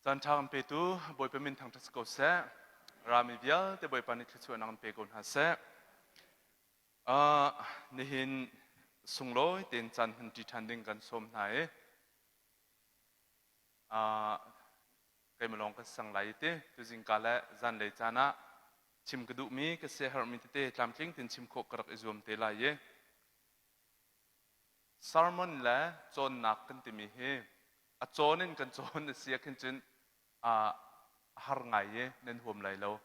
Caan ṭha kan petu Bawipa min thangṭhat si ko seh. Rami vialte Bawipa nih thluachuahnak an pe ko hna seh. Uh, nihin sunglawi tein caan hmanṭi ṭhan ding kan sawm hna i uh, keimah lawng ka sang lai ti tuzingka le zanlei caan ah chim ka duhmi ka siaherhmi tete tlamtling tein chim khawh ka rak i zuam te lai i Sermon le cawnnak kan timi hi a cawn in kan cawn a si ah khin cun a har ngai i nan huam lai lo.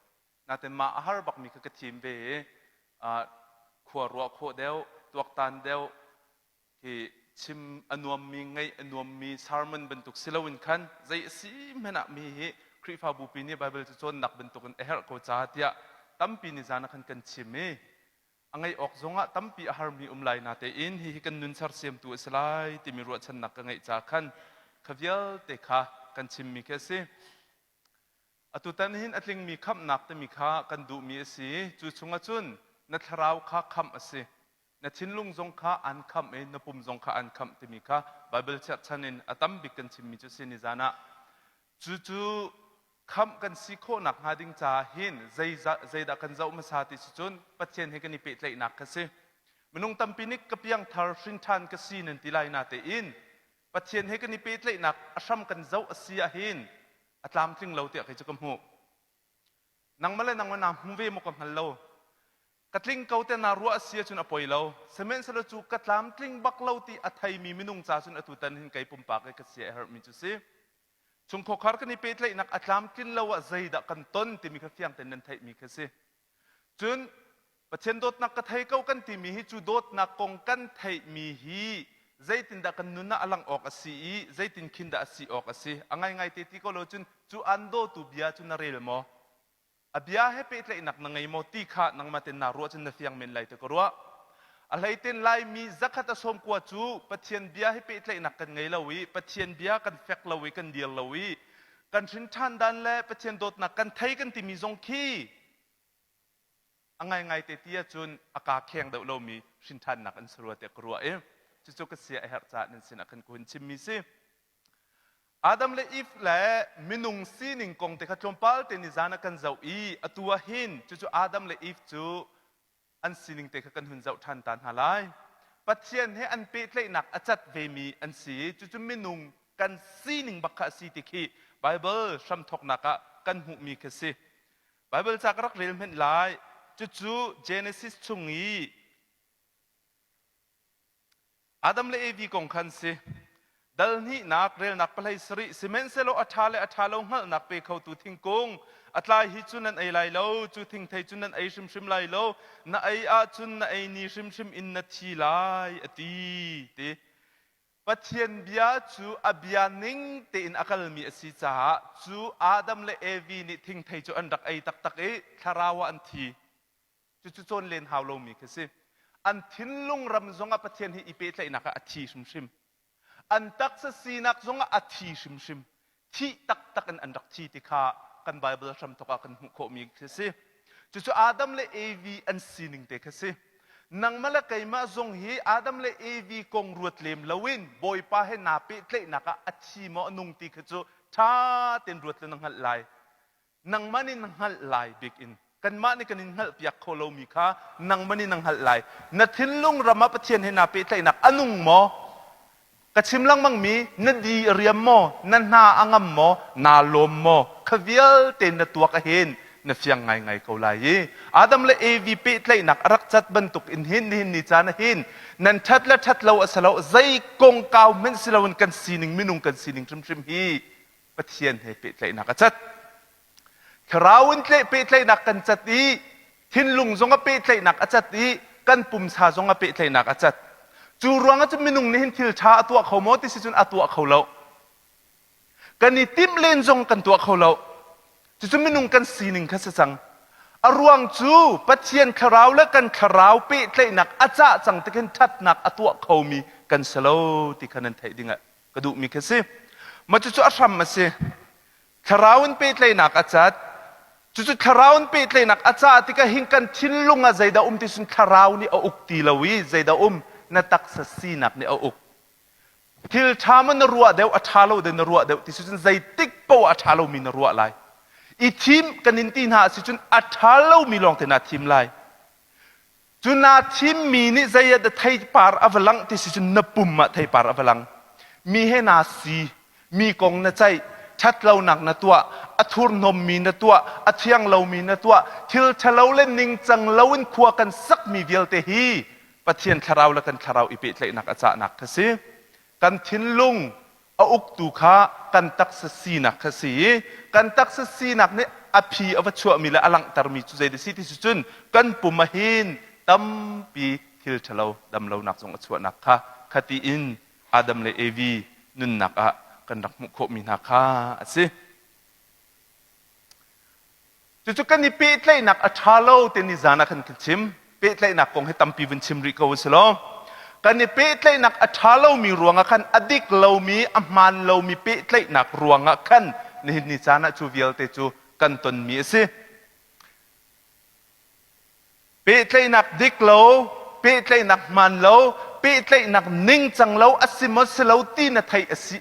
Nain mah a har bakmi kha ka thim ve i khua ruah khawh deuh, tuaktan deuh, khi chim a nuammi, ngaih a nuammi sermon bantuk si loin khan zei a si hmanh ah mi hi Khrihfabu pi nih Bible cu cawnnak bantukin a herh ko ca tiah tampi ni zan ah khan kan chim i a ngeih awk zongah tampi a harmi um lai natein hihi kan nun sersiamtu a si lai timi ruahchannak ka ngeih ca khan kha vialte kha kan chimmi khi a si. Atutan hin a tlingmi khamhnak timi kha kan duhmi a si. Cu chungah cun na thlarau kha khamh a si. Na thinlung zong kha an khamh i na pum zong kha an khamh timi kha Bible cherhchan in a tam bik kan chimmi cu si nizan ah. Cucu khamh kan si khawhnak hnga ding caah hin zeidah kan zoh hmasa ti si cun Pathian he kan i pehtlaihnak kha si. Minung tampi nih ka piangthar hrinṭhan ka si nan ti lai natein Pathian he kan i pehtlaihnak a hram kan zoh a si ahhin a tlamtling lo tiah kei cu ka hmuh. Nangmah le nangmah naa hmu ve maw ka hngal lo. Ka tling ko te naa ruah a si ahcun a poi lo. Sihmanhsehlaw cu ka tlamtling bak lo ti a theimi minung ca cun atutan hin kei pumpak i ka sia a herhmi cu si. Chungkhar kan i pehtlaihnak a tlamtlin lo ah zeidah kan ton timi kha fiang tein nan theihmi kha si. Cun Pathian dawtnak ka thei ko kan timi hi cu dawtnak kong kan theihmi hi zeitindah kan nun ah a lang awk a si i zeitin khin dah a si awk a si. A ngaingai te ti ko lo cun cu an dawtu bia cu na rel maw? A bia he pehtlaihnak na ngei maw ti kha nangmah tein naa ruah cun na fiang men lai ti ka ruah. A hleitin Laimi zakhat a sawmkua cu Pathian bia he pehtlaihnak kan ngei lo i Pathian bia kan fek lo i kan dir lo i kan hrin ṭhan dan le Pathian dawtnak kan thei kan timi zong khi a ngaingai te ti ahcun a kaa kheng deuh lomi hrin ṭhannak an si rua tiah ka ruah i cucu ka sia a herh caah nan sinah khan ka hun chimmi si. Adam le Eve le minung sining kong te kha tlawmpal te nizan ah kan zoh i atu ah hin cucu Adam le Eve cu an sining te kha kan hun zoh ṭhan ta hna lai. Pathian he an pehtlaihnak a cat vemi an si i cucu minung kan sining bak kha a si ti khi Bible hramthawknak ah kan hmuhmi khi si. Bible ca ka rak rel hmenh lai. Cucu Genesis chung i Adam le Evi kong khan si. Dal hnihnak relnak pahlei sarih sihmanhsehlaw a ṭha le a ṭha lo hngalhnak pe khotu thingkung a tlai hi cu nan ei lai lo, cu thingthei cu nan ei hrimhrim lai lo, na ei ahcun na ei ni hrimhrim in na thi lai, a ti. Ti. Pathian bia cu a bia ning tein a kalmi a si caah cu Adam le Evi nih thingthei cu an rak ei taktak i thlarau ah an thi. Cucu cawn len hau lomi khi si. An thinlung ram zongah Pathian hi i pehtlaihnak ah a thi hrimhrim. An taksa sinak zongah a thi hrimhrim. Thih taktak in an rak thi ti kha kan Bible hramthawk ah kan hmuh khawhmi khi si. Cucu Adam le Evi an sining te khi si. Nangmah le keimah zong hi Adam le Evi kong ruat lem loin Bawipa he naa pehtlaihnak ah a thi maw a nung ti khi cu ṭha tein ruat le na hngalh lai. Nangmah nih na hngalh lai bik in kanmah nih kan in hngalhpiak kho lomi kha nangmah nih na hngalh lai. Na thinlung ram ah Pathian he naa pehtlaihnak a nung maw? Ka chim lengmangmi na di a riam maw? Na hna a ngam maw? Naa lawm maw? Kha vialte na tuak ahin na fiang ngaingai ko lai i Adam le Evi pehtlaihnak a rak cat bantuk in hin nihin ni caan ahin nan ṭhat le ṭhat lo a si lo zei kongkau hmanh si loin kan sining minung kan sining hrimhrim hi Pathian he pehtlaihnak a cat. Thlarau in pehtlaihnak kan cat i thinlung zong a pehtlaihnak a cat i kan pumsa zong a pehtlaihnak a cat. Cu ruangah cun minung nih hin thil ṭha a tuah kho maw ti si cun a tuah kho lo. Kan i timh len zong kan tuah kho lo. Cucu minung kan sining kha si cang. A ruang cu Pathian thlarau le kan thlarau pehtlaihnak a cah cang ti khin ṭhatnak a tuah khomi kan si lo ti kha nan theih ding ah ka duhmi khi si. Mah cucu a hram a si. Thlarau in pehtlaihnak a cat. Cucu thlarau in pehtlaihnak a cah tikah hin kan thinlung ah zeidah um ti cun thlarau nih a uk ti lo i zeidah um na taksa sinak nih a uk. Thil ṭha maw na ruah deuh, a ṭha lo deuh na ruah deuh ti si cun zeitik paoh ah a ṭha lomi na ruah lai. I thim kan in ti hna a si cun a ṭha lomi lawngte naa thim lai. Cu naa thimmi nih zei ah dah theipar a va langh ti si cun na pum ah theipar a va lang. Mi he naa si, mi kong na ceih, ṭhatlonak na tuah, a thurhnawmmi na tuah, a thiang lomi na tuah, thil ṭhalo le ningcang loin khua kan sakmi vialte hi Pathian thlarau le kan thlarau i pehtlaihnak a cahnak kha si. Kan thinlung a uktu kha kan taksa sinak kha si i kan taksa sinak nih a phi a va chuahmi le a langhtermi cu zei si ti si cun kan pum ah hin tampi thil ṭhalo damlonak zong a chuahnak kha khati in Adam le Evi nunnak ah kan rak hmuh khawhmi hna kha a si. Cucu kan i pehtlaihnak a ṭha lo ti nizan ah khan kan chim. Pehtlaihnak kong hi tampi vun chim rih ko u si law. Kan i pehtlaihnak a ṭha lomi ruangah khan a dik lomi, a hmaan lomi pehtlaihnak ruangah khan nihin ni caan ah cu vialte cu kan tonmi a si. Pehtlaihnak dik lo, pehtlaihnak hmaan lo, pehtlaihnak ningcang lo a si maw si lo ti na theih a si,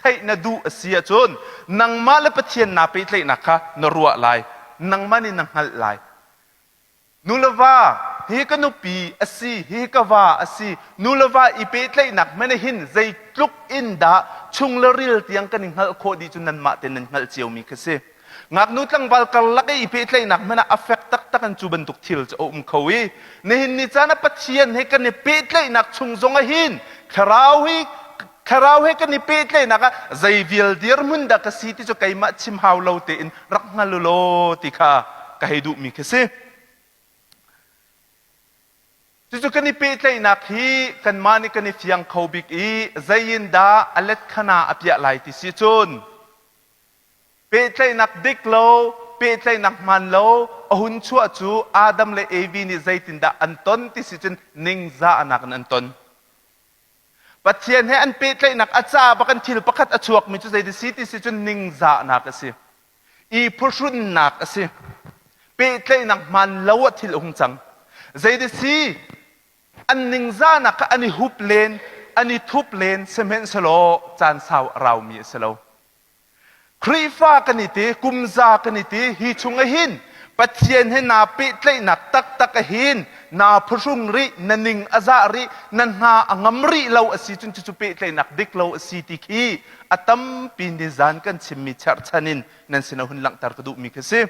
theih na duh a si ahcun nangmah le Pathian naa pehtlaihnak kha na ruah lai. Nangmah nih na hngalh lai. Nu le va, hi ka nupi a si, hi ka va a si. Nu le va i pehtlaihnak hmanh hin zeitluk in dah chung le ril tiang kan i hngalh khawh dih cu nanmah tein nan hngalh ciomi kha si. Ngaknu tlangval karlak i i pehtlaihnak hmanh ah a fek taktak in cu bantuk thil cu a um kho i nihin ni caan ah Pathian he kan i pehtlaihnak chung zong ah hin thlarau hi thlarau he kan i pehtlaihnak ah zei vial dirhmun dah ka si ti cu keimah chim hau lo tein rak hngal u law ti kha ka hei duhmi khi si. Cucu kan i pehtlaihnak hi kanmah nih kan i fiang kho bik i zei in dah a let khana a piah lai ti si cun Pehtlaihnak dik lo, pehtlaihnak hmaan lo a hun chuah cu Adam le Evi nih zeitindah an ton ti si cun ningzahnak in an ton. Pathian he an pehtlaihnak a ca bak in thil pakhat a chuakmi cu zeiti si ti si cun ningzahnak a si. I phuhrunnak a si. Pehtlaihnak hmaan lo ah thil a hung cang. Zeiti si an ningzahnak kha an i hup len, an i thup len sihmanhsehlaw caan sau a raumi a si lo. Khrihfa kan i ti, kumza kan i ti, hi chung ah hin Pathian he naa pehtlaihnak taktak ah hin naa phuhrung rih, na ning a zah rih, na hna a ngam rih lo a si cun cucu pehtlaihnak dik lo a si ti khi a tampi nizan kan chimmi cherhchan in nan sinah hun langhter ka duhmi khi si.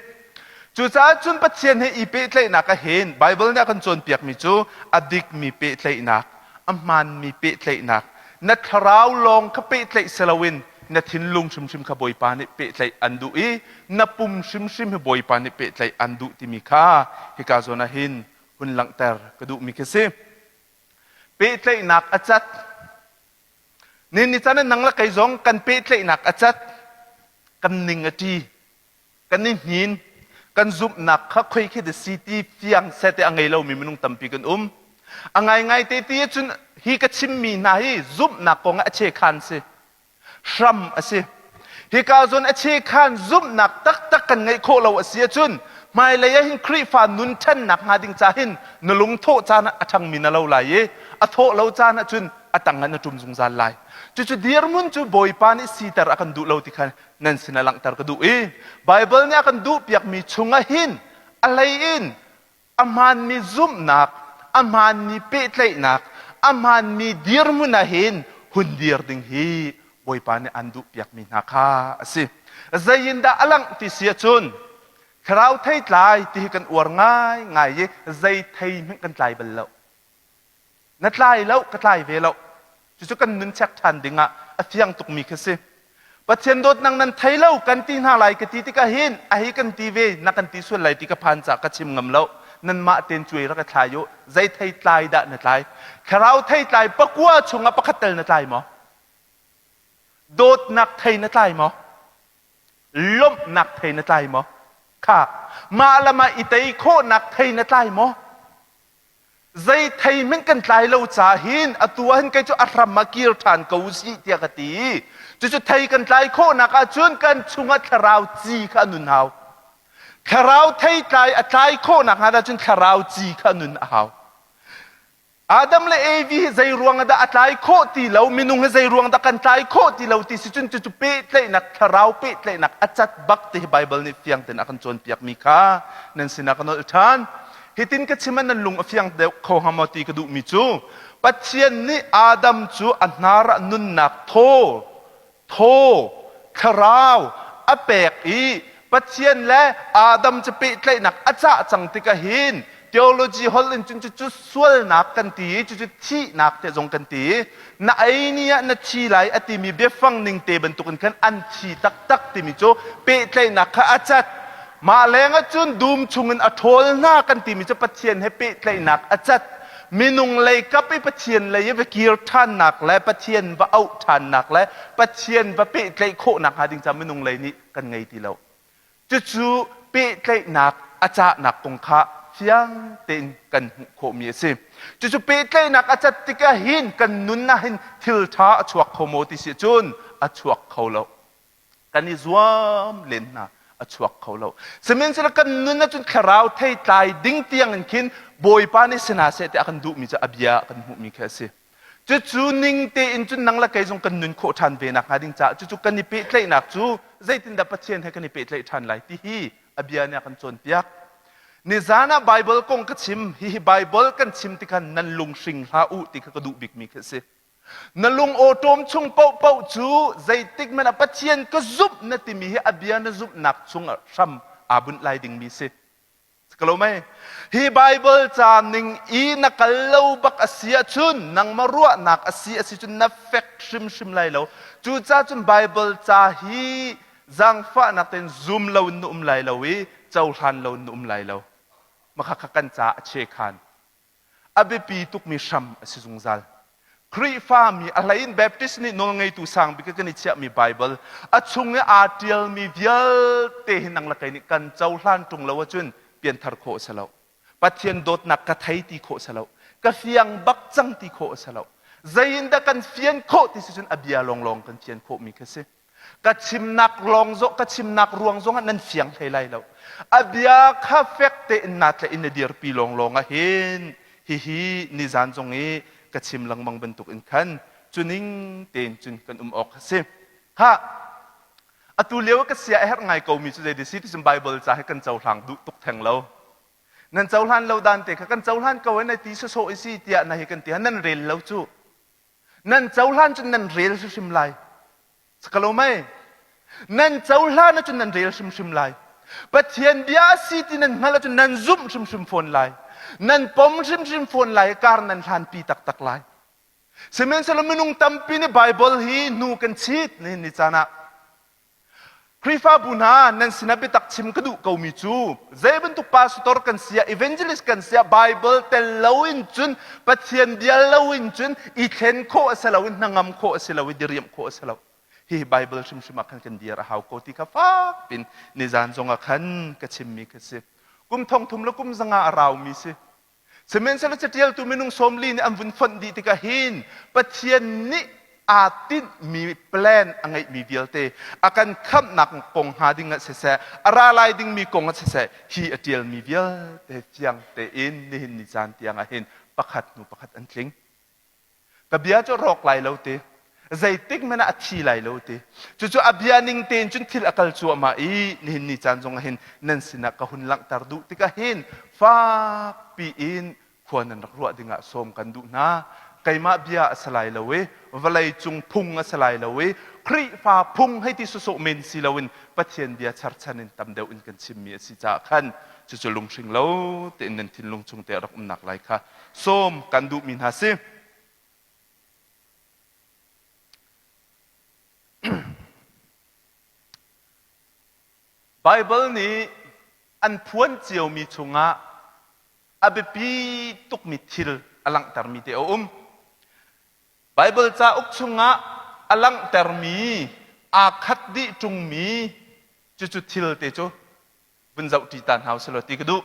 Cucaah cun Pathian he i pehtlaihnak ah hin Baibal nih a kan cawnpiakmi cu a dikmi pehtlaihnak, a hmaanmi pehtlaihnak, na thlarau lawng kha pehtlaih si loin na thinlung hrimhrim kha Bawipa nih pehtlaih an duh i na pum hrimhrim hi Bawipa nih pehtlaih an duh timi kha hika zawn ah hin hun langhter ka duhmi khi si. Pehtlaihnak a cat. Ni ni caan nang le kei zong kan pehtlaihnak a cat. Kan ning a ṭi. Kan i hnin. Kan zumhnak kha khoi khi da si ti fiang sete a ngei lomi minung tampi kan um. A ngaingai te ti ahcun hi ka chimmi hna hi zumhnak kong ah a chekhan si. Hram a si. Hika zawn a chekhan zumhnak taktak kan ngeih khawh lo a si ahcun hmailei ah hin Khrihfa nun ṭhannak hnga ding ca hin na lungthawh caan ah a ṭhangmi na lo lai i a thawh lo caan ahcun a tang ah na ṭum zungzal lai. Cucu dirhmun cu Bawipa nih siter a kan duh lo ti kha nan sinah langhter ka duh i Baibal nih a kan duhpiakmi chungah hin a hlei in a hmaanmi zumhnak, a hmaanmi pehtlaihnak, a hmaanmi dirhmun ah hin hun dir ding hi Bawipa nih an duhpiakmi hna kha a si. Zei in dah a langh ti si ahcun thlarau theitlai ti hi kan uar ngaingai i zei thei hmanh kan tlai bal lo. Na tlai lo, ka tlai ve lo. Cucu kan nun check ṭhan ding ah a fiang tukmi khi si. Pathian dawtnak nan thei lo kan ti hna lai ka ti tikah hin a hei kan ti ve na kan ti sual lai ti ka phan caah ka chim ngam lo. Nanmah ten cuai rak i thlai u. Zei thei tlai dah na tlai? Thlarau thei tlai pakua chungah pakhat tel na tlai maw? Dawtnak thei na tlai maw? Lawmhnak thei na tlai maw? Kha mah le mah i tei khawhnak thei na tlai maw? Zei thei hmanh kan tlai lo ca hin atu ah hin kei cu a hram ah kir ṭhan ko usih tiah ka ti. Cucu thei kan tlai khawhnak ahcun kan chungah thlarau ci kha a nun hau. Thlarau theitlai a tlai khawhnak hnga cun thlarau ci kha a nun a hau. Adam le Evi hi zei ruang dah a tlai khawh ti lo, minung hi zei ruang dah kan tlai khawh ti lo ti si cun cucu pehtlaihnak, thlarau pehtlaihnak a cat bak ti hi Baibal nih fiang tein a kan cawnpiakmi kha nan sinah ka nolh ṭhan. Hitin ka chim ah nan lung a fiang deuh kho hnga maw ti ka duhmi cu Pathian nih Adam cu a hnar ah nunnak thaw, thaw, thlarau a pek i Pathian le Adam cu pehtlaihnak a cah cang tikah hin theology holh in cun cucu sualnak kan ti i cucu thihnak te zong kan ti i na ei ni ah na thi lai a timi biafang ning te bantukin khan an thi taktak timi cu pehtlaihnak kha a cat. Mah lengah cun dum chungin a ṭhawl hna kan timi cu Pathian he pehtlaihnak a cat. Minung lei kap i Pathian lei i va kir ṭhannak le Pathian va auh ṭhannak le Pathian va pehtlaih khawhnak hnga ding ca minung lei nih kan ngei ti lo. Cucu pehtlaihnak a cahnak kong kha fiang tein kan hmuh khawhmi a si. Cucu pehtlaihnak a cat tikah hin kan nun ah hin thil ṭha a chuak kho maw ti si cun a chuak kho lo. Kan i zuam len hna a chuak kho lo. Sihmanhsehlaw kan nun ahcun thlarau theitlai ding tiang in khin Bawipa nih si hna seh tiah a kan duhmi cu a bia kan hmuhmi khi a si. Cucu ning tein cun nang le kei zong kan nun khawh ṭhan ve nakhnga ding caah cucu kan i pehtlaihnak cu zeitindah Pathian he kan i pehtlaih ṭhan lai ti hi a bia nih a kan cawnpiak. Nizan ah Baibal kong ka chim. Hihi Baibal kan chim tikhan nan lunghring hlah u ti kha ka duh bikmi khi a si. Na lung awṭawm chung paohpaoh cu zeitik hmanh ah Pathian ka zumh na timi hi a bia na zumhnak chungah hram aa bunh lai dingmi si. Ka lo mei? Hi Baibal ca ning i na kal lo bak a si ahcun nangmah ruahnak a si a si cun na fek hrimhrim lai lo. Cucaah cun Baibal ca hi zaangfahnak tein zum lo in na um lai lo i cohlan lo in na um lai lo. Makha kha kan ca a chekhan. A biapi tukmi hram a si zungzal. Khrihfami a hleiin Baptist nih nawlngeitu sang bik kan i chiahmi Baibal a chung i aa ṭialmi vialte hi nang le kei nih kan cohlan ṭung lo ahcun pianthar khawh a si lo. Pathian dawtnak ka thei ti khawh a si lo. Ka fiang bak cang ti khawh a si lo. Zei in dah kan fian khawh ti si cun a bia lawnglawng kan fian khawhmi khi a si. Ka chimnak lawng zong ka chimnak ruang zongah nan fiang hlei lai lo. A bia kha fek tein naa tlaih in na dirpi lawnglawng ah hin hihi nizan zong i ka chim lengmang bantuk in khan cuning tein cun kan um awk a si. Khah atu lio ka sia a herh ngai ko mi cu zei si ti cun Bible ca hi kan cohlang duh tuk theng lo. Nan cohlan lo dan te kha kan cohlan ko na ti sawsawh i si tiah na hi kan ti nan rel lo cu. Nan cohlan cun nan rel hrimhrim lai. Sakalo mei? Nan cohlan ahcun nan rel hrimhrim lai. Pathian bia a si ti nan hngalh ahcun nan zumh hrimhrim fawn lai. Nan pom hrimhrim fawn lai i kar nan hlanpi taktak lai. Sihmanhsehlaw minung tampi nih Baibal hi hnu kan chit nihin ni caan ah. Khrihfabu hna nan sinah biatak chim ka duh komi cu zei bantuk pastor kan si ah evangelist kan si ah Bible tel loin cun Pathian bia loin cun i thlen khawh a si lo i hnangam khawh a si lo i diriamh khawh a si lo. Hihi Bible hrimhrim ah khan kan dir a hau ko ti kha fak pin nizan zong ah khan ka chimmi kha si. Kum thong thum le kum zanga a raumi si. Sihmanhsehlaw caṭialtu minung 40 nih an vun fonh dih tikah hin Pathian nih aa tinhmi plan a ngeihmi vialte a kan khamhnak kong hnga ding ah siseh, a ra lai dingmi kong ah siseh, hi a ṭialmi vialte fiang tein nihin ni caan tiang ah hin pakhat hnu pakhat an tling. Ka bia cu rawk lai lo ti. Zeitik hmanh ah a thi lai lo ti. Cucu a bia ning tein cun thil a kal cuahmah i nihin ni caan zong ah hin nan sinah ka hun langhter duh tikah hin fakpi in khua nan rak ruah dingah sawm kan duh hna. Keimah bia a si lai lo i vawlei cung phung a si lai lo i Khrihfa phung hei ti sawsawh men si loin Pathian bia cherchan in tam deuh in kan chimmi a si caah khan cucu lunghring lo tein nan thinlung chung te a rak umnak lai kha sawm kan duhmi hna si. Baibal nih an phuan ciomi chungah a biapi tukmi thil a langhtermi te a um. Baibal cauk chungah a langhtermi aa khat dih ṭungmi cucu thil te cu vun zohṭi ta hna usih law ti ka duh.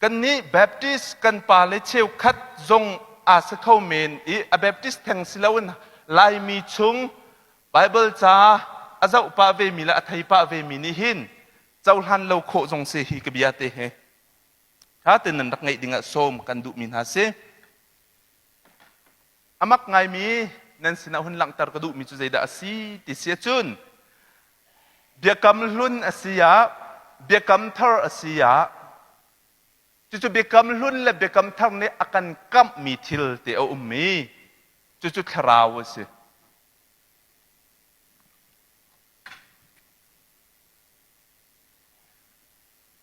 Kannih Baptist kan pale cheukhat zong aa si kho men i a Baptist theng si loin Laimi chung Baibal ca a zoh pah vemi le a thei pah vemi nih hin. Cohlan lo khawh zong si hi ka bia te hi. Ṭha tein nan rak ngaih dingah sawm kan duhmi hna si. A mak ngaimi nan sinah hun langhter ka duhmi cu zeidah a si ti si ahcun biakam hlun a si ah biakam thar a si ah cucu biakam hlun le biakam thar nih a kan kamhmi thil te a ummi cucu thlarau a si.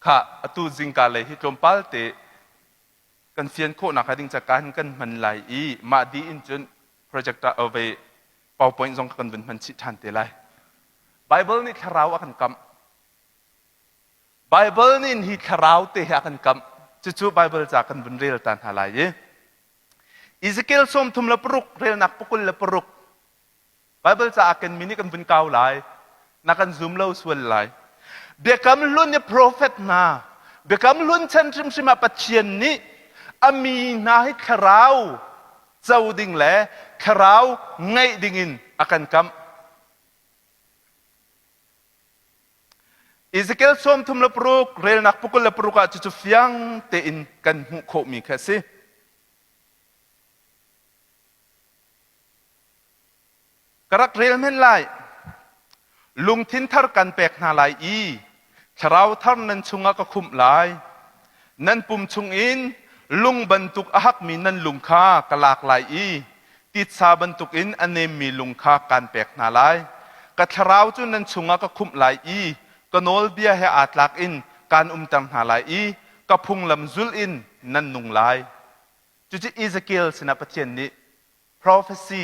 Khah, atu zingka lei hi tlawmpal te kan fian khawhnak hnga ding ca kan kan hman lai i mah dih in cun projector ve PowerPoint zong kan vun hman chih ṭhan te lai. Bible nih thlarau a kan kamh. Bible nih hi thlarau te hi a kan kamh. Cucu Bible ca kan vun rel ta hna lai i Ezekiel 36 relnak pakul le paruk Baibal caah kenmi nih kan vun kau lai, na kan zum lo sual lai. Biakam hlun i profet hna, Biakam hlun chan hrimhrim ah Pathian nih a mi hna hi thlarau co ding le thlarau ngeih ding in a kan kamh. Ezekiel 36 relnak pukul le paruk ah cucu fiang tein kan hmuh khawhmi kha a si. Ka rak rel men lai. Lungthin thar kan pek hna lai i thlarau thar nan chungah ka khumh lai. Nan pum chungin lung bantuk a hakmi nan lung kha ka lak lai i titsa bantukin a nemmi lung kha kaan pek hna lai. Ka thlarau cu nan chungah ka khumh lai i ka nawlbia he aa tlak in kaan umter hna lai i ka phunglam zulh in nan nung lai. Cucu Ezekiel sinah Pathian nih prophecy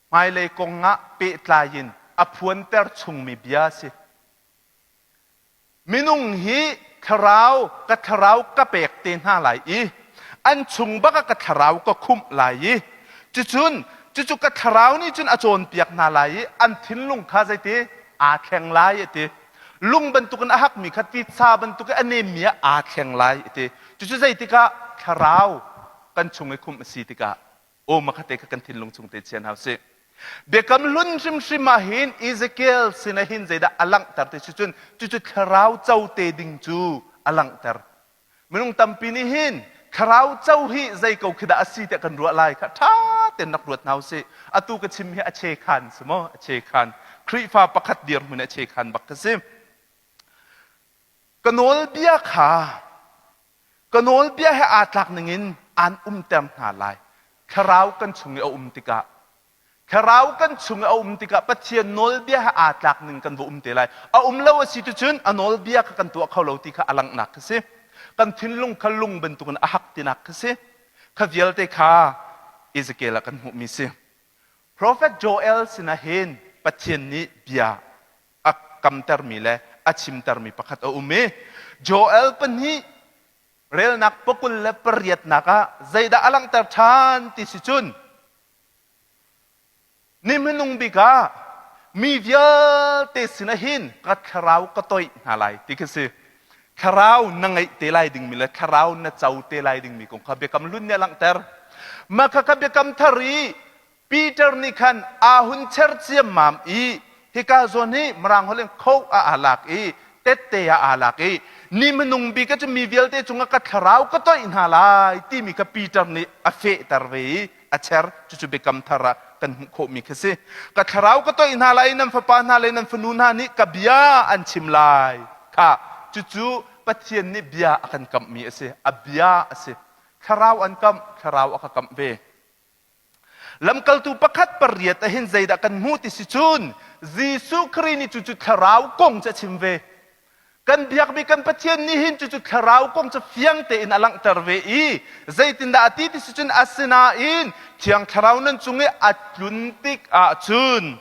hmailei kong ah pehtlai in a phuanter chungmi bia a si. Minung hi thlarau ka thlarau ka pek te hna lai i an chung bak ah ka thlarau ka khumh lai i cucun cucu ka thlarau nih cun a cawnpiak hna lai i an thinlung kha zeiti aa thleng lai a ti. Lung bantukin a hakmi kha titsa bantukin a nemmi ah aa thleng lai a ti. Cucu zeitikah thlarau kan chung i khumh a si tikah aw makhate kha kan thinlung chung te chian hau sih. Biakam hlun hrimhrim ah hin Ezekiel sinah hin zeidah a langhter ti si cun cucu thlarau co te ding cu a langhter. Minung tampi nih hin thlarau co hi zei ko khi dah a si tiah kan ruah lai kha ṭha tein rak ruat hna usih. Atu ka chim hi a che khan si maw? A che khan. Khrihfa pakhat dirhmun a che khan bak ka si. Ka nawlbia kha Ka nawlbia he aa tlak ningin aan umter hna lai. Thlarau kan chung i a um tikah Thlarau kan chung i a um tikah Pathian nawlbia he aa tlak ning kan va um te lai. A um lo a si tucun a nawlbia kha kan tuah kho lo ti kha a langhnak kha si. Kan thinlung kha lung bantukin a hak tinak kha si. Kha vialte kha Ezekiel ah kan hmuhmi si. Prophet Joel sinah hin Pathian nih bia a kamtermi le a chimtermi pakhat a um i Joel pahnih relnak pakul le pariatnak ah zeidah a langhter ṭhan ti si cun ni hmanung bik ah mi vialte sinah hin ka thlarau ka toih hna lai ti khi si. Thlarau na ngeih te lai dingmi le thlarau na co te lai dingmi kong kha biakam hlun nih a langhter. Mah kha biakam thar i Peter nih khan aa hun cher ciammam i hika zawn hi Mirang holh in kho ah aa lak i tette ah aa lak i ni hmanung bik ah cun mi vialte cungah ka thlarau ka toih hna lai timi kha Peter nih a fehter ve i a cher. Cucu biakam thar ah kan hmuh khawhmi kha si. Ka thlarau ka toih hna lai i nan fapa hna le nan fanu hna nih ka bia an chim lai kha. Cucu Pathian nih bia a kan kamhmi a si. A bia a si. Thlarau an kamh, thlarau a ka kamh ve. Lamkaltu pakhat pariat ah hin zeidah kan hmuh ti si cun Jesuh Khrih nih cucu thlarau kong cu a chim ve. Kan biakmi kan Pathian nih hin cucu thlarau kong cu fiang tein a langhter ve i zeitindah a ti ti si cun asinain Thiang Thlarau nan cung i a tlun tik ahcun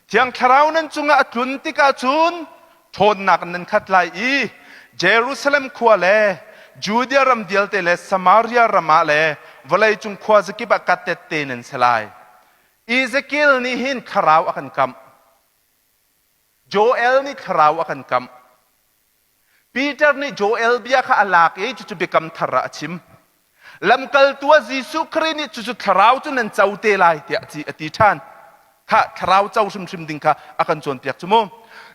Thiang Thlarau nan cungah a tlun tikah cun ṭhawnnak in nan khat lai i Jerusalem khua le Judea ram vialte le Samaria ram ah le vawleicung khua zakip ah ka tette nan si lai. Ezekiel nih hin thlarau a kan kamh. Joel nih thlarau a kan kamh. Peter nih Joel bia kha a lak i cucu biakam thar ah a chim. Lamkaltu ah Jesuh Khrih nih cucu thlarau cu nan co te lai tiah a ti ṭhan. Khah thlarau co hrimhrim ding kha a kan cawnpiak cu mu.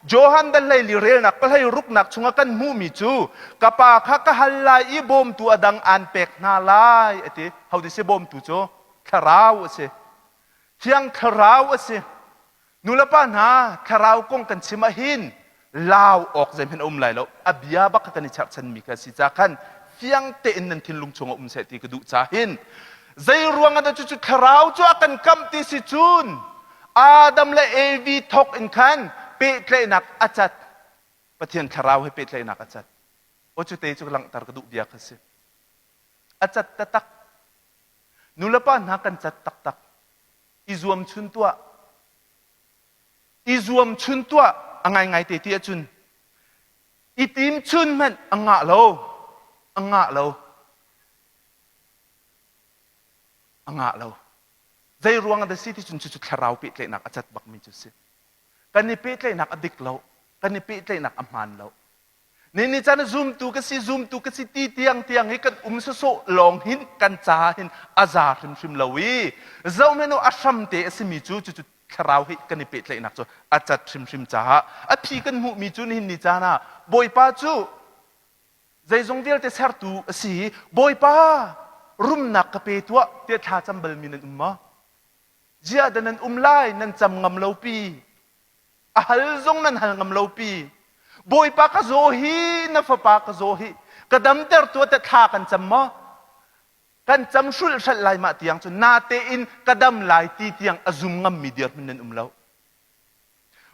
Johan dal 14 relnak pahlei ruknak chungah kan hmuhmi cu ka pa kha ka hal lai i bawmtu a dang aan pek hna lai a ti. Hodi si bawmtu cu? Thlarau a si. Thiang Thlarau a si. Nulepa hna, thlarau kong kan chim ahhin lau awk zeihmanh a um lai lo. A bia bak kha kan i cherhchanmi kha a si ca khan fiang tein nan thinlung chungah um seh ti ka duh ca hin zei ruangah dah cucu thlarau cu a kan kamh ti si cun Adam le Evi thawk in khan pehtlaihnak a cat. Pathian thlarau he pehtlaihnak a cat. Aw cu te cu langhter ka duh bia kha si. A cat taktak. Nulepa hna kan cat taktak. I zuam chun tuah. I zuam chun tuah a ngaingai te ti ahcun i tim chun hmanh a ngah lo. A ngah lo. A ngah lo. Zei ruang ah dah si ti cun cucu thlarau pehtlaihnak a cat bakmi cu si. Kan i pehtlaihnak a dik lo. Kan i pehtlaihnak a hmaan lo. Ni ni caan zumtu ka si zumtu ka si ti tiang tiang hi kan um sawsawh lawng hin kan ca hin a za hrimhrim lo i zohhmanh u a hram te a simi cu cucu thlarau hi kan i pehtlaihnak cu a cat hrimhrim caah a phi kan hmuhmi cu nihin ni caan ah Bawipa cu zeizong vialte sertu a si i Bawipa rumnak ka pe tuah tiah thla cam balmi nan um maw? Ziah dah nan um lai nan cam ngam lo pi A hal zong nan hal ngam lo pi. Bawipa ka zaw hi, na fapa ka zaw hi, ka damter tuah te thla kan cam maw? Kan cam hrulh hralh lai mah tiang cu natein ka dam lai ti tiang a zum ngammi dirhmun nan um lo.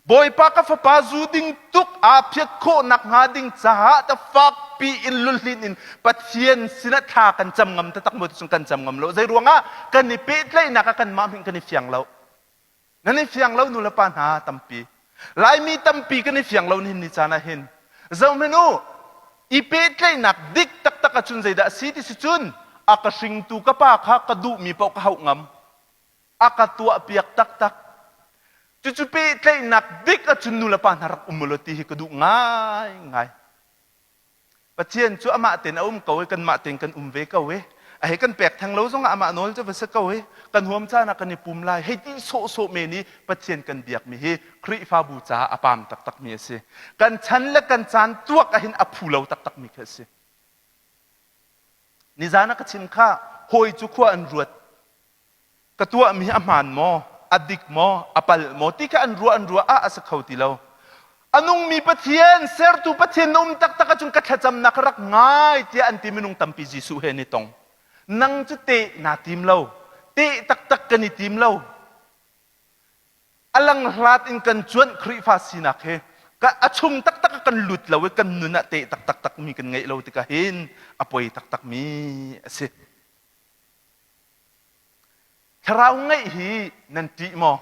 Bawipa ka fapa zu ding tuk aa phiat khawh nakhnga ding caah ta fakpi in lulhlin in Pathian sinah thla kan cam ngam taktak maw ti cun kan cam ngam lo. Zei ruangah kan i pehtlaihnak ah kanmah hmanh kan i fiang lo. Nan i fiang lo nulepa hna tampi. Laimi tampi kan i fiang lo nihin ni caan ah hin. Zohhmanh u, i pehtlaihnak dik taktak ahcun zeidah a si ti si cun a ka hringtu ka pa kha ka duhmi paoh ka hauh ngam. A ka tuahpiak taktak. Cucu pehtlaihnak dik ahcun nulepa hna rak um ulaw ti hi ka duh ngaingai. Pathian cu amah tein a um ko i kanmah tein kan um ve ko i a hei kan pek theng lo zongah amah nawl cu va si ko i kan huam caan ah kan i pum lai hei ti sawhsawh men i Pathian kan biakmi hi Khrihfabu caah a paam taktakmi a si. Kan chan le kan caan tuak ahhin a phu lo taktakmi khi a si. Nizan ah ka chim kha hawi cu khua an ruat. Ka tuahmi hi a hmaan maw, a dik maw, a palh maw ti kha an ruah an ruah ah a si kho ti lo. A nungmi Pathian, sertu Pathian na um taktak ahcun ka thlacamnak rak ngai tiah an ti minung tampi Jesuh he an i tong. Nang cu teh naa tim lo. Teh taktak kan i tim lo. A langhlat in kan cuanh Khrihfa sinak hi a chung taktak ah kan lut lo i kan nun ah teh taktak takmi kan ngeih lo tikah hin a poi taktakmi a si. Thlarau ngeih hi nan ṭih maw?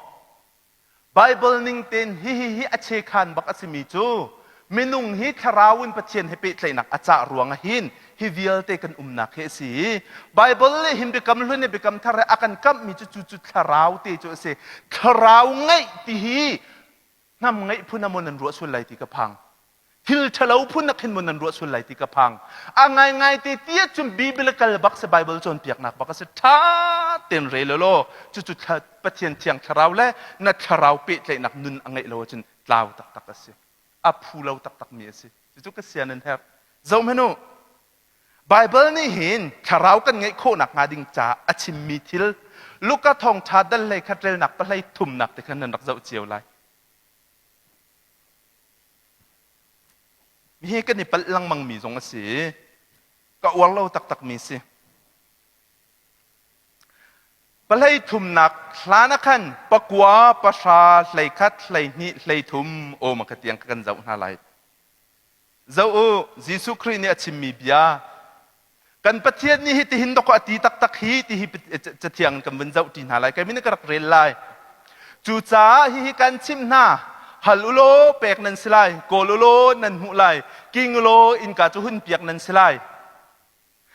Baibal ning tein hihi hi a chekhan bak a simi cu minung hi thlarau in Pathian he pehtlaihnak a cah ruangah hin hi vialte kan umnak hi a si i Baibal nih hin biakam hlun le biakam thar he a kan kamhmi cu cu cu thlarau te cu a si. Thlarau ngeih ti hi hnam ngeih phun ah maw nan ruah sual lai ti ka phang. Thil ṭhalo phun ah khin maw nan ruah sual lai ti ka phang. A ngaingai te ti ahcun biblical bak si Bible cawnpiaknak bak a si. Ṭha tein rel law cucu Pathian thiang thlarau le na thlarau pehtlaihnak nun a ngeih lo ahcun tlau taktak a si. A phu lo taktakmi a si. Cucu ka sia nan herh. Zohhmanh u. Baibal nih hin thlarau kan ngeih khawh nakhnga ding caah a chimmi thil Luka thawngṭha dal hlei khat relnak pahlei thumnak te khan nan rak zoh cio lai. Hi kan i palh lengmangmi zong a si i ka uar lo taktakmi si. Pahlei thumnak hlan ah khan pakua, pahra, 11, 12, 13 aw ma ka tiang kan zoh hna lai. Zoh u, Jesuh Khrih nih a chimmi bia. Kan Pathian nih hitihin dawkaw a ti taktak hi ti hi cathiang in kan vun zoh ṭi hna lai. Kei min ka rak rel lai. Cucaah hihi kan chimh hna, hal u law pek nan si lai, kawl u law nan hmuh lai, king u law innka cu hunpiak nan si lai.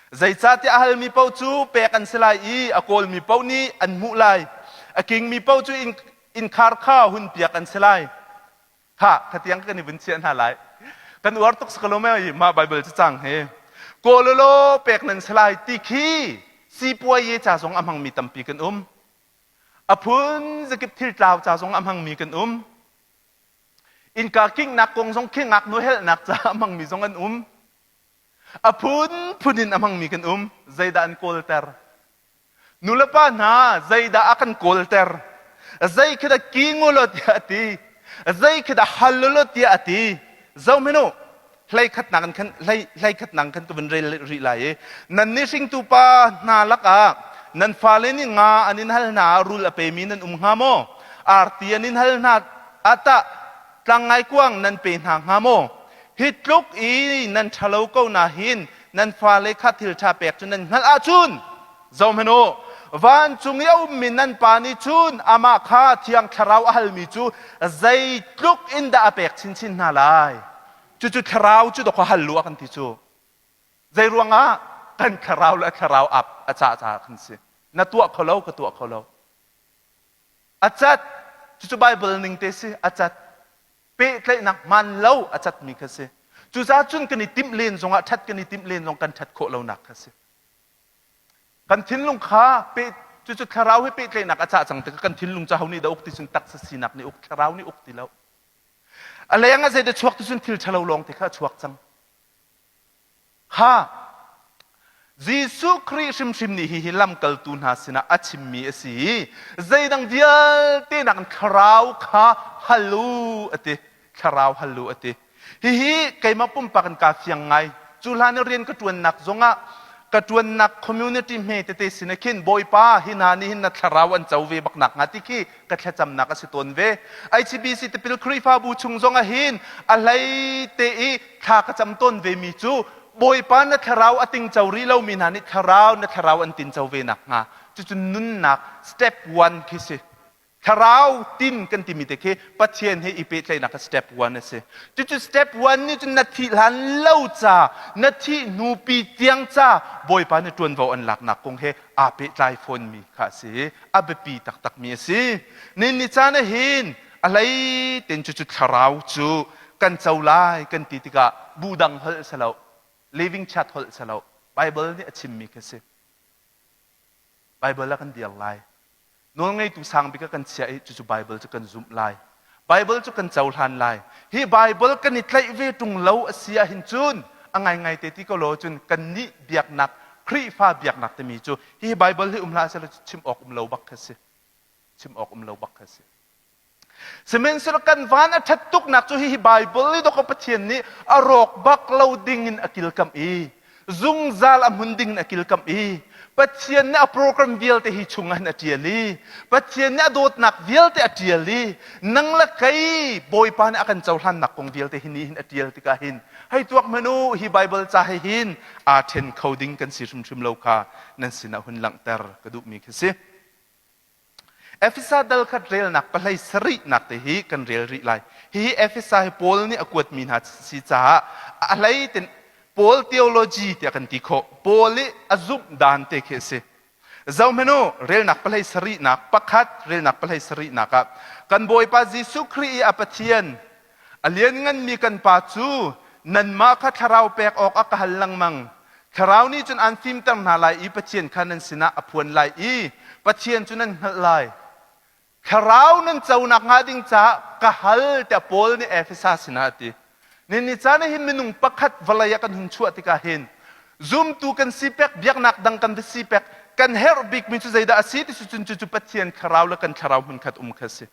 Zeicahtiah a halmi paoh cu pek an si lai i a kawlmi paoh nih an hmuh lai. A kingmi paoh cu innkhar kha hunpiak an si lai. Khah, khatiang kan i vun chiah hna lai. Kan uar tuk sakalo me mah Bible cacang hi. Kawl law pek nan si lai ti khi sipuai ca zong a hmangmi tampi kan um. A phun zakip thil tlau ca zong a hmangmi kan um. Innka kinghnak kong zong khi ngaknu helhnak caah a hmangmi zong an um. A phunphun in a hmangmi kan um. Zeidah an kawlter? Nulepa hna zeidah a kan kawlter? Zei khi dah king u law tiah a ti. Zei khi dah hal u law tiah a ti. Zohhmanh u, hlei khatnak in khan hlei hlei khatnak khan ka vun rel rih lai i nan nih hringtu pa hna lakah nan fale nih nga an in hal hna ah rul a pemi nan um hnga maw? Arti an in hal hna ah tah tlangngaikuang nan pe hna hnga maw? Hi tluk i nan ṭhalo ko na hin nan fale kha thil ṭha pek cu nan hngalh ahcun zohhmanh u, vancung i a ummi nan Pa nih cun amah kha Thiang Thlarau a halmi cu zeitluk in dah a pek chinchin hna lai. Cucu Thlarau cu dawk hal lu a kan ti cu. Zei ruangah kan thlarau le thlarau ap a cah caah kan si. Na tuah kho lo, ka tuah kho lo. A cat, cucu Bible ning te si, a cat. Pehtlaihnak hmaan lo a catmi kha si. Cucaah cun kan i timh len zongah ṭhat kan i timh len zong kan ṭhat khawh lonak kha si. Kan thinlung kha peh cucu thlarau he pehtlaihnak a cah cang tikah kan thinlung cu ho nih dah uk ti cun taksa sinak nih uk thlarau nih uk ti lo. A leng ah zeidah chuak ti cun thil ṭhalo lawng te kha a chuak cang. Kha Jesuh Khrih hrimhrim nih hihi lamkaltu hna sinah a chimmi a si i zeidang vialte nakin thlarau kha hal u a ti. Thlarau hal u a ti. Hihi keimah pumpak in kaa fiang ngai. Cu hlan i rian ka ṭuannak zongah ka ṭuannak community hme tete sin ah khin Bawipa hi hna nih hin na thlarau an co ve bak nak hnga ti khi ka thlacamnak a si tawn ve. ICBC tipil Khrihfabu chung zongah hin a hlei te i thla ka cam tawn ve mi cu Bawipa na thlarau a tingco rih lomi hna nih thlarau na thlarau an tinco ve nak hnga cucu nunnak step one khi si. Thlarau tin kan timi te khi Pathian he i pehtlaihnak kha step one a si. Cucu step one nih cun na thih hlan lo ca, na thih hnu pi tiang ca Bawipa nih ṭuanvo an laknak kong he aa pehtlai fawnmi kha a si i a biapi taktakmi a si. Nin ni caan ah hin a hlei tein cucu thlarau cu kan co lai kan ti tikah bu dang holh si lo, living chat holh si lo, Bible nih a chimmi khi a si. Bible ah kan dir lai. Nawlngeitu sang bik ah kan chiah i cucu Bible cu kan zumh lai. Bible cu kan cohlan lai. Hi Bible kan i tlaih ve ṭung lo a si ahhin cun a ngaingai te ti ko law cun kannih biaknak Khrihfa biaknak timi cu hi Bible hi um hlah sehlaw chim awk um lo bak kha si. Chim awk um lo bak kha si. Sihmanhsehlaw kan van a ṭhat tuknak cu hihi Baibal i dawk Pathian nih a rawk bak lo ding in a kilkamh i zungzal a hmun ding in a kilkamh i Pathian nih a program vialte hi chung ah hin a ṭial i Pathian nih a dawtnak vialte a ṭial i nang le kei Bawipa nih a kan cohlannak kong vialte hi ni hin a ṭial tikah hin hei tuak hmanh u hi Baibal ca he hin aa ṭhen kho ding kan si hrimhrim lo kha nan sinah hun langhter ka duhmi khi si. Efesa dal khat relnak pahlei sarihnak te hi kan rel rih lai. Hihi Efesa hi Paul nih a kuatmi hna si caah a hlei ten Paul theology tiah kan ti khawh. Paul i a zumh dan te khi a si. Zohhmanh u, relnak pahlei sarihnak pakhat, relnak pahlei sarihnak ah kan Bawipa Jesuh Khrih i a Pathian a liannganmi kan Pa cu nanmah kha thlarau pek awk a ka hal lengmang. Thlarau nih cun aan fimter hna lai i Pathian kha nan sinah a phuan lai i Pathian cu nan hngalh lai. Thlarau nan co nakhnga ding caah ka hal tiah Paul nih Efesa sinah a ti. Nihin caan ah hin minung pakhat vawlei ah kan hun chuah tikah hin zumtu kan si pek, biaknak dang kan va si pek, kan herh bikmi cu zeidah a si ti cu cucu Pathian thlarau le kan thlarau hmunkhat um kha a si.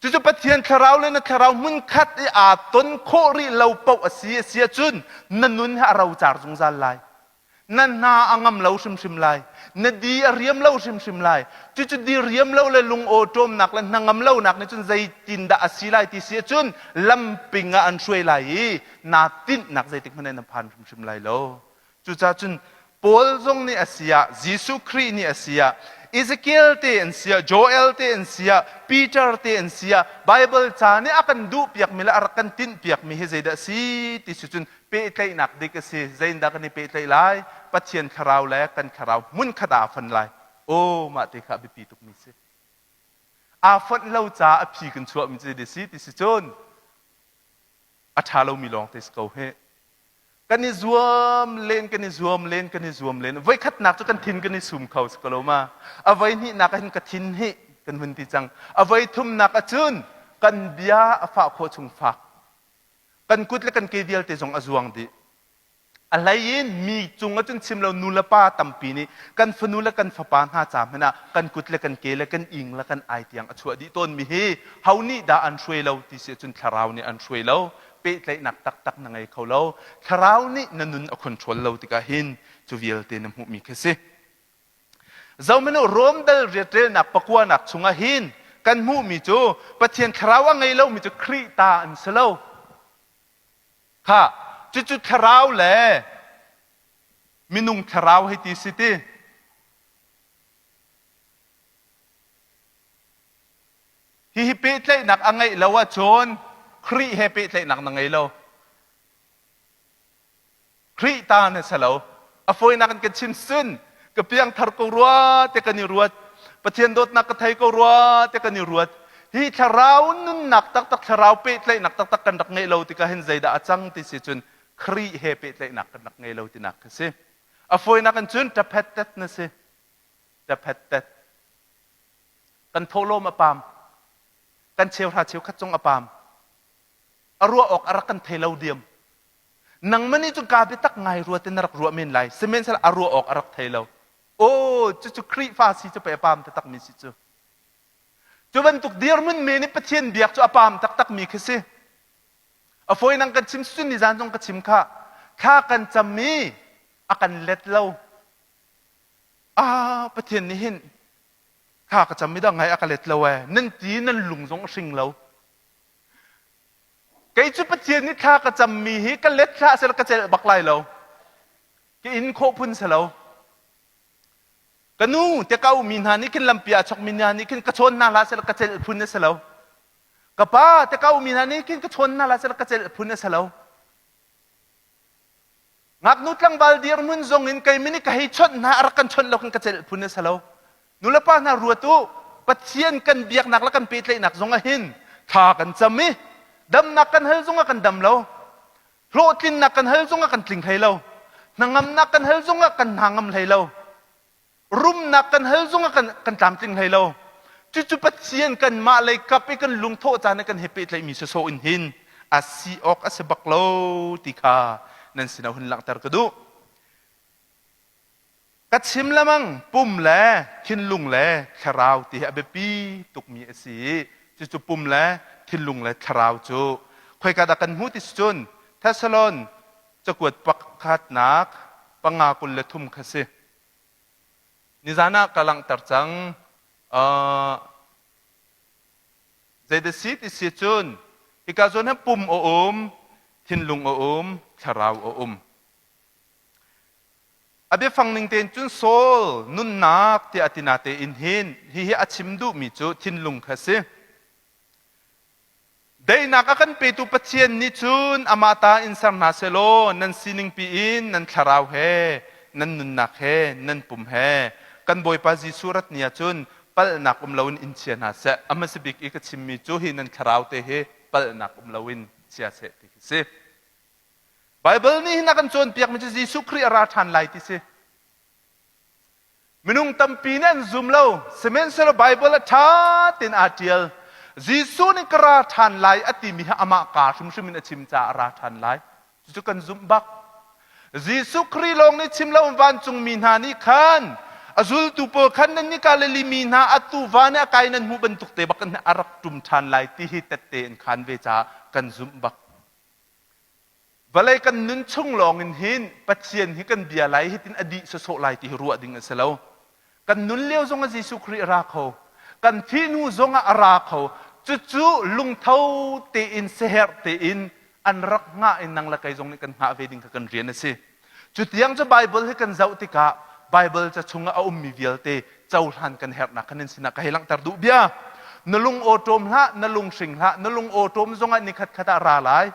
Cucu Pathian thlarau le na thlarau hmunkhat i aa ton khawh rih lo paoh a si a si ahcun na nun hi a rocar zungzal lai. Na hna a ngam lo hrimhrim lai. Na di a riam lo hrimhrim lai. Cucu di riam lo le lungawṭawmnak le hnangam lonak nih cun zeitindah a si lai ti si ahcun lamping ah an hruai lai i naa tinhnak zeitik hmanh ah na phan hrimhrim lai lo. Cucaah cun Paul zong nih a si ah, Jesuh Khrih nih a si ah, Ezekiel te an si ah, Joel te an si ah, Peter te an si ah, Bible ca nih a kan duhpiakmi le a rak kan tinhpiakmi hi zeidah a si ti si cun pehtlaihnak dik a si. Zeitindah kan i pehtlaih lai? Pathian thlarau le kan thlarau hmunkhat ah aa fon lai. Aw, mah te kha a biapi tukmi si. Aa fonh lo caah a phi kan chuahmi cu zeidah a si ti si cun a ṭha lomi lawng te si ko hih. Kan i zuam len, kan i zuam len, kan i zuam len. Voikhatnak cu kan thin kan i sum kho si ko lo ma. A voi hnihnak ah hin ka thin hi kan hun ti cang. A voi thumnak ah cun Kan bia a fah khawh chung fak. Kan kut le kan ke vialte zong a zuang dih. A hlei in mi cung ah cun chim lo nu le pa tampi nih kan fanu le kan fapa hna ca hmanh ah kan kut le kan ke le kan ing le kan ai tiang a chuah dih tawnmi hi ho nih dah an hruai lo ti si ahcun thlarau nih an hruai lo. Pehtlaihnak taktak na ngei kho lo. Thlarau nih na nun a control lo tikah hin cu vialte na hmuhmi khi si. Zohmanh u, Rom dal riatrelnak pakuanak chungah hin kan hmuhmi cu Pathian thlarau a ngei lomi cu Khrih ta an si lo. Kha cucu thlarau le minung thlarau hei ti si ti. Hihi pehtlaihnak a ngeih lo ahcun Khrih he pehtlaihnak na ngei lo. Khrih ta na si lo. A fawinak in kan chim sun ka piangthar ko rua te kan i ruat. Pathian dawtnak ka thei ko rua te kan i ruat. Hi thlarau nunnak taktak, thlarau pehtlaihnak taktak kan rak ngeih lo tikah hin zeidah a cang ti si cun Khrih he pehtlaihnak kan rak ngei lo tinak khi si. A fawinak in cun ṭaphet tet na si. Ṭaphet tet. Kan thawhlawm a pam. Kan cheuhra cheukhat zong a pam. A ruah awk a rak kan thei lo diam. Nangmah nih cun kaa biatak ngai rua ti na rak ruah men lai. Sihmanhsehlaw a ruah awk a rak thei lo. Aw, cucu Khrihfa si cu pei a paam taktakmi si cu. Cu bantuk dirhmun men i Pathian biak cu a paam taktakmi khi si. A fawi nang kan chim cun nizan zong ka chim kha. Thla kan cam i a kan let lo. Ah, Pathian nih hin thla ka cam i dah ngai a ka let lo ee. Nan ti nan lung zong a hring lo. Kei cu Pathian nih thla ka cammi hi ka let hlah seh ka celh bak lai lo. Ka in khawh phun si lo. Ka nu te ka umi hna nih khin lampi ah chokmi hna nih khin ka chawn hna hlah seh ka celh phun a si lo. Ka pa te ka umi hna nih khin ka chawn hna hlah seh ka celh phun a si lo. Ngaknu tlangval dirhmun zong in keimah nih ka hei chawnh hna a rak kan chawnh lo kan ka celh phun a si lo. Nulepa hna ruat u, Pathian kan biaknak le kan pehtlaihnak zong ah hin thla kan cam i damnak kan hal zong ah kan dam lo. Hlawhtlinnak kan hal zong ah kan tling hlei lo. Hnangamnak kan hal zong ah kan hna ngam hlei lo. Rumnak kan hal zong ah kan, kan tlamtling hlei lo. Cucu Pathian kanmah lei kap i kan lungthawh caan i kan he pehtlaihmi sawsawh in hin a si awk a si bak lo ti kha nan sinah hun langhter ka duh. Ka chim lemang pum le thinlung le thlarau ti hi a biapi tukmi a si i cucu pum le thinlung le thlarau cu khoika dah kan hmuh ti si cun Thessalon cakuat pakhatnak panga 23 kha si. Nizan ah ka langhter cang. Uh, zeidah si ti si cun hika zawn hi pum a um, thinlung a um, thlarau a um. A biafang ning tein cun soul nunnak tiah a ti natein hin hihi a chim duhmi cu thinlung kha si. Daihnak a kan petu Pathian nih cun amah ta in ser hna sehlaw nan sining piin nan thlarau he, nan nunnak he, nan pum he kan Bawipa Jesuh rat ni ah cun palhnak um loin in chia hna seh. A hmasa bik i ka chimmi cu hi nan thlarau te hi palhnak um loin chia seh ti khi si. Baibal nih hin a kan cawnpiakmi cu Jesuh Khrih a ra ṭhan lai ti si. Minung tampi nih an zum lo. Sihmanhsehlaw Baibal ah ṭha tein aa ṭial. Jesuh nih ka ra ṭhan lai a timi hi amah kaa hrimhrim in a chim caah a ra ṭhan lai. Cucu kan zumh bak. Jesuh Khrih lawng nih chim lo vancungmi hna nih khan a zultu pawl khan nan nih Galilee mi hna atu van i a kai nan hmuh bantuk te bak in a rak ṭum ṭhan lai ti hi tette in khan ve caah kan zumh bak. Vawlei kan nun chung lawngin hin Pathian hi kan bia lai hitin a dih sawsawh lai ti hi ruah ding a si lo. Kan nun lio zongah Jesuh Khrih a ra kho. Kan thih hnu zongah a ra kho. Cucu lungtho tein siaherh tein an rak hngah in nang le kei zong nih kan hngah ve ding kha kan rian a si. Cutiang cu Bible hi kan zoh tikah Bible ca chungah a ummi vialte cohlan kan herhnak kha nan sinah ka hei langhter duh bia. Na lung awṭawm hlah, na lung hring hlah, na lung awṭawm zongah nikhat khat ah ra lai.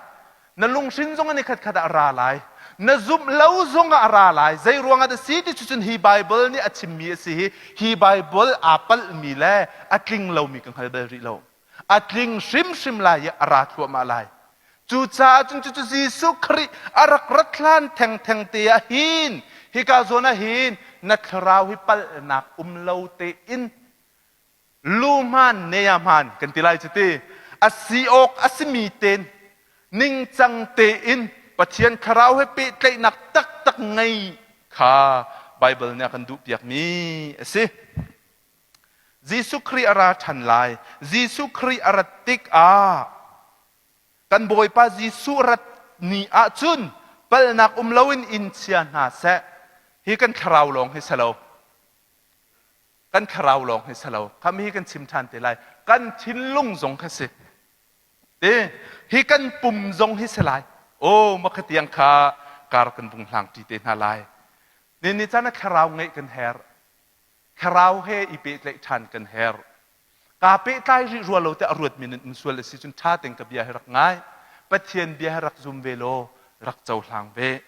Na lunghrin zong ni khat khat ah a ra lai. Na zumh lo zong ah a ra lai. Zei ruangah dah si ti cucun hi Bible nih a chimmi a si hi hi Bible aa palhmi le a tling lomi ka hngal bal rih lo. A tling hrimhrim lai i a ra thluahmah lai. Cucaah cun cucu Jesuh Khrih a rak rat hlan thengtheng te ah hin hika zawn ah hin na thlarau hi palhnak um lo tein lu hmaan ne ya hmaan kan ti lai cu ti. A si awk a simi tein ningcang tein Pathian thlarau he pehtlaihnak taktak ngei kha Baibal nih a kan duhpiakmi a si. Jesuh Khrih a ra ṭhan lai. Jesuh Khrih a rat tikah kan Bawipa Jesuh rat ni ahcun palhnak um loin inn chia hna seh. Hi kan thlarau lawng hi si lo. Kan thlarau lawng hi si lo. Kham hi kan chim ṭhan te lai. Kan thinlung zong kha si. Te hi kan pum zong hi si lai. Aw ma kha tiang kha kar kan vung hlang ṭi te hna lai. Ni ni caan ah thlarau ngeih kan herh. Thlarau he i pehtlaih ṭhan kan herh. Kaa pehtlai rih rua lo tiah a ruatmi nan um sual a si cun ṭha tein ka bia hi rak ngai. Pathian bia hi rak zum ve law rak cohlang ve.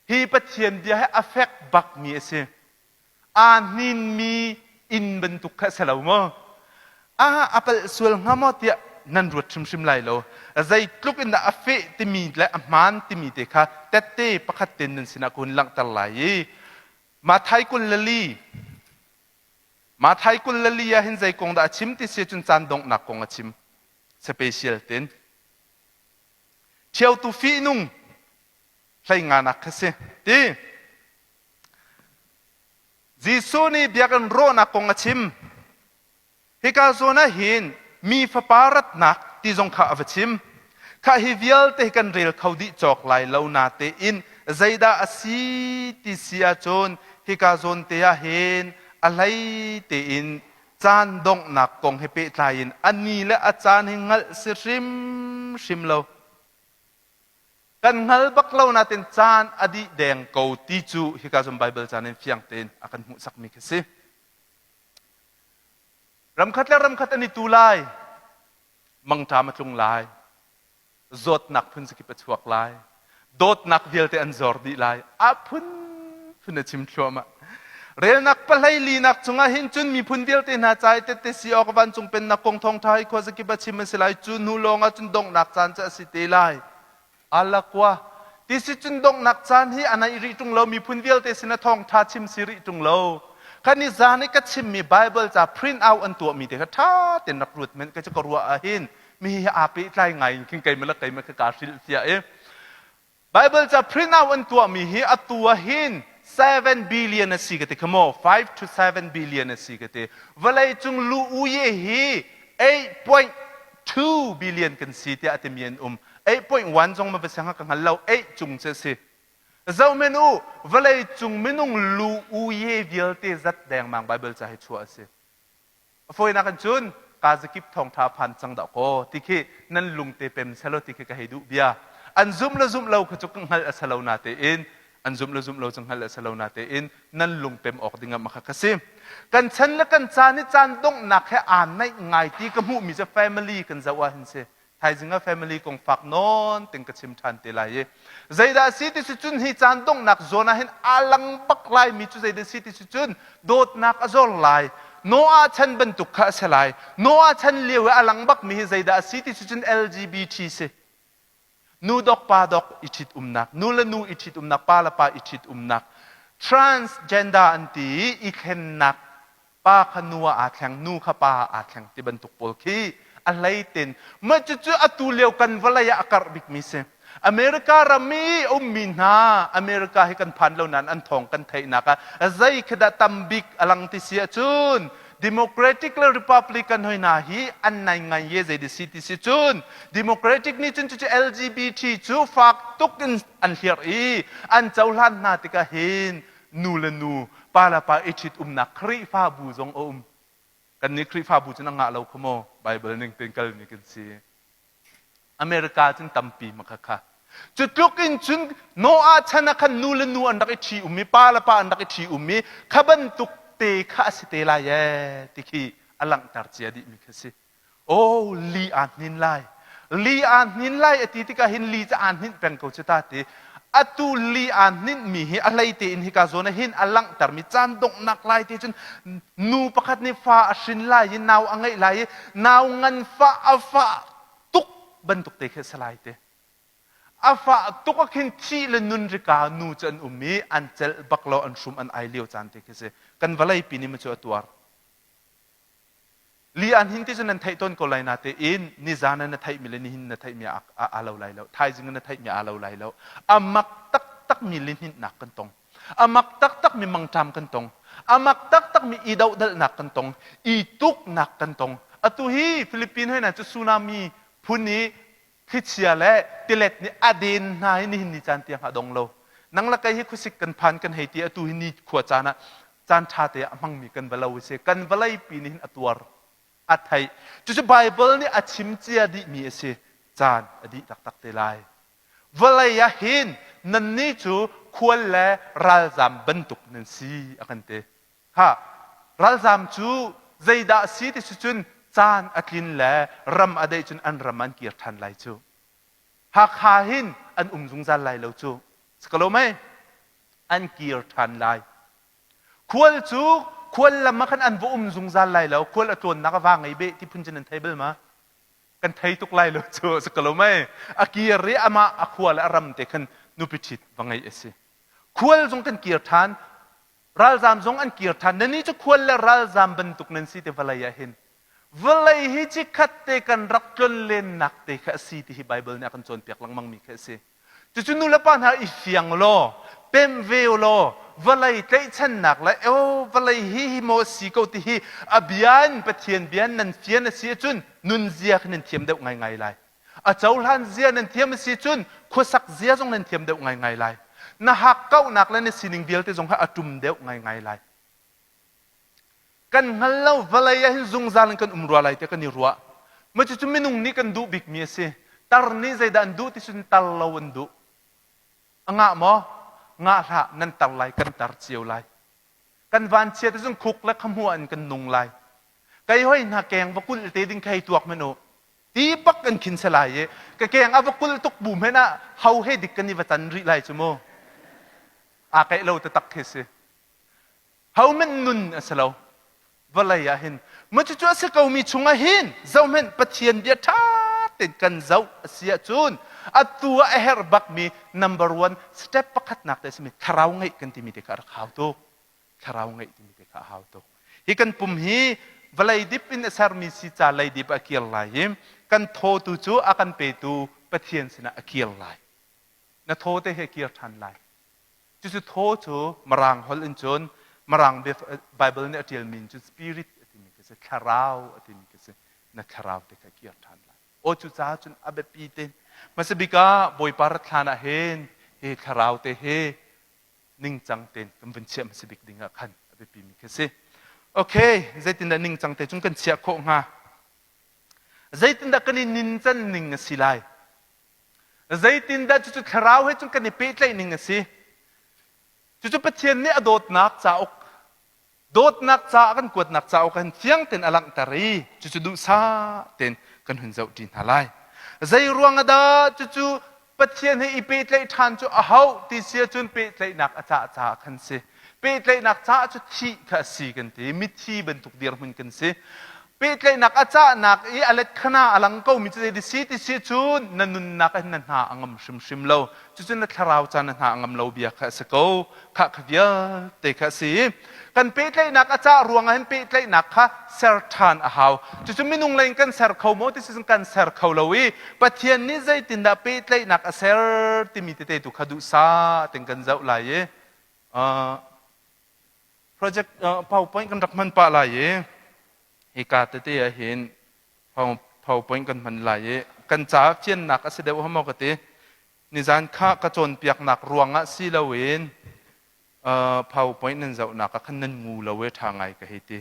Hi Pathian bia hi a fek bakmi a si. Aa hninmi inn bantuk kha a si lo maw? Ah, a palh sual hnga maw tiah nan ruat hrimhrim lai lo. Zeitluk in dah a feh timi le a hmaan timi te kha tette pakhat tein nan sinah ka hun langhter lai i Mathai 24 Mathai 24 ah hin zei kong dah a chim ti si cun caan donghnak kong a chim. Special tin. Ṭhiotu fihnung hlei nganak kha si. Ti. Jesuh nih biakinn rawhnak kong a chim. Hika zawn ah hin mi fapa ratnak ti zong kha a va chim. Khah hi vialte hi kan rel kho dih cawk lai lo natein zeidah a si ti si ahcun hika zawn te ah hin a hlei tein caan donghnak kong he pehtlai in a ni le a caan hi hngalh si hrimhrim lo. Kan hngal bak lo natin caan a dih deng ko ti cu hika zawn Baibal caan in fiang tein a kan hmuhsakmi khi si. Ramkhat le ramkhat an i tu lai. Mangṭam a tlung lai. Zawtnak phun zakip a chuak lai. Dawtnak vialte an zor dih lai. A phunphun a chim thluahmah. Relnak pahlei linak cungah hin cun miphun vialte hna ca i tette si awk vancung pennak kong thawngṭha hi khuazakip a chim a si lai. Cu hnu lawngah cun donghnak caan cu a si te lai. Alakua ti si cun donghnak caan hi a naih rih ṭung lo miphun vialte sin a thawngṭha chim si rih ṭung lo kan i zan i ka chimmi Bible ca print out an tuahmi te kha ṭha tein rak ruat men ka cu ka ruah ahhin mi hi aa pehtlai ngai in khin keimah le keimah kha kaa hrilhfiah i Bible ca print out an tuahmi hi atu ahhin 7 billion a si ka ti kha maw 5 to 7 billion a si ka ti vawlei cung lu uye hi 8.2 billion kan si tiah a timi an um 8.1 zong ma va siang ka hngal lo 8 cung cu a si zohmen u vawlei cung minung lu u ye vialte zat dengmang bible ca hi chuah a si a fawinak in cun kazakip thawngtha phan cang dah kaw ti khi nan lungte pem selo ti khi ka hei duh bia an zum le zum lo kha cu ka hngalh a selo na tein an zum le zum lo cu hngalh a selo na tein nan lungpem awk ding ah makha ka si kan chan le kan caan i caan donghnak he aa naih ngai ti ka hmuhmi cu family kan zoh ah hin si Thaizing ah family kong fak nawn ting ka chim ṭhan te lai i zeidah si ti si cun hi caan donghnak zawn ah hin aa lang bak lai mi cu zeidah si ti si cun dawtnak a zor lai Noah chan bantuk kha a si lai Noah chan lio i a lang bak mi hi zeidah si ti si cun LGBT si nu dok pa dok i ṭhit umnak nu le nu i ṭhit umnak pa le pa i ṭhit umnak transgender an ti i i thlennak pa kha nu ah aa thleng nu kha pa ah aa thleng ti bantuk pawl khi a hleitin mah cucu atu lio kan vawlei ah a karh bikmi si America ram i ummi hna America hi kan phan lo nain an thawng kan theihnak ah zei khi dah tam bik a lang ti si ahcun Democratic le Republican hoi hna hi an nai ngai ye zei si ti si cun Democratic nih cun cucu LGBT cu fak tuk in an hliar i an cohlan hna tikah hin nu le nu, pa le pa i ṭhit umnak Khrihfabu zong a um. Kannih Khrihfabu cu na ngah lo kha maw? Bible ning tein kalmi kan si. America cun tampi ma kha kha. Cu tluk in cun Noah chan ah khan nu le nu an rak i ṭhi um i pa le pa an rak i ṭhi um i kha bantuk te kha a si te lai ee ti khi a langhter cia dihmi kha si. Oh, li aa hnin lai. Li aa hnin lai a ti tikah hin li cu aa hninh peng ko cu ta ti. Atu li aa hninhmi hi a hlei tein hika zawn ah hin a langhtermi caan donghnak lai ti cun nu pakhat nih fa a hrin lai i nau a ngeih lai i nau nganfah a fah tuk bantuk te khi a si lai ti. A fah tuk ah khin thih le nun rika nu cu an um i an celh bak lo an hrum an ai lio caan te khi si. Kan vawlei pi nih ma cu a tuar. Li an hin ti cu nan theih tawn ko lai natein nizan ah na theihmi le nihin na theihmi aa lo lai lo. Thaizing na theihmi aa lo lai lo. A mak taktakmi lihninhnak kan tong. A mak taktakmi mangṭam kan tong. A mak taktakmi i dohdalhnak kan tong. I tuknak kan tong. Atu hi Philippine hoi na cu tsunami phun i thlichia le tilet nih a den hna hi nihin ni caan tiang a dong lo. Nang le kei hi khuasik kan phan kan hei ti atu hi ni khua caan ah caan ṭha te ah a hmangmi kan va lo si. Kan vawlei pi nih hin a tuar, a theih. Cucu Baibal nih a chim cia dihmi a si. Caan a dih taktak te lai. Vawlei ah hin nannih cu khual le ralzam bantuk nan si a kan ti. Ha, ralzam cu zeidah a si ti si cun caan a tlin le ram a deih cun an ram an kir ṭhan lai cu. Hakha hin an um zungzal lai lo cu. Si ko lo mei? An kir ṭhan lai. Khual cu khual lam ah khan an va um zungzal lai lo. Khual a tlawnnak a va ngei beh ti phun cun an thei bal ma? Kan thei tuk lai lo cu. Si ko lo mei? A kir i amah a khua le a ram te khan nupi ṭhit va ngeih a si. Khual zong kan kir ṭhan. Ralzam zong an kir ṭhan. Nannih cu khual le ralzam bantuk nan si ti vawlei ah hin. Vawlei hi chikkhat te kan rak tlonlennak te kha a si ti hi Baibal nih a kan cawnpiak lengmangmi kha a si. Cucu nulepa hna i fiang law, pemh ve u law, vawlei tlaihchannak le aw vawlei hi hi maw a si ko ti hi a bia in Pathian bia in nan fian a si ahcun nunzia kha nan thiam deuh ngaingai lai. A cohlan zia nan thiam a si cun khuasak zia zong nan thiam deuh ngaingai lai. Na hakkauhnak le na sining vialte zong kha a ṭum deuh ngaingai lai. Kan hngal lo vawlei ah hin zungzal in kan um rua lai tiah kan i ruah. Mah cucu minung nih kan duh bikmi a si. Tar nih zeidah an duh ti cun tar lo an duh. A ngah maw? Ngah hlah, nan tar lai, kan tar cio lai. Kan vanchiat ahcun khuk le khamua in kan nung lai. Kei hoi hna keng va kulh te ding kha hei tuak hmanh u. Ti bak kan khin se lai i ka keng a va kulh tuk bu hmanh ah ho he dik kan i va tan rih lai cu mu. Aa kaih lo taktak khi si. Ho hmanh nun a si lo. Vawlei ah hin ma cucu a si komi chungah hin zohhmanh Pathian bia ṭha tein kan zoh a si ahcun atu ah a herh bakmi number one step pakhatnak te a simi thlarau ngeih kan timi te kha a rak hau tuk. Thlarau ngeih timi te kha a hau tuk. Hi kan pum hi vawlei dip in a sermi si ca leidip a kir lai i kan thaw tu cu a kan petu Pathian sinah a kir lai. Na thaw te he kir ṭhan lai. Cucu thaw cu Mirang holh in cun Mirang Bible nih a ṭialmi in cun spirit a timi khi si, thlarau a timi khi si. Na thlarau te kha kir ṭhan lai. Aw cucaah cun a biapi te. Hmasa bik ah Bawipa rat hlan ah hin hi thlarau te hi ningcang tein kan vun chiah hmasa bik ding ah khan a biapimi khi si. Okay, zeitindah ningcang te cun kan chiah khawh hnga? Zeitindah kan i nincan ning a si lai? Zeitindah cucu thlarau he cun kan i pehtlaih ning a si? Cucu Pathian nih a dawtnak cauk dawtnak ca a kan kuatnak cauk hin fiang tein a langhter i cucu duhsah tein kan hun zohṭi hna lai. Zei ruang ah dah cucu Pathian he i pehtlaih ṭhan cu a hauh ti si ahcun pehtlaihnak a cah caah khan si. Pehtlaihnak caah cu thih kha a si kan ti. Mithi bantuk dirhmun kan si. Pehtlaihnak a cahnak i a let khana a lang komi cu zei si ti si cun na nunnak ah hin na hna a ngam hrimhrim lo. Cucu na thlarau ca na hna a ngam lo bia kha a si ko. Khah kha vialte kha a si. Kan pehtlaihnak a cah ruangah hin pehtlaihnak kha ser ṭhan a hau. Cucu minung lei in kan ser kho maw ti si cun kan ser kho lo i Pathian nih zeitindah pehtlaihnak a ser timi tete tu kha duhsah tein kan zoh lai i project PowerPoint kan rak hman pah lai i hika tete ah hin PowerPoint kan hman lai i kan caah fiannak a si deuh maw ka ti. Nizan kha ka cawnpiaknak ruangah si loin PowerPoint nan zohnak ah khan nan ngu lo e ṭha ngai ka hei ti.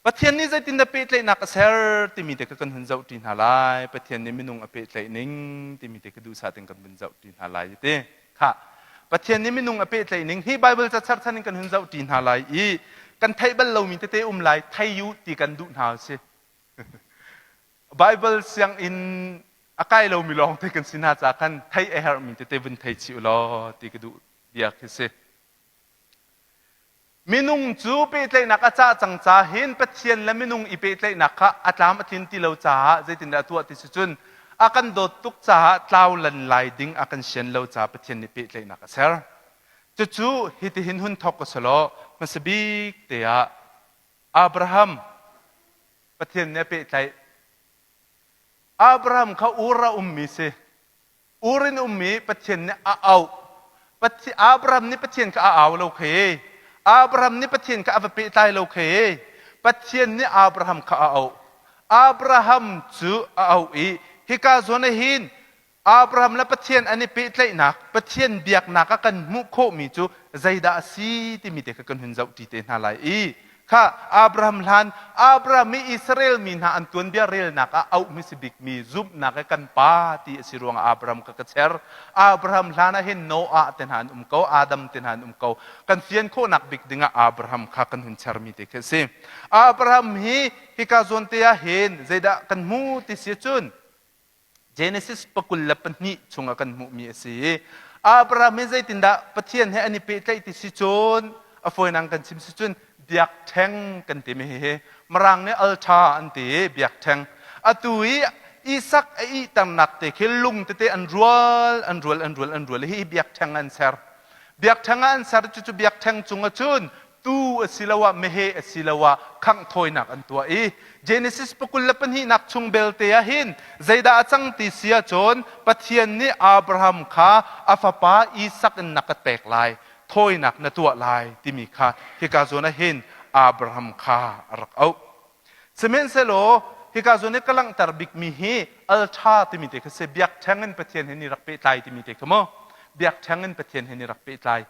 Pathian nih zeitindah pehtlaihnak a ser timi te kha kan hun zohṭi hna lai. Pathian nih minung a pehtlaih ning timi te kha duhsah tein kan vun zohṭi hna lai ti. Kha Pathian nih minung a pehtlaih ning hi Bible ca cherchan in kan hun zohṭi hna lai i kan theih bal lomi tete um lai thei u ti kan duh hna si. Bible sianginn a kai lomi lawng te kan si hna ca khan theih a herhmi tete vun thei chih u law ti ka duh bia khi si. Minung cu pehtlaihnak a cah cang ca hin Pathian le minung i pehtlaihnak kha a tlam a tlin ti lo caah zeitindah a tuah ti si cun a kan dawt tuk caah tlau lan lai ding a kan sian lo caah Pathian nih pehtlaihnak a ser. Cucu hitihin hun thawk ka si law hmasa bik te ah Abraham Pathian nih a pehtlaih. Abraham kha Ur ah ummi si. Ur in ummi Pathian nih a auh. Abraham nih Pathian kha a au lo khi. Abraham nih Pathian kha a va pehtlai lo khi. Pathian nih Abraham kha a auh. Abraham cu a auh i hika zawn ah hin Abraham le Pathian an i pehtlaihnak, Pathian biaknak ah kan hmuh khawhmi cu zeidah a si timi te kha kan hun zohṭi te hna lai i kha Abraham hlan Abraham i Israel mi hna an tuanbia relnak ah auhmi si bikmi zumhnak i kan pa ti a si ruangah Abraham kha ka cher. Abraham hlan ah hin Noah te hna an um ko, Adam te hna an um ko. Kan fian khawhnak bik dingah Abraham kha kan hun chermi te khi a si. Abraham hi hika zawn te ah hin zeidah kan hmu ti si cun Genesis 22 chungah kan hmuhmi a si i Abraham hi zeitindah Pathian he an i pehtlaih ti si cun a fawinak kan chim si cun biakṭheng kan timi hihi Mirang nih altar an ti i biakṭheng. Atu i Isak a ihternak te khi lung tete an rual an rual an rual an rual hi biakṭheng an ser. Biakṭheng ah an ser cucu biakṭheng cungah cun tuu asiloah meheh asiloah khangh thawinak an tuah i Genesis pakul le pahnihnak chung belte ah hin zeidah a cang ti si ahcun Pathian nih Abraham kha a fapa Isak in na ka pek lai thawinak na tuah lai timi kha hika zawn ah hin Abraham kha a rak auh. Sihmanhsehlaw hika zawn i ka langhter bikmi hi alṭha timi te kha si biakṭheng in Pathian he ni rak pehtlai timi te kha mu biakṭheng in Pathian he ni rak pehtlai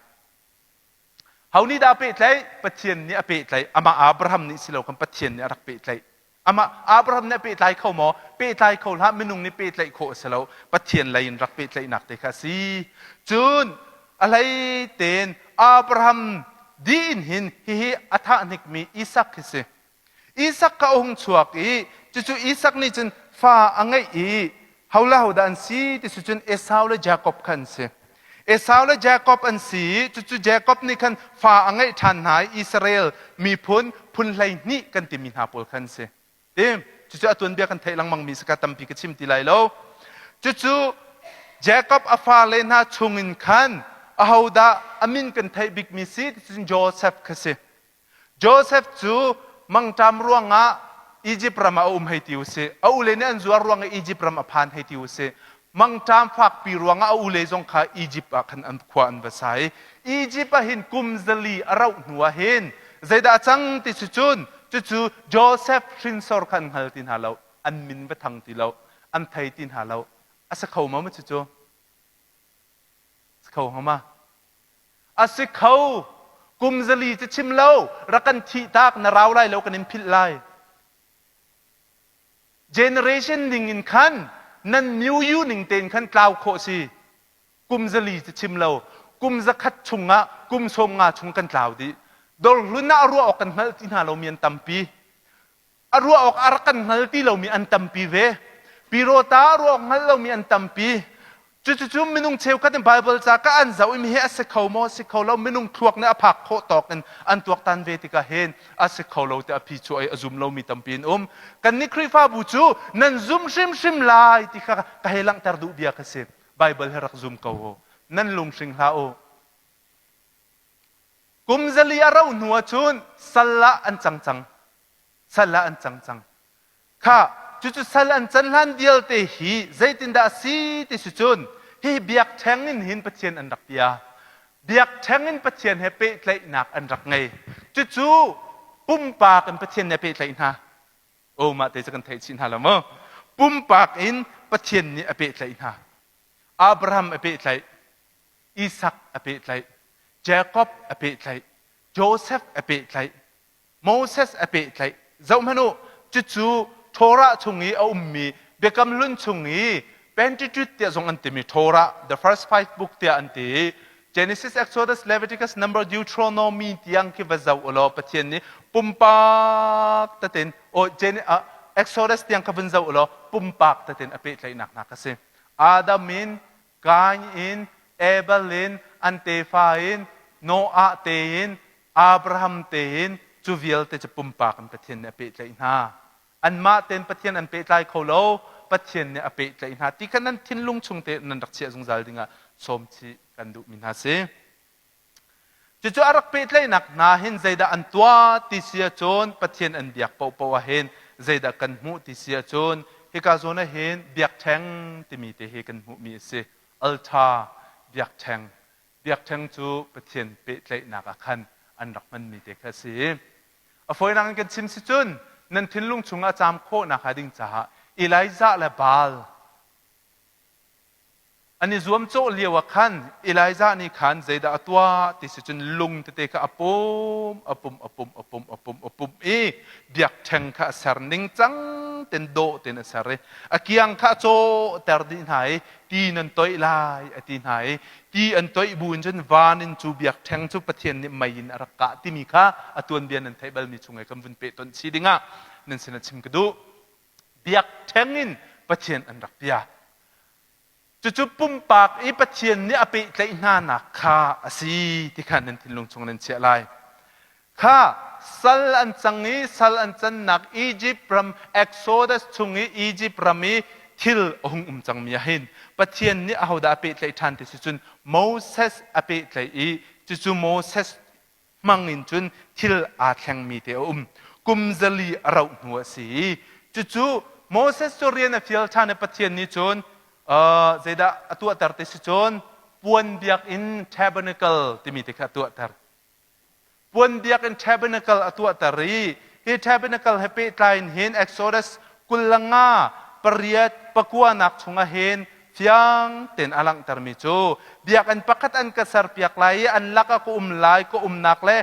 Ho nih dah a pehtlaih? Pathian nih a pehtlaih. Amah Abraham nih si lo kan Pathian nih a rak pehtlaih. Amah Abraham nih a pehtlai kho maw? Pehtlai kho hlah. Minung nih pehtlaih khawh a si lo. Pathian lei in rak pehtlaihnak te kha a si. Cun a hlei tein Abraham dih in hin hihi a thah hnikmi Isak hi si. Isak kha a hung chuak i cucu Isak nih cun fa a ngeih i ho le hodah an si ti cu cun Esau le Jakob kha an si. Esau le Jakob an si i cucu Jakob nih khan fa a ngeih ṭhan hna i Israel miphun phun 12 kan timi hna pawl kha an si. Tim cucu a tuanbia kan theih lengmangmi si kha tampi ka chim ti lai lo. Cucu Jakob a fale hna chungin khan ahodah a min kan theih bikmi si ti cun Joseph kha si. Josef cu mangṭam ruangah Izipt ram ah a um hei ti u sih. A ule nih an zuar ruangah Izipt ram a phan hei ti u sih. Mangṭam fakpi ruangah a ule zong kha Izipt ah khan an khua an va sa i Izipt ah hin kum zali a rauh hnu ah hin zeidah a cang ti si cun cucu Josef hrinsor kha an hngal ti hna lo. An min va thang ti lo. An thei ti hna lo. A si kho ma maw cucu? Si kho hnga ma? A si kho. Kum zali cu chim lo, rak kan thih tak, na rau lai lo, kan in philh lai. Generation ning in khan nan myu ning tein khan tlau khawh si. Kum zali cu chim lo, kum zakhat chungah kum 50 chung kan tlau dih. Dawrhlun ah a ruah awk kan hngalh ti hna lomi an tampi. A ruah awk a rak kan hngal ti lomi an tampi ve. Pirota a ruah awk hngal lomi an tampi. Cucucu minung cheukhat in Bible ca ka an zoh i mi hi a si kho maw si kho lo minung thluak nih a phak khawh tawk in an tuaktan ve tikah hin a si kho lo tiah a phi chuah i a zum lomi tampi an um. Kannih Khrihfabu cu nan zum hrimhrim lai ti kha ka hei langhter duh bia ka si. Bible hi rak zum ko u. Nan lunghring hlah u. Kum zali a rauh hnu ahcun sal ah an cang cang. Sal ah an cang cang. Kha cucu sal an can hlan vialte hi zeitindah a si ti si cun hi biakṭheng in hin Pathian an rak bia. Biakṭheng in Pathian he pehtlaihnak an rak ngei. Cucu pumpak in Pathian nih a pehtlaih hna. Oh mah te cu kan theih chih hna lo maw? Pumpak in Pathian nih a pehtlaih hna. Abraham a pehtlaih. Isak a pehtlaih, Jakob a pehtlaih, Josef a pehtlaih, Moses a pehtlaih. Zohhmanh u, cucu Torah chung i a ummi Biakam Hlun chung i Pentateuch tiah zong an timi Torah, the first five book tiah an ti i Genesis, Exodus, Leviticus, Number, Deuteronomy tiang khi va zoh u law Pathian nih pumpak tetin o Gen, uh, Exodus tiang kha vun zoh u law pumpak tetin a pehtlaihnak hna kha si. Adam in Kain in, Abel in, an tefa in, Noah tein, Abraham tein, cu vialte cu pumpak in Pathian nih a pehtlaih hna. Anmah tein Pathian an pehtlai kho lo, Pathian nih a pehtlaih hna ti kha nan thinlung chung te nan rak chiah zungzal dingah sawm chih kan duhmi hna si. Cucu a rak pehtlaihnak hna hin zeidah an tuah ti si ahcun Pathian an biak paohpaoh ahhin zeidah kan hmuh ti si ahcun hika zawn ahhin biakṭheng timi te hi kan hmuhmi a si. Altar biakṭheng. Biakṭheng cu Pathian pehtlaihnak ah khan an rak hmanmi te kha a si. A fawinak in kan chim si cun nan thinlung chungah caam khawhnak hnga ding caah Elijah le Baal An i zuamcawh lio ah khan Elijah nih khan zeidah a tuah ti si cun lung tete kha a pum, a pum, a pum, a pum, a pum, a pum i biakṭheng kha a ser ningcang ten dawh tein a ser i a kiang kha a cawhter dih hna i ti nan toih lai a ti hna i ti an toih bu in cun van in cu biakṭheng cu Pathian nih mei in a rak kah timi kha a tuanbia nan theih balmi chung i kan vun pehtonh chih dingah nan sinah chim ka duh. Biakṭheng in Pathian an rak bia. Cucu pumpak i Pathian nih a pehtlaih hnanak kha a si ti kha nan thinlung chung nan chiah lai. Kha sal an cang i sal an cannak Egypt ram Exodus chung i Egypt ram i thil a hung um cangmi ah hin Pathian nih ahodah a pehtlaih ṭhan ti si cun Moses a pehtlaih i cucu Moses hmang in cun thil aa thlengmi te a um. Kum 400 a rauh hnu a si i cucu Moses cu rian a fial ṭhan i Pathian nih cun zeidah a tuahter ti si cun puan biakinn tabernacle timi te kha a tuahter. Puan biakinn tabernacle a tuahter i hi tabernacle he pehtlai in hin Exodus 25 pariat pakuanak chungah hin fiang tein a langhtermi cu biakinn pakhat an ka serpiak lai i an lakah ka um lai ka umnak le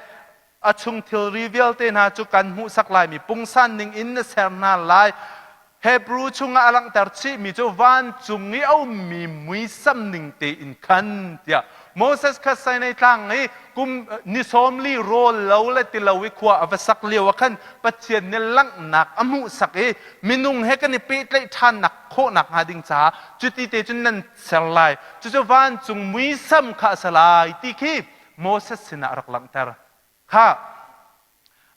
a chung thilri vialte hna cu kan hmuhsak laimi pungsan ning in na ser hna lai. Hebrew chungah a langhter chihmi cu vancung i a ummi muisam ning tein khan tiah Moses kha Sinai tlang i kum ni 40 rawl lo le ti lo i khua a va sak lio ah khan Pathian nih langhnak a hmuhsak i minung he kan i pehtlaih ṭhannak khawhnak hnga ding caah cuti te cun nan ser lai, cucu vancung muisam kha a si lai ti khi Moses sinah a rak langhter. Kha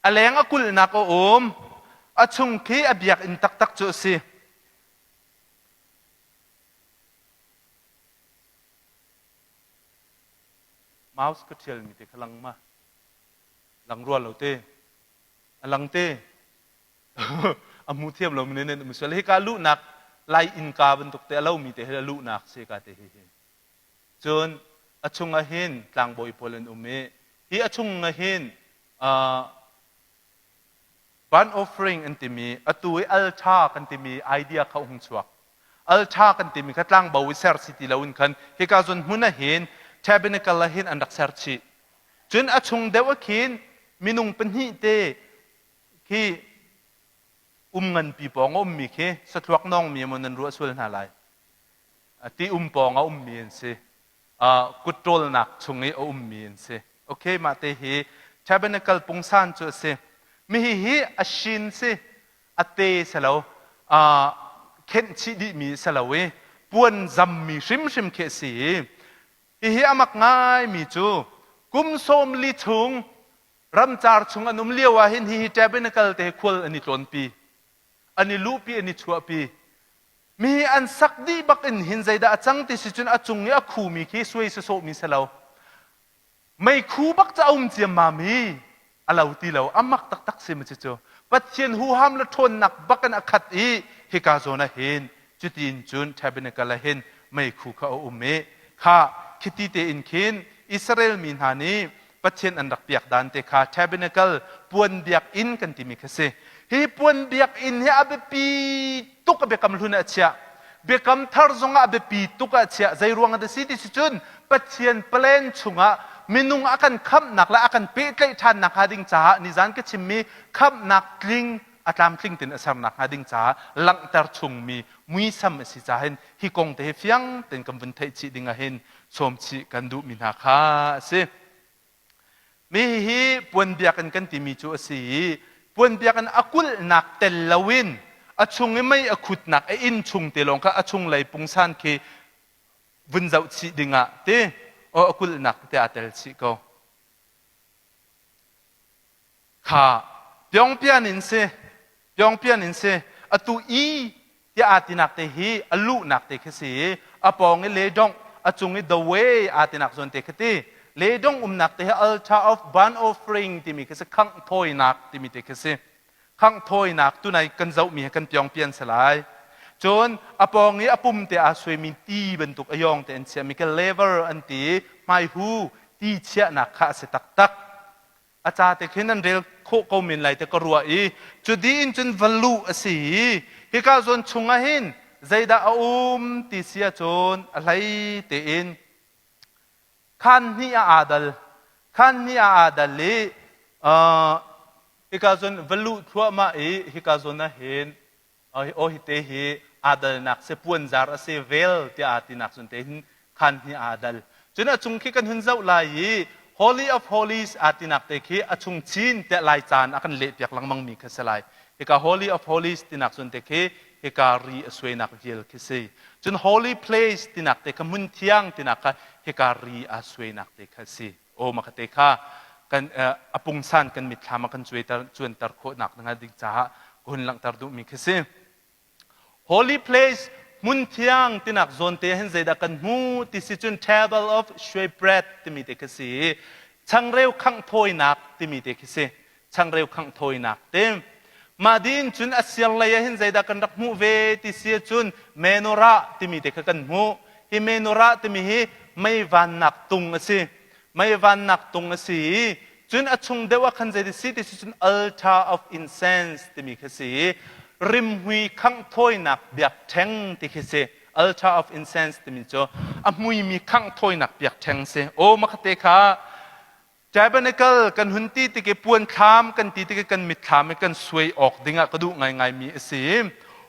a leng a kulhnak a um, a chung khi a biakinn taktak cu a si. Mouse ka ṭhialmi te kha lang ma? Lang rua lo te. A lang te. A hmu thiam lo mi nen um sual. Hika luhnak lai innka bantuk te a lomi te hi a luhnak si ka te hi hi. Cun a chung ah hin tlangbawi pawl an um i hi a chung ah hin burnt offering an timi atu i altar kan timi idea kha hung chuak. Altar kan timi kha tlangbo i ser si ti loin khan hika zawn hmun ah hin tabernacle ah hin an rak ser chih. Cun a chung deuh ah khin minung pahnih te khi um nganpi pawng a ummi khi sathluak nawngmi maw nan ruah sual hna lai. Ti um pawng a ummi an si. Kut ṭawlnak chung i a ummi an si. Okay, mah te hi tabernacle pungsan cu a si. Mi hi hi a shin si, a te si lo, khenh chih dihmi si lo i puan zammi hrimhrim khi a si i hihi a mak ngaimi cu kum 40 chung ramcar chung an um lio ah hin hihi tabernacle te khual an i tlawnpi, an i luhpi, an i chuahpi. Mi an sak dih bak in hin zeidah a cang ti si cun a cung i a khumi khi suai sawsawhmi si lo. Meikhu bak cu a um ciammam i a lo ti lo. A mak taktak si ma cucu. Pathian huham le ṭhawnnak bak in a khat i hika zawn ah hin cutin cun tabernacle ah hin meikhu kha a um i kha khiti tein khin Israel mi hna nih Pathian an rak biak dan te kha tabernacle puan biakinn kan timi kha si. Hi puan biakinn hi a biapi tuk a biakam hlun ah a chiah. Biakam thar zongah a biapi tuk ah a chiah. Zei ruang ah si ti si cun Pathian plan chungah minung a kan khamhnak le a kan pehtlaih ṭhannak hnga ding caah nizan ka chimmi khamhnak tling a tlamtling tein a sernak hnga ding caah langhter chungmi muisam a si caah hin hi kong te hi fiang tein kan vun theih chih ding ah hin sawm chih kan duhmi hna kha a si. Mi hihi puan biakinn kan timi cu a si i puan biakinn a kulhnak tel loin a chung i mei a khutnak a inn chung te lawng kha a chunglei pungsan khi vun zoh chih dingah ti aw a kulhnak tete aa tel chih ko. Kha pyongpian in si, pyongpian in si. Atu i tiah aa tinak te hi a luhnak te khi si i a pawng i ledong, a cung i the way aa tinak zawn te khi ti. Ledong umnak te hi altar of burnt offering timi khi si khangh thawinak timi te khi si. Khangh thawinak tunai kan zohmi he kan piongpian si lai. Cun a pawng i a pum te aa suaimi ti bantuk a yawng te an chiahmi khi lever an ti hmaihu ti chiahnak kha a si taktak. A ca te khin an rel khawh ko men lai te ka ruah i cu dih in cun va luh a si i hika zawn chung ah hin zeidah a um ti si ahcun a hlei tein khaan hnih ah aa dal. Khaan hnih ah aa dal i hika zawn va luh thluahmah i hika zawn ah hin aw hi te hi aa dalnak si puanzar a si vel tiah aa tinak cun te hin khaan hnih aa dal. Cun a cung khi kan hun zoh lai i Holy of Holies aa tinak te khi a chung chin tiah lai caan a kan lehpiak lengmang mi kha si lai. Hika Holy of Holies tinak cun te khi hika ri a suainak vial khi si. Cun Holy Place tinak te kha hmun thiang tinak kha hika ri aa suainak te kha si. Aw maka te kha kan a pungsan kan mitthlam ah kan cuaiter cuanter khawhnak ding caah ka hun langhter duhmi khi si. Holy Place hmun thiang tinak zawn te hin zeidah kan hmu ti si cun table of shewbread timi te khi si. Changreu khangh thawinak timi te khi si. Changreu khangh thawinak te. Mah din cun a sir lei ah hin zeidah kan rak hmuh ve ti si cun menorah timi te kha kan hmuh. Hi menorah timi hi mei vannak tung a si. Mei vannak tung a si i cun a chung deuh ah khan zei si ti si cun altar of incense timi kha si i rimhmui khangh thawinak biakṭheng ti khi si. Altar of incense timi cu a hmuimi khangh thawinak biakṭheng si. Aw makhate kha Tabernacle kan hun ti tik i puanthlam kan ti tik i kan mitthlam i kan suai awk dingah ka duh ngaingaimi a si.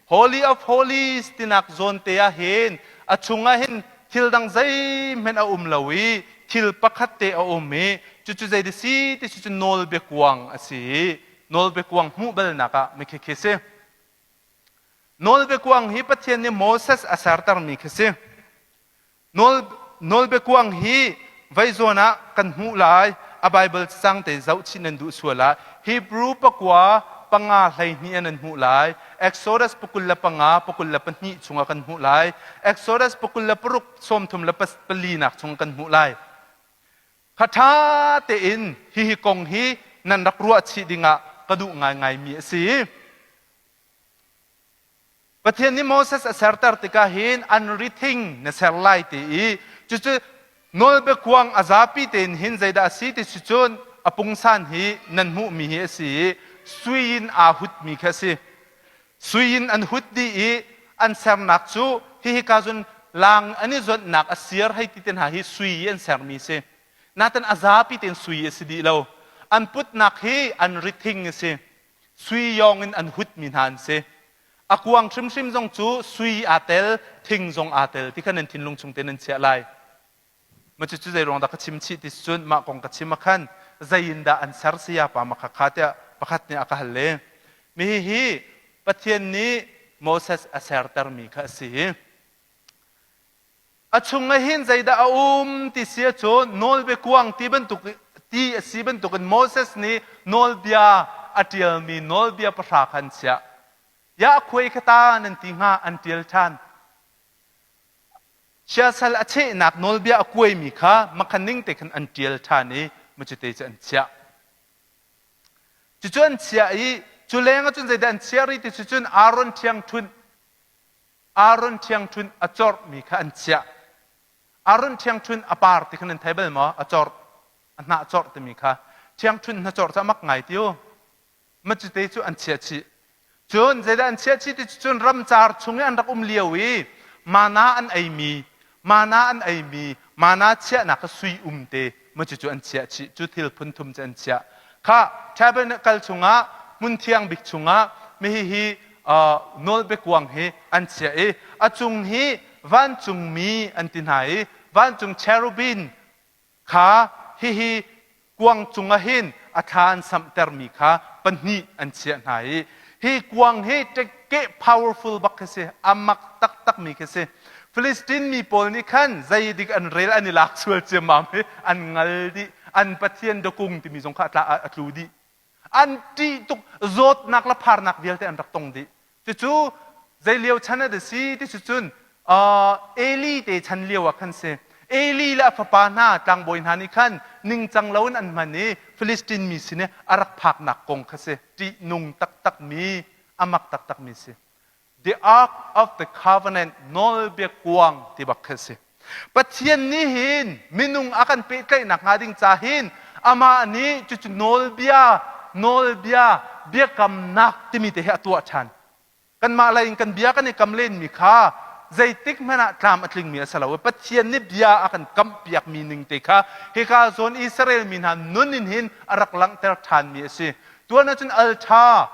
Holy of Holies tinak zawn te ah hin a chungah hin thil dang zeihmanh a um lo i thil pakhat te a um i cucu zei si ti cu nawlbiakuang a si i nawlbiakuang hmuh balnak ah mikhikhi si. Nawlbiakuang hi Pathian nih Moses a sertermi khi si. Nawlbiakuang hi vei zawn ah kan hmuh lai. A Baibal cacang te zohchih nan duh sual ah Hebrew pakua panga 12 ah nan hmuh lai. Exodus 25 22 chungah kan hmuh lai. Exodus 26 34 nak chung kan hmuh lai. Kha ṭha tein hihi kong hi nan rak ruah chih dingah ka duh ngaingaimi a si. Pathian nih Moses a serter tikah hin an rithing na ser lai ti i cucu nawlbiakuang a zapi tein hin zeidah a si ti si cun a pungsan hi nan hmuhmi hi a si i sui in aa hutmi kha a si. Sui in an hut dih i an sernak cu hihi ka cun lang an i zonhnak a sir hei ti te hna hi sui i an sermi si. Natin a zapi tein sui a si dih lo. An putnak hi an rithing a si. Sui yawng in an hutmi hna an si. A kuang hrimhrim zong cu sui aa tel, thing zong aa tel ti kha nan thinlung chung te nan chiah lai. Ma cucu zei ruang dah ka chim chih ti cun mah kong ka chim ah khan zei in dah an ser saya pa ma kha kha tiah pakhat nih a ka hal le mi hihi Pathian nih Moses a sertermi kha a si. A chung ah hin zeidah a um ti si ahcun nawlbiakuang ti bantuk ti a si bantukin Moses nih nawlbia a ṭialmi nawlbia pahra kha an chiah. Ya khuai kha ta nan ti hnga an ṭial ṭhan. Siasal a chehnak nawlbia a kuaimi kha makhan ning te khan an ṭial ṭhan i macute cu an chiah. Cucu an chiah i cu leng ah cun zeidah an chiah rih ti cu cun Aaron ṭhiangṭhunh Aaron ṭhiangṭhunh a corhmi kha an chiah. Aaron ṭhiangṭhunh a par ti kha nan thei bal maw? A corh, a hnah corh timi kha. Ṭhiangṭhunh hna corh cu a mak ngai ti u. Macute cu an chiah chih. Cun zeidah an chiah chih ti cu cun ramcar chung i an rak um lio i mana an eimi, mana an eimi, mana chiahnak kha sui um te ma cucu an chiah chih. Cu thil phun thum cu an chiah. Kha tabernacle chungah hmun thiang bik chungah mi hihi nawlbiakuang hi an chiah i a cung hi vancungmi an ti hna i vancung cherubim kha hihi kuang cungah hin a thla an samhtermi kha pahnih an chiah hna i hi kuang hi ṭekkeh powerful bak khi si a mak taktakmi khi si. Philistine mi pawl nih khan zei dik an rel an i lak sual ciammam i an ngal dih an pathian dawkung timi zong kha a tlu dih. An ṭih tuk zawtnak le pharnak vialte an rak tong dih. Cucu zei lio chan a si ti cun Eli te chan lio ah khan si. Eli le a fapa hna tlangbawi hna nih khan ningcang loin an hman i Filistin mi sin i a rak phaknak kong kha si. Ṭihnung taktakmi, a mak taktakmi si. The Ark of the Covenant nawlbia kuang ti bak khi a si. Pathian nih hin minung a kan pehtlaihnak hnga ding ca hin amah nih cucu nawlbia nawlbia biakamnak timi te hi a tuah ṭhan. Kanmah lei in kan bia kan i kam lenmi kha zeitik hmanh ah tlam a tlingmi a si lo. Pathian nih bia a kan kamhpiakmi ning te kha hika zawn Israel mi hna nun in hin a rak langhter ṭhanmi a si. Tuan ahcun alṭha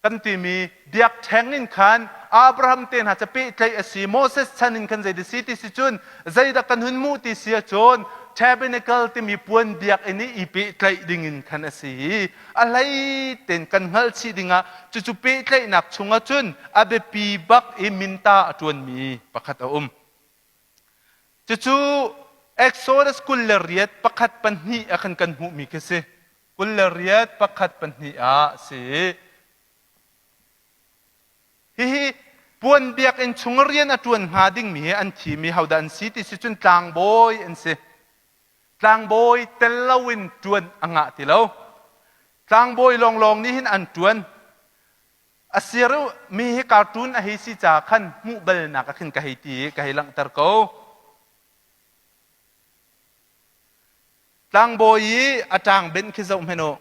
kan timi biakṭheng in khan Abraham te hna cu pehtlaih a si. Moses chan in khan zeidah si ti si cun zeidah kan hun hmuh ti si ahcun tabernacle timi puan biakinn i i pehtlaih ding in khan a si i a hlei tein kan hngalh chih dingah cucu pehtlaihnak chungah cun a biapi bak i minta a ṭuanmi pakhat a um. Cucu Exodus 28 pakhat pahnih ah khan kan hmuhmi khi si. 28 pakhat pahnih ah si. Hihi puan biakinn chung rian a ṭuan hnga dingmi hi an thimi hodah an si ti si cun tlangbawi an si. Tlangbawi tel loin ṭuan a ngah ti lo. Tlangbawi lawnglawng nih hin an ṭuan. A sir mi hi cartoon a hei si caah khan hmuh balnak ah khin ka hei ti i ka hei langhter ko. Tlangbawi i a ṭang benh khi zoh hmanh u.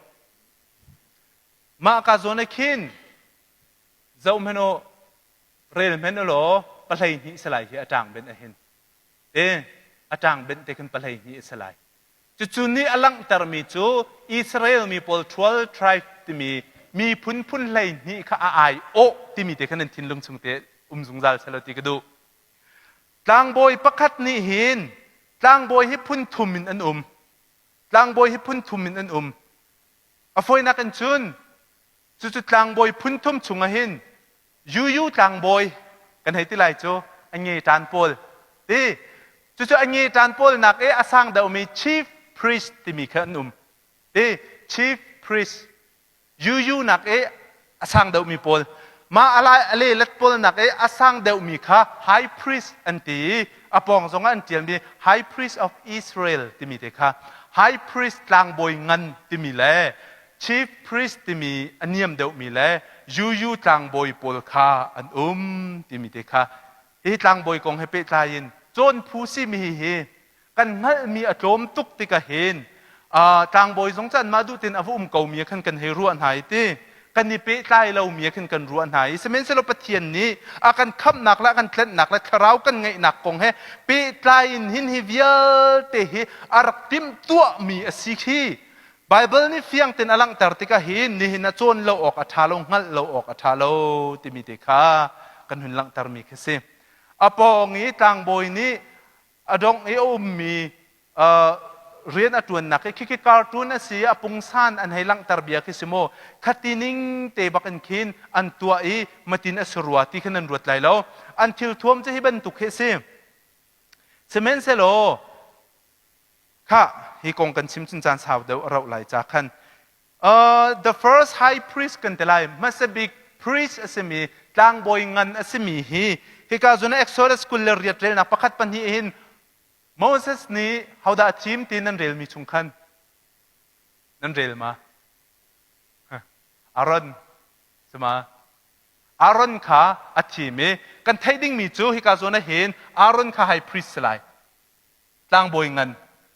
Mah ka zawn ah khin zoh hmanh u, rel hmanh u law pahlei hnih si lai hi a ṭang benh ah hin. E, a ṭang benh te khin pahlei hnih a si lai. Cucu nih a langhtermi cu Israel mi pawl 12 tribe timi miphun phun 12 kha a aiawh timi te kha nan thinlung chung te um zungzal selaw ti ka duh. Tlangbawi pakhat nih hin tlangbawi hi phun thum in an um. Tlangbawi hi phun thum in an um. A fawinak in cun cucu tlangbawi phun thum chungah hin UU tlangbawi kan hei ti lai cu a nge ṭan pawl ti cucu a nge ṭan pawl nak i a sang deuhmi chief priest timi kha an um ti chief priest UU nak i a sang deuhmi pawl mah a lai a lelet pawl nak i a sang deuhmi kha high priest an ti i a pawng zongah an ṭialmi high priest of Israel timi te kha high priest tlangbawi ngan timi le chief priest timi a niam deuhmi le UU tlangbawi pawl kha an um timi te kha hi tlangbawi kong he pehtlai in cawn phu simi hi hi kan hngalhmi a tlawm tuk tikah hin tlangbawi zong cu anmah duh tein a va um komi ah khan kan hei ruah hna i ti kan i pehtlai lomi ah khin kan ruah hna i sihmanhsehlaw Pathian nih a kan khamhnak le a kan tlenhnak le thlarau kan ngeihnak kong he pehtlai in hin hi vialte hi a rak timhtuahmi a si khi Baibal nih fiang tein a langhter tikah hin nihin ah cawn lo awk a ṭha lo hngalh lo awk a ṭha lo timi te kha kan hun langhtermi khi si. A pawng i tlangbawi nih a dongh i a ummi rian a ṭuannak hi khikhi cartoon a si a pungsan an hei langhter bia khi si maw khati ning te bak in khin an tuah i matin a si rua ti khin an ruat lai lo an thil thuam cu hi bantuk hi a si sihmanhsehlaw Khah, hi kong kan chim cun caan sau deuh a rauh lai ca khan. Uh, the first high priest kan ti lai. Hmasa bik priest a simi, tlangbawi ngan a simi hi, hika zun Exodus 28 relnak pakhat pahnih hin Moses nih hodah a thim ti nan relmi chung khan nan rel ma? Aaron, sima Aaron kha a thim i kan theih dingmi cu hika zawn ah hin Aaron kha high priest si lai. Tlangbawi ngan.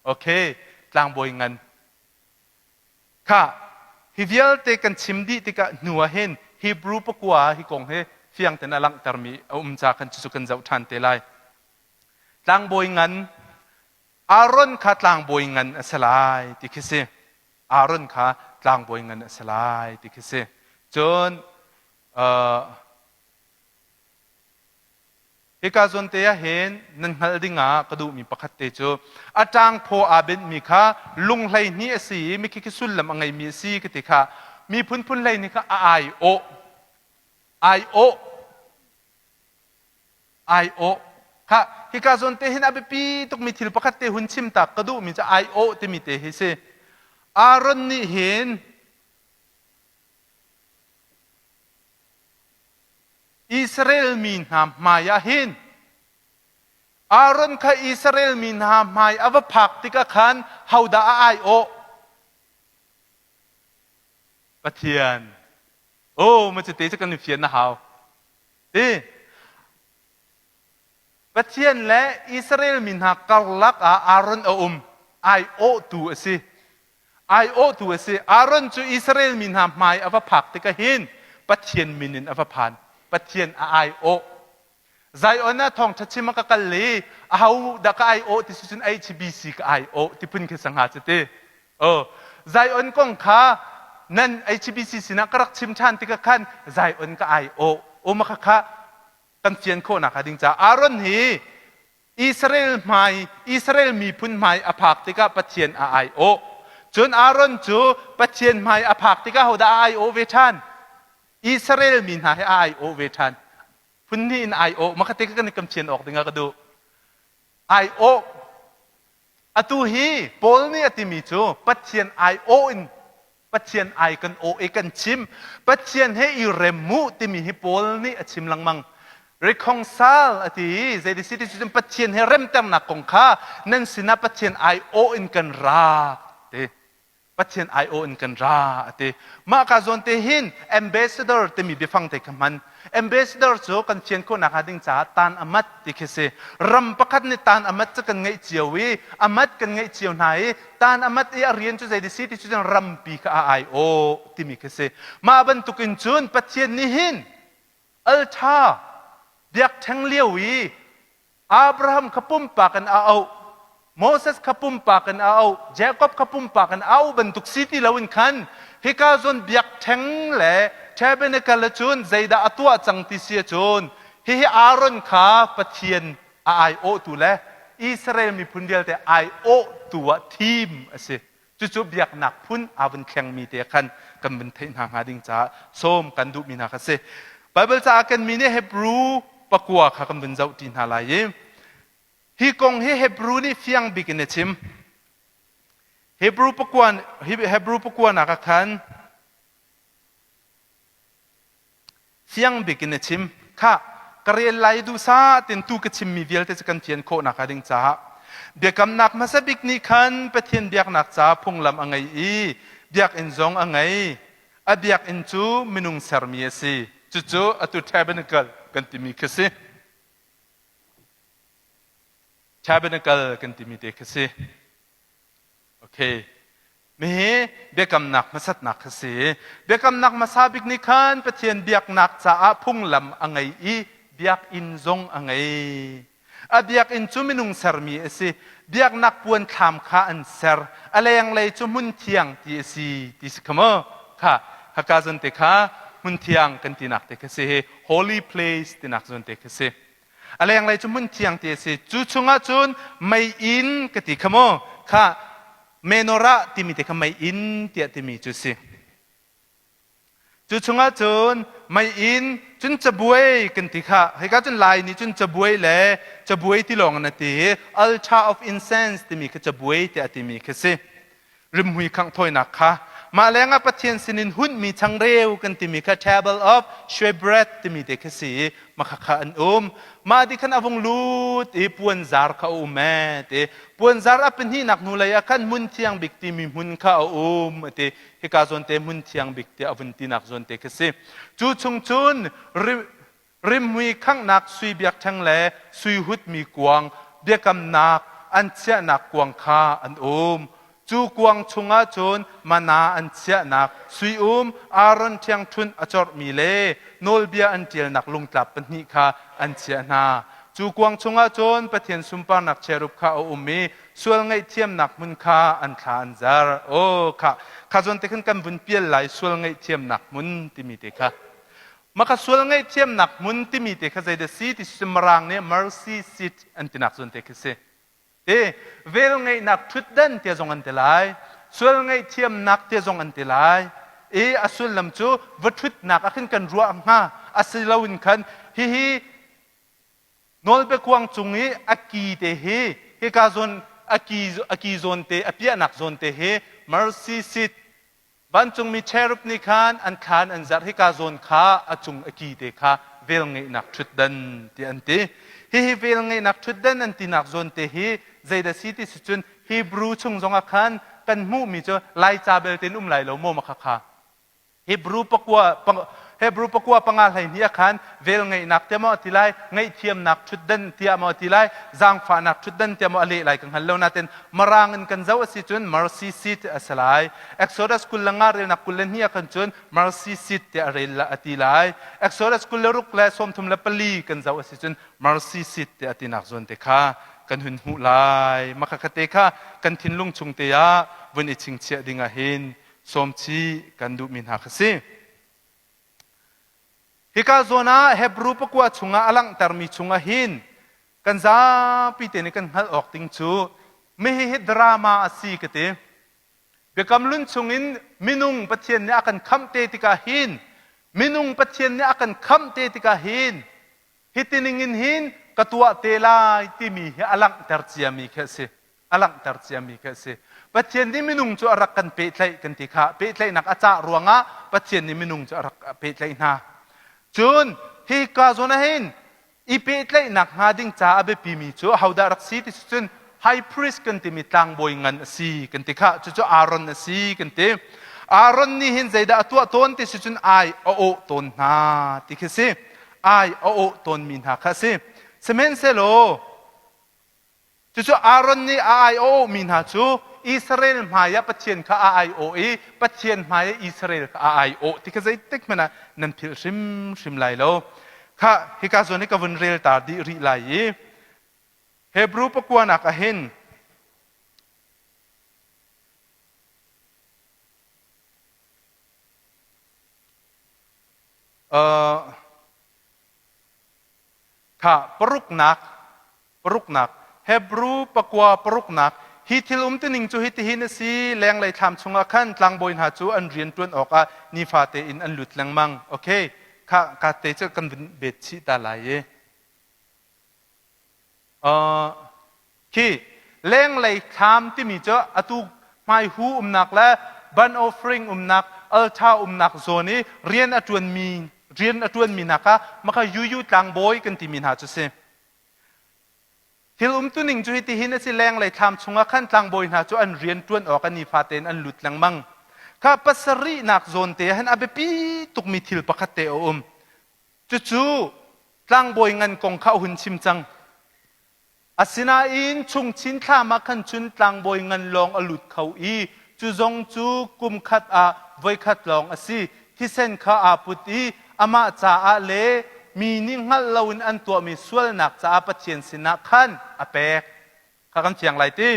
Okay, tlangbawi ngan. Kha hi vialte kan chim dih tikah hnu ah hin Hebrew pakua ah hi kong hi fiang tein a langhtermi a um ca khan cucu kan zoh ṭhan te lai. Tlangbawi ngan Aaron kha tlangbawi ngan a si lai ti khi si. Aaron kha tlangbawi ngan a si lai ti khi si. Cun uh, Hika zawn te ah hin nan hngalh ding ah ka duhmi pakhat te cu a ṭangphaw aa benhmi kha lung 12 a si i mikhi khi sullam a ngeimi a si ka ti kha miphun phun 12 kha a aiawh aiawh aiawh kha hika zawn te hin a biapi tukmi thil pakhat te hun chim tak ka duhmi cu aiawh timi te hi si Aaron nih hin Israel mi hna hmaiah hin Aaron kha Israel mi hna hmai a va phak tikah khan hodah a aiawh? Pathian. Oh, ma cu te cu kan i fian a hau. Ti. Pathian le Israel mi hna karlak ah Aaron a um. Aiawhtu a si. Aiawhtu a si. Aaron cu Israel mi hna hmai a va phak tikah hin Pathian min in a va phan. Pathian a aiawh. Zion ah thawngṭha chim a ka kal i aho dah ka aiawh ti si cun HBC ka aiawh ti phun khi sangha cu ti. Oh, Zion kong kha nan HBC sinah ka rak chim ṭhan tikah khan Zion ka aiawh. Um kha kha kan fian khawhnak hnga ding caah Aaron hi Israel hmai Israel miphun hmai a phak tikah Pathian a aiawh. Cun Aaron cu Pathian hmai a phak tikah hodah a aiawh ve ṭhan? Israel mi hna hi a aiawh ve ṭhan. Phun hnih in aiawh makhat te kan i kam thian awk dingah ka duh. Aiawh atu hi Paul nih a timi cu Pathian aiawh in Pathian ai kan awh i kan chim. Pathian he i rem mu timi hi Paul nih a chim lengmang. Reconcile a ti i zeiti ti cun Pathian he remternak kong kha nan sinah Pathian aiawh in kan ra ti. Pathian aiawh in kan ra a ti. Mah ka zawn te hin ambassador timi biafang te kha hman. Ambassador cu kan fian khawhnak hnga ding caah tan a mat ti khi si. Ram pakhat nih tan a mat cu kan ngeih cio i a mat kan ngeih cio hna i tan a mat i a rian cu zei si ti cu rampi kha a aiawh timi khi si. Mah bantukin cun Pathian nih hin alṭha biakṭheng lio i Abraham kha pumpak in a auh, Moses kha pumpak in a auh, Jakob kha pumpak in a auh bantuk si ti loin khan hika zawn biakṭheng le tabernacle cun zeidah a tuah cang ti si ahcun hihi Aaron kha Pathian a aiawhtu le Israel miphun vialte aiawhtu ah thim a si. Cucu biaknak phun aa vun thlengmi te khan kan vun theih hna hnga ding caah sawm kan duhmi hna kha si. Baibal caah kan mi nih Hebrew pakua kha kan vun zoh ṭi hna lai i hi kong hi Hebrew nih fiang bik in a chim. Hebrew pakua Hebrew pakua nak ah khan Fiang bik in a chim. Khah, ka rel lai duhsah ten tu ka chimmi vialte cu kan fian khawh nakhnga ding caah biakamnak hmasa bik nih khan Pathian biaknak ca phunglam a ngei i biakinn zong a ngei. A biakinn cu minung sermi a si. Cucu atu tabernacle kan timi khi si. Tabernacle kan timi te khi si. Okay. Mihi biakamnak hmasatnak kha si. Biakamnak hmasa bik nih khan Pathian biaknak caah phunglam a ngei i biakinn zong a ngei. A biakinn cu minung sermi a si. Biaknak puan thlam kha an ser. A lenglei cu hmun thiang ti a si ti si kha maw? Kha haka zon te kha hmun thiang kan tinak te kha si hi holy place tinak zon te kha si. A lenglei cu hmun thiang ti a si. Cu chungah cun meiinn ka ti kha maw? Kha menorah timi te kha meiinn tiah timi cu si. Cu chungah cun meiinn cun cabuai kan ti kha hika cun Lai nih cun cabuai le cabuai ti lawng in a ti i altar of incense timi kha cabuai tiah a timi kha si. Rimhmui khangh thawinak kha mah lengah Pathian sinin hunhmi changreu kan timi kha table of shewbread timi te kha si i makha kha an um. Mah ti khan a vung lut i puanzar kha a um ee ti. Puanzar a pahnihnak hnulei ah khan hmun thiang bik timi hmun kha a um ti. Hika zawn te hmun thiang bik tiah a vun tinak zawn te kha si. Cu chung cun rimhmui khanghnak sui biakṭheng le sui hutmi kuang biakamnak an chiahnak kuang kha an um. Cu kuang chungah cun mana an chiahnak sui um Aaron ṭhiangṭhunh a corhmi le nawlbia an ṭialnak lungtlap pahnih kha an chiah hna. Cu kuang chungah cun Pathian sunparnak cherub kha a um i sual ngaihthiamnak hmun kha an thla an zar. Aw kha kha zawn te khan kan vun pial lai sual ngaihthiamnak hmun timi te kha. Maka sual ngaihthiamnak hmun timi te kha zeidah si ti si Mirang nih mercy seat an tinak zawn te khi si. Te vel ngeihnak ṭhutdan tia zong an ti lai. Sual ngaihthiamnak tia zong an ti lai. I a sullam cu va ṭhutnak ah khin kan ruah hnga. A si loin khan hihi nawlbiakuang cung i a ki te hi hika zawn a ki a ki zawn te a piahnak zawn te hi mercy seat Vancungmi cherub nih khan an thlan an zarh hika zawn kha a cung a ki te kha velngeihnak ṭhutdan tiah an ti. Hihi velngeihnak ṭhutdan an tinak zawn te hi zeidah si ti si cun Hebrew chung zongah khan kan hmuhmi cu Laica belte in um lai lo maw ma kha Hebrew pakua Hebrew pakua panga 12 ah khan velngeihnak tiah maw a ti lai, ngaihthiamnak ṭhutdan tiah maw a ti lai, zaangfahnak ṭhutdan tiah maw a leh lai ka hngal lo nain Mirang in kan zoh a si cun mercy seat a si lai. Exodus 25 relnak 22 ah khan cun mercy seat tiah a rel a ti lai. Exodus 26 le 34 kan zoh a si cun mercy seat tiah a tinak zawn te kha kan hun hmuh lai. Maka te kha kan thinlung chung te ah vun i chingchiah ding ah hin sawmchih kan duhmi hna kha si. Hika zawn ah Hebrew pakua chungah a langhtermi chungah hin kan zapi te nih kan hngalh awk ding cu mihi hi drama a si ka ti. Biakam lun chungin minung Pathian nih a kan khamh te tikah hin minung Pathian nih a kan khamh te tikah hin hiti ning in hin ka tuah te lai timi hi a langhter ciami khi a si. A langhter ciami khi a si. Pathian nih minung cu a rak kan pehtlaih kan ti kha pehtlaihnak a cah ruangah Pathian nih minung cu a rak pehtlaih hna. Cun hika zawn ah hin i pehtlaihnak hnga ding ca a biapimi cu ahodah rak si ti cun high priest kan timi tlangbawi ngan a si kan ti kha cucu Aaron a si kan ti. Aaron nih hin zeidah a tuah tawn ti si cun ai a awh tawn hna ti khi si. Ai a awh tawnmi hna kha a si. Sihmanhsehlaw Cucu Aaron nih a aiawhmi hna cu Israel hmaiah Pathian kha a aiawh i Pathian hmaiah Israel kha a aiawh ti kha zeitik hmanh ah nan philh hrimhrim lai lo. Kha hika zawn hi ka vun rel ta dih rih lai i Hebrew pakuanak ah hin uh, Kha paruknak, paruknak, Hebru pakua paruknak, hi thil umtuning cu hitihin a si, lenglei thlam chungah khan tlangbawi hna cu an rian ṭuan awkah nifate in an lut lengmang. Okay, kha ka te cu kan vun bet chih ta lai i. Uh, khi lenglei thlam timi cu atu hmaihu umnak le ban offering umnak altar umnak zawn i rian a ṭuanmi rian a ṭuanmi hna kha maka yuyu tlangbawi kan timi hna cu si. Thil umtuning cu hitihin a si lenglei thlam chungah khan tlangbawi hna cu an rian ṭuan awk a nifate in an lut lengmang. Kha pasarihnak zawn te ah hin a biapi tukmi thil pakhat te a um. Cucu tlangbawi ngan kong kha a hun chim cang. Asinain chungchin thlam ah khan cun tlangbawi ngan lawng a lut kho i cu zong cu kum khat ah voikhat lawng a si. Thisen kha aa put i amah caah le mi nih hngalh loin an tuahmi sualnak caah Pathian sinah khan a pek. Kha kan fiang lai ti.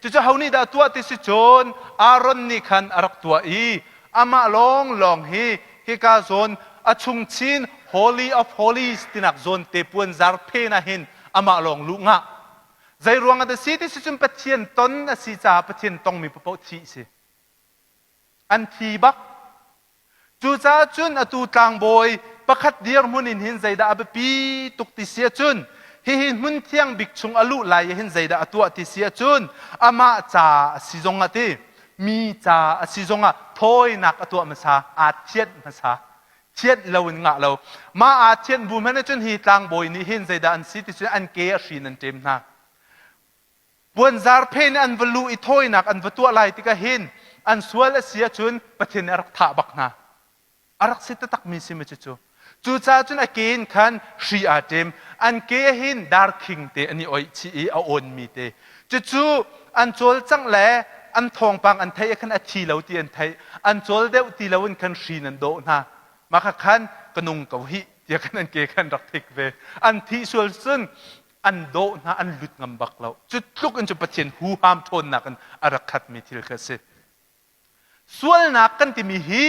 Cucu ho nih dah tuah ti si cun Aaron nih khan a rak tuah i amah lawnglawng hi hika zawn a chungchin Holy of Holies tinak zawn te puanzar phen ah hin amah lawng luh ngah. Zei ruang ah dah si ti si cun Pathian ton a si caah Pathian tongmi paoh thih si. An thi bak. Cucaah cun atu tlangbawi pakhat dirhmun in hin zeidah a biapi tuk ti si ahcun hihi hmun thiang bik chung a luh lai i hin zeidah a tuah ti si ahcun amah ca a si zong ah ti mi ca a si zong ah thawinak a tuah hmasa aa thianh hmasa thianh lo in ngah lo mah aa thianh bu hmanh ahcun hi tlangbawi nih hin zeidah an si ti cun an ke a hrin an ṭem hna Puanzar phen an va luh i thawinak an va tuah lai tikah hin an sual a si ahcun Pathian nih a rak thah bak hna. A rak si taktakmi si ma cucu. Cucaah cun a ke in khan hri aa ṭem. An ke hin darkhing te an i oih chih i a awnmi te. Cucu an cawlcangh le an thawngpang an theih ah khan a thi lo ti an theih. An cawl deuh ti lo in khan hri nan dawh hna. Mah kha khan ka nung ko hih tiah khan an ke khan rak thik ve. An thih sual cun an dawh hna an lut ngam bak lo cu tluk in cu Pathian huham ṭhawnnak in a rak khatmi thil kha a si sualnak kan timi hi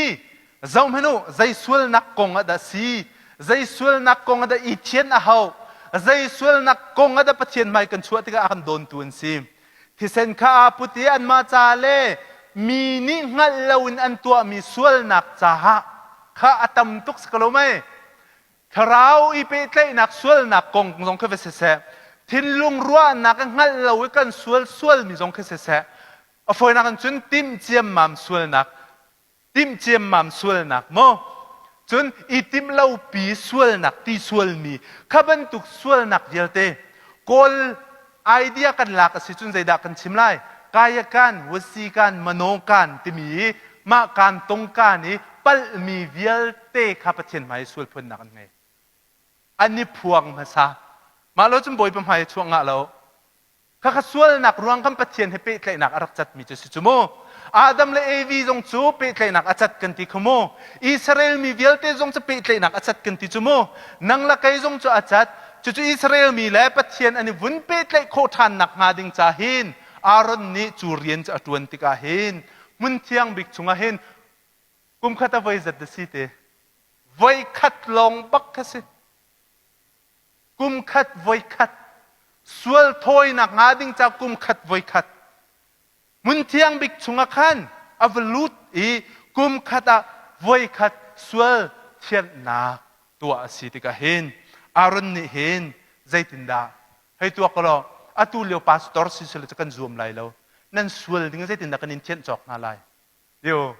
zohhmanh u zei sualnak kong ah dah si zei sualnak kong ah dah i thian a hau zei sualnak kong ah dah Pathian hmai kan chuah tikah a kan dawntu an si thisen kha aa put i anmah ca le mi nih hngalh loin an tuahmi sualnak caah kha a tam tuk si ko lo mei Thlarau i pehtlaihnak sualnak kong zong khi va siseh, thinlung ruahnak i hngalh lo i kan sual sualmi zong khi siseh, a fawinak in cun timh ciammam sualnak, timh ciammam sualnak maw? Cun i timh lopi sualnak ti sualmi kha bantuk sualnak vialte Kawl idea kan lak a si cun zeidah kan chim lai? Kayakan, Wasikan, Manokan timi i mah kan tongkan i palhmi vialte kha Pathian hmai i sual phuannak an ngei. An i phuang hmasa. Mah lo cun Bawipa hmai i chuah ngah lo. Khakha sualnak ruang kan Pathian he pehtlaihnak a rak catmi cu si cu mu. Adam le Evi zong cu pehtlaihnak a cat kan ti kha mu. Israel mi vialte zong cu pehtlaihnak a cat kan ti cu mu. Nang le kei zong cu a cat. Cucu Israel mi le Pathian an i vun pehtlaih khawh ṭhan nakhnga ding ca hin Aaron nih cu rian cu a ṭuan tikah hin hmun thiang bik chungah hin kum khat a voi zat da si te voi khat lawng bak kha si. Kum khat voi khat sual thawinak hnga ding ca kum khat voi khat hmun thiang bik chungah khan a va lut i kum khat ah voi khat sual thianhnak tuah a si tikah hin Aaron nih hin zeitindah hei tuak law atu lio pastor si sila cu kan zuam lai lo nan sual ding zeitindah kan in thianh cawk hna lai Yo,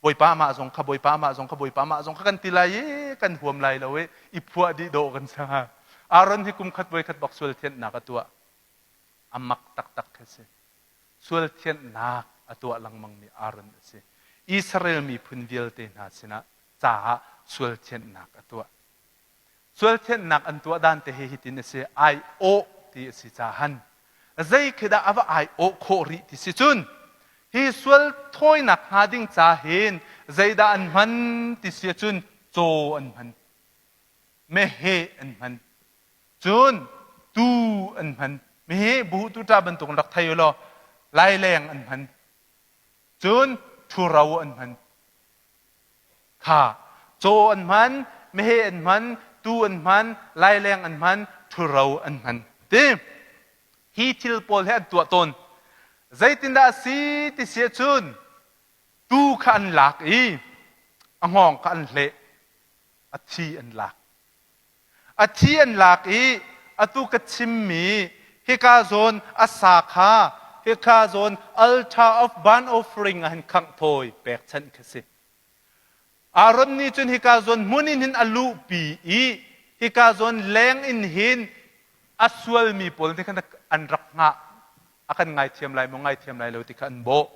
Bawipa mah zong kha Bawipa mah zong kha Bawipa mah zong kha kan ti lai i kan huam lai lo i i phuah dih dawh kan si. Aaron hi kum khat voi khat bak sual thianhnak a tuah. A mak taktak khi si. Sual thianhnak a tuah lengmangmi Aaron a si. Israel miphun vialte hna sinah caah sual thianhnak a tuah. Sual thianhnak an tuah dan te hi hitin a si. Ai awh ti a si cahan zei khi dah a va ai awh khawh rih ti si cun hi sual thawinak hnga ding ca hin zeidah an hman ti si ahcun caw an hman meheh an hman cun tuu an hman meheh buh tuṭa bantuk in rak thei u law laileng an hman cun ṭhuro an hman Kha caw an hman, meheh an hman, tuu an hman, laileng an hman, ṭhuro an hman. Ti hi thil pawl hi an tuah tawn. Zeitindah a si ti si ahcun tuu kha an lak i a hngawng kha an hleh, a thi an lak. A thi an lak i atu ka chimmi hika zawn a sa kha hika zawn altar of burnt offering ah hin khangh thawi pekchanh khi si. Aaron nih cun hika zawn hmun in hin a luhpi i hika zawn leng in hin a sualmi pawl nih khan an rak hngah a kan ngaithiam lai maw ngaithiam lai lo ti kha an bawh.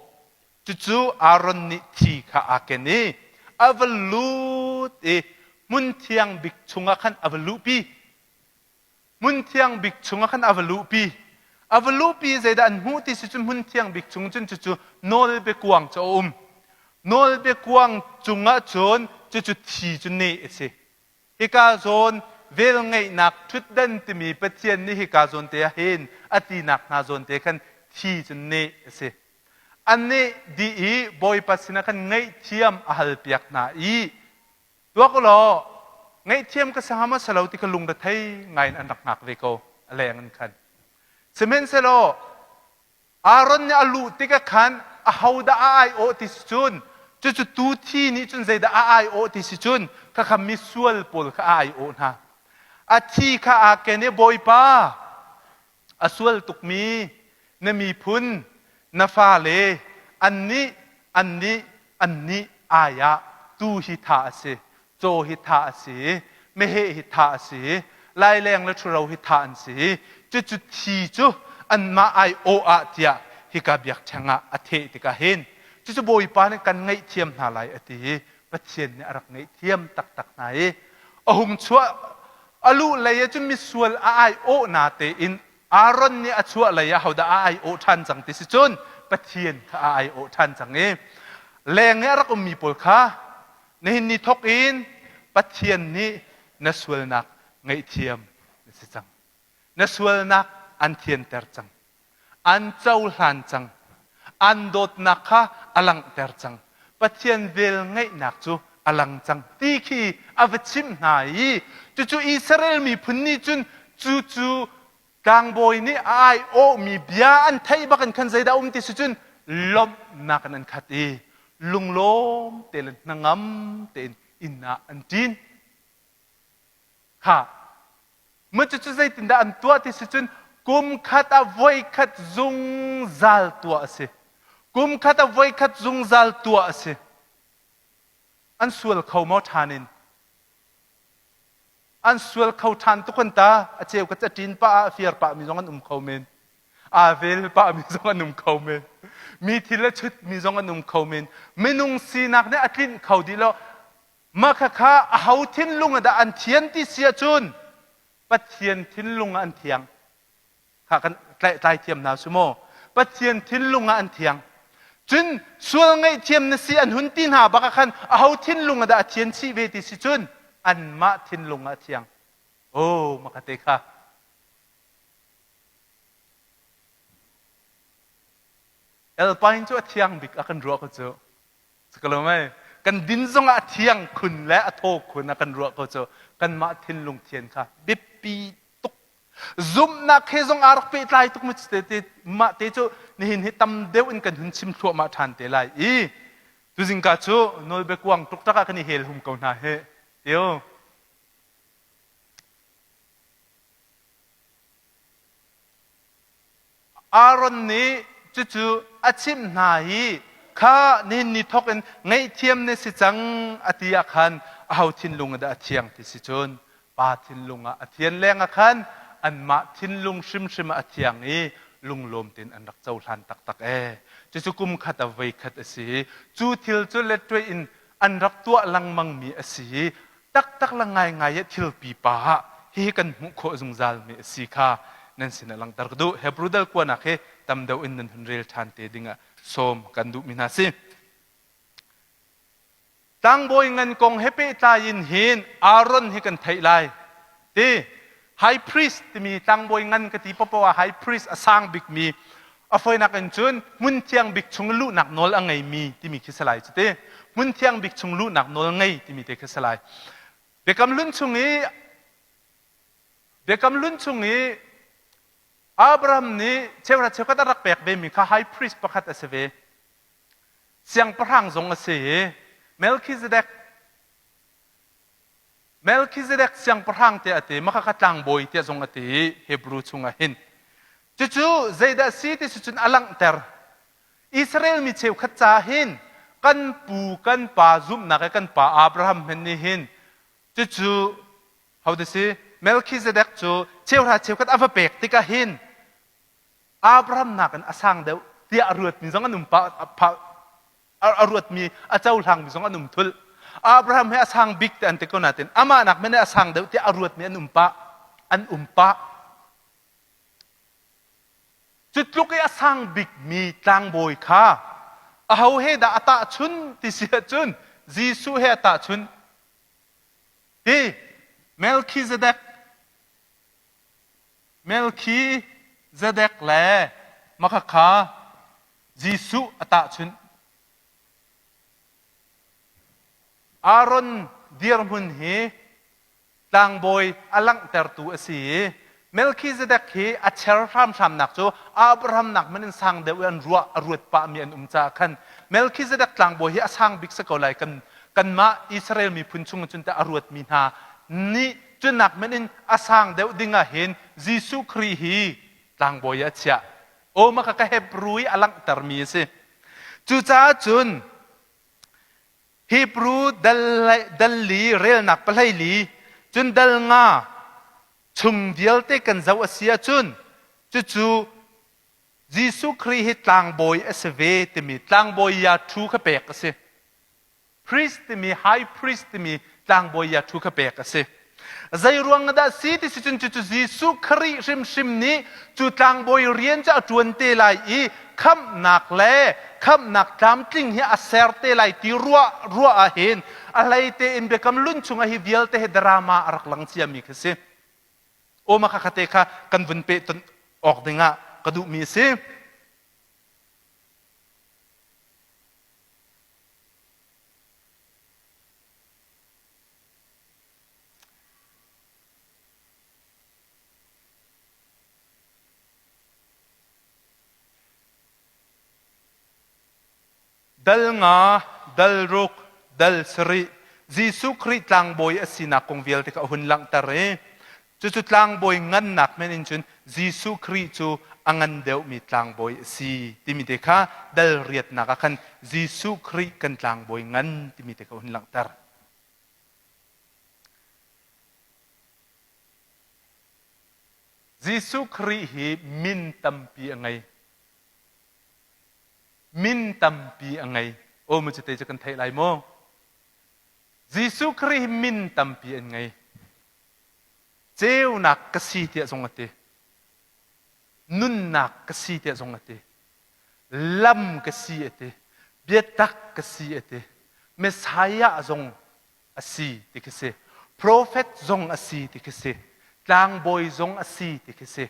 Cucu Aaron nih thi kha aa ken i a va lut i hmun thiang bik chungah khan a va luhpi. Hmun thiang bik chungah khan a va luhpi. A va luhpi zeidah an hmuh ti si cun hmun thiang bik chung cun cucu nawlbiakuang cu a um. Nawlbiakuang cungah cun cucu thi cu neh a si. Hika zawn velngeihnak ṭhutdan timi Pathian nih hika zawn te ah hin a tinak hna zawn te khan thi cu neh a si. An neh dih i Bawipa sinah khan ngaihthiam a halpiak hna i tuak u law ngaihthiam ka si hnga maw si lo ti kha lungrethei ngai in an rak hngak ve ko a leng in khan. Sihmanhsehlaw Aaron nih a luh tikah khan ahodah a aiawh ti si cun cucu tuu thi nih cun zeidah a aiawh ti si cun khakha misual pawl kha a aiawh hna. A thi kha aa ken i Bawipa a sual tukmi na miphun na fale annih annih annih ai ah tuu hi thah a si caw hi thah a si meheh hi thah a si laileng le ṭhuro hi thah an si cucu thi cu anmah ai awh ah tiah hika biakṭheng ah a theh tikah hin cucu Bawipa nih kan ngaihthiam hna lai a ti i Pathian nih a rak ngaihthiam taktak hna i a hung chuah a luh lei ah cun misual a ai awh na tein Aaron nih a chuah lei ah hodah a ai awh ṭhan cang ti si cun Pathian kha a ai awh ṭhan cang i leng i a rak ummi pawl kha nihin ni thawk in Pathian nih na sualnak ngaihthiam na si cang. Na sualnak an thianter cang. An cohlan cang. An dawtnak kha a langhter cang. Pathian vel ngeihnak cu a lang cang ti khi a va chimh hna i cucu Israel miphun nih cun cu cu Tlangbawi nih a aiawhmi bia an theih bak in khan zeidah um ti si cun lawmhnak in an khat i lunglawm te le hnangam tein inn ah an ṭin. Kha mu cucu zeitindah an tuah ti si cun kum khat ah voikhat zungzal tuah a si. Kum khat ah voikhat zungzal tuah a si. An sual kho maw ṭhan in? An sual kho ṭhan tuk an ta. A cheu ka caṭin pah ah a fir pah mi zong an um kho men. Aa vel pah mi zong an um kho men. Mi thil a chut mi zong an um kho men. Minung sinak nih a tlinh kho dih lo. Mah khakha aho thinlung ah dah an thian ti si ahcun Pathian thinlung ah an thiang. Kha kan tlai thiam hna su maw? Pathian thinlung ah an thiang. Cun sual ngaihthiam na si an hun ti hna bak ah khan aho thinlung ah dah a thian chih ve ti si cun anmah thinlung ah a thiang. Oh, makate kha. Alpine cu a thiang bik a kan ruah ko cu. Sikalo mei kan din zongah a thiang khun le a thaw khun a kan ruah ko cu kanmah thinlung thian kha biapi tuk zumhnak he zong aa rak pehtlai tuk mu te mah te cu nihin hi tam deuh in kan hun chim thluahmah ṭhan te lai i tuzingka cu nawlbia kuang ṭukṭak ah kan i hel hum ko hna he tio. Aaron nih cucu a chimh hna i kha nihin ni thawk in ngaihthiam na si cang a ti ah khan aho thinlung ah dah a thiang ti si cun pa thinlung ah a thian leng ah khan anmah thinlung hrimhrim ah a thiang i lunglawm tein an rak cohlan taktak ee. Cucu kum khat a voi khat a si i cu thil cu lettuai in an rak tuah lengmangmi a si i taktak le ngaingai ah thil pipa ah hihi kan hmuh khawh zungzalmi a si kha nan sinah langhter ka duh. Hebrew dal kuanak hi tam deuh in nan hun rel ṭhan te dingah sawm kan duhmi hna si. Tlangbawi ngan kong he pehtlai in hin Aaron hi kan theih lai. Ti high priest timi tlangbawi ngan ka ti popo ah high priest a sang bikmi a foinak in cun hmun thiang bik chung luhnak nawl a ngeimi timi khi si lai cu ti. Hmun thiang bik chung luhnak nawl ngei timi te khi si lai. Biakam Hlun chung i Biakam Hlun chung i Abraham nih cheuhra cheukhat a rak pek vemi kha high priest pakhat a si ve. Siangpahrang zong a si i Melchizedek Melchizedek siangpahrang tiah a ti, mah kha tlangbawi tiah zong a ti i Hebrew chungah hin. Cucu zeidah a si ti si cun a langhter. Israel mi cheukhat ca hin kan pu kan pa zumhnak i kan pa Abraham hmenh nih hin cucu hodah si Melchizedek cu cheuhra cheukhat a va pek tikah hin Abraham nakin a sang deuh tiah a ruatmi zong an um pah a ruatmi a cohlangmi zong an um thul. Abraham hi a sang bik ti an ti ko nain amah nak men a sang deuh tiah a ruatmi an um pah an um pah. Cu tluk i a sang bikmi tlangbawi kha aho he dah a tahchun ti si ahcun Jesuh he a tahchun. Ti Melchizedek Melchizedek le makhakha Jesuh a tahchunh. Aaron dirhmun hi tlangbawi a langhtertu a si i Melchizedek hi a cher hramhramnak cu Abraham nak hmanh in sang deuh i an ruah a ruat pahmi an um caah khan Melchizedek tlangbawi hi a sang bik si ko lai kan kanmah Israel miphun chung cun teh a ruatmi hna nih cu nak hmanh in a sang deuh ding ah hin Jesuh Khrih hi tlangbawi ah a chiah. Aw mah kha ka Hebrew i a langhtermi a si. Cucaah cun Hebrew dal, dal li relnak pahlei li cun dal nga chung vialte kan zoh a si ahcun cucu Jesuh Khrih hi tlangbawi a si ve timi tlangbawi ya thu kha pek a si. Priest timi high priest timi tlangbawi ya thu kha pek a si. Zei ruang dah si ti si cun cucu Jesuh Khrih hrimhrim nih cu tlangbawi rian cu a ṭuan te lai i khamhnak le khamhnak tlamtling hi a ser te lai ti ruah ruah ah hin a hlei tein biakam lun chungah hi vialte hi drama a rak lang ciami khi si. Aw ma kha khate kha kan vun peh ton awk dingah ka duhmi a si. Dal nga, dal ruk, dal sarih, Jesuh Khrih tlangbawi a sinak kong vialte kha a hun langhter i cucu tlangbawi ngannak men in cun Jesuh Khrih cu a ngan deuhmi tlangbawi a si timi te kha dal riatnak ah khan Jesuh Khrih kan tlangbawi ngan timi te kha hun langhter. Jesuh Khrih hi min tampi a ngei. Min tampi a ngei. Aw mu cu te cu kan theih lai maw? Jesuh Khrih hi min tampi an ngei. Ceunak ka si tiah zong a ti. Nunnak ka si tiah zong a ti. Lam ka si a ti. Biatak ka si a ti. Messiah zong a si ti khi si. Prophet zong a si ti khi si. Tlangbawi zong a si ti khi si.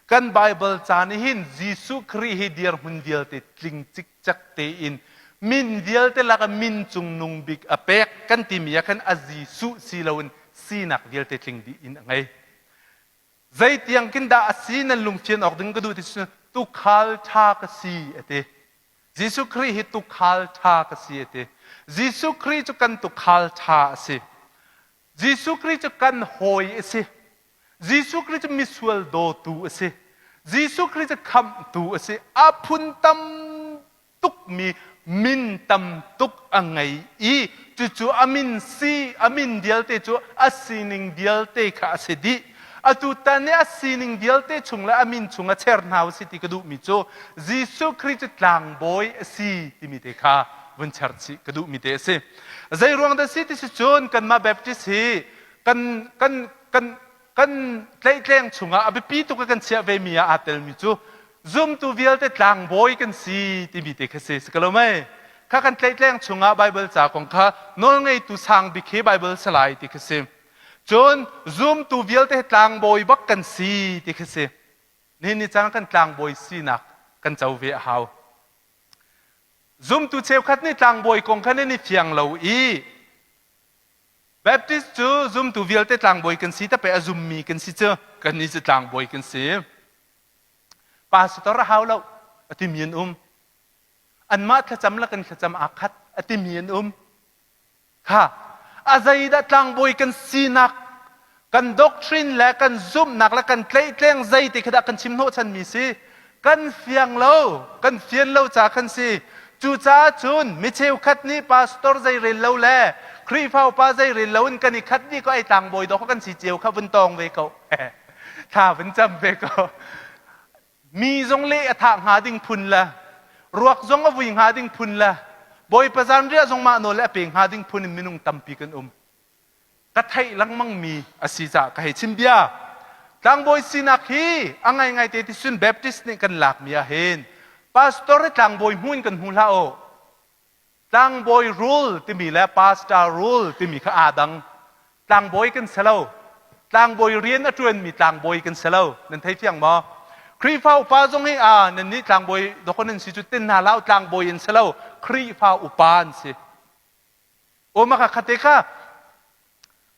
Kan Bible ca nih hin Jesuh Khrih hi dirhmun vialte tling cikcek tein min vialte lak ah min cungnung bik a pek kan timi ah khan a Jesuh si loin sinak vialte tling dih in a ngei. Zeitiang kin dah a si nan lungfian awk ding ka duh ti cu tukhal ṭha ka si a ti. Jesuh Khrih hi tukhal ṭha ka si a ti. Jesuh Khrih cu kan tukhal ṭha a si. Jesuh Khrih cu kan hawi a si. Jesuh Khrih cu misual dawtu a si. Jesuh Khrih cu khamhtu a si. A phun tam tukmi min tam tuk a ngei i cucu a min si a min vialte cu a sining vialte kha a si dih. Atu tan i a sining vialte chung le a min chung a cher hna u si ti ka duhmi cu Jesuh Khrih cu tlangbawi a si timi te kha vun cher chih ka duhmi te a si. Zei ruang dah si ti si cun kanmah Baptist hi kan kan kan kan tlaihtleng chungah a biapi tuk i kan chiah vemi ah aa telmi cu zumtu vialte tlangbawi kan si timi te kha si si ko lo mei kha kan tlaihtleng chungah Bible ca kong kha nawlngeitu sang bik hi Bible salai ti kha si cun zumtu vialte tlangbawi bak kan si ti kha si nihin ni cang kan tlangbawi sinak kan co ve a hau Zumtu cheukhat nih tlangbawi kong kha nan i fiang lo i Baptist cu zumtu vialte tlangbawi kan si tape a zummi kan si cu kannih cu tlangbawi kan si. Pastor a hau lo a timi an um. Anmah thlacam le kan thlacam aa khat a timi an um. Kha a zeidah tlangbawi kan sinak kan doctrine le kan zumhnak le kan tlaihtleng zei ti khi dah kan chim hnawhchanmi si kan fiang lo kan fian lo ca kan si cucaah cun mi cheukhat nih pastor zei rel lo le Khrihfa upa zei rel lo in kan i khat dih ko ai tlangbawi dawh kan si cio kha vun tawng ve ko thla vun cam ve ko Mi zong leh a thah hnga ding phun le ruak zong a vui hnga ding phun le Bawipa zanriah zong mah nawl le a pe hnga ding phun in minung tampi kan um. Ka theih lengmangmi a si caah ka hei chim bia. Tlangbawi sinak hi a ngaingai te ti sun Baptist nih kan lakmi ah hin pastor hi tlangbawi hmu in kan hmu hlah u. Tlangbawi rule timi le pastor rule timi kha aa dang. Tlangbawi kan si lo. Tlangbawi rian a ṭuanmi tlangbawi kan si lo. Nan thei fiang maw? Khrihfa upa zong hi a nan nih tlangbawi dawk nan si cu tin hna hlah tlangbawi an si lo. Khrihfa upa an si. Aw maka khate kha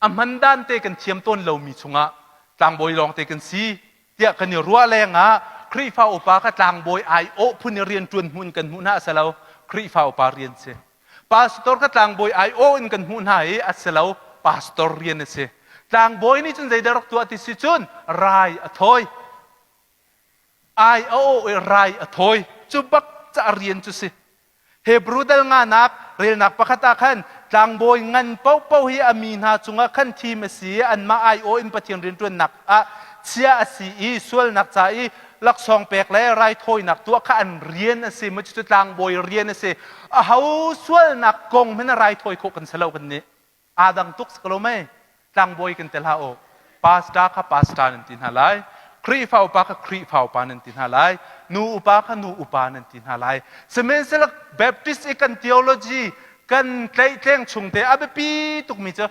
a hman dan te kan thiam tawn lomi chungah tlangbawi lawng te kan si tiah kan i ruah lengah Khrihfa upa kha tlangbawi aiawh phun i rian ṭuan hmuh in kan hmuh hna a si lo. Khrihfa upa rian si. Pastor kha tlangbawi aiawh in kan hmuh hna i a si lo. Pastor rian a si. Tlangbawi nih cun zeidah rak tuah ti si cun rai a thawi. Ai a awh i rai a thawi. Cu bak ca rian cu si. Hebrew dal nganak relnak pakhat ah khan tlangbawi ngan paohpaoh hi a mi hna cungah khan thim a si i anmah aiawh in Pathian rianṭuannak ah chia a si i sualnak ca i laksawng pek le raithawinak tuah kha an rian a si. Cucu tlangbawi rian a si. Aho sualnak kong hmanh raithawi khawh kan si lo kan nih. Aa dang tuk si ko lo mei? Tlangbawi kan tel hlah u. Pastor kha pastor nan ti hna lai. Khrihfa upa kha Khrihfa upa nan ti hna lai. Nu upa kha nu upa nan ti hna lai. Sihmanhsehlaw Baptist i kan theology kan tlaihtleng chung te a biapi tukmi cu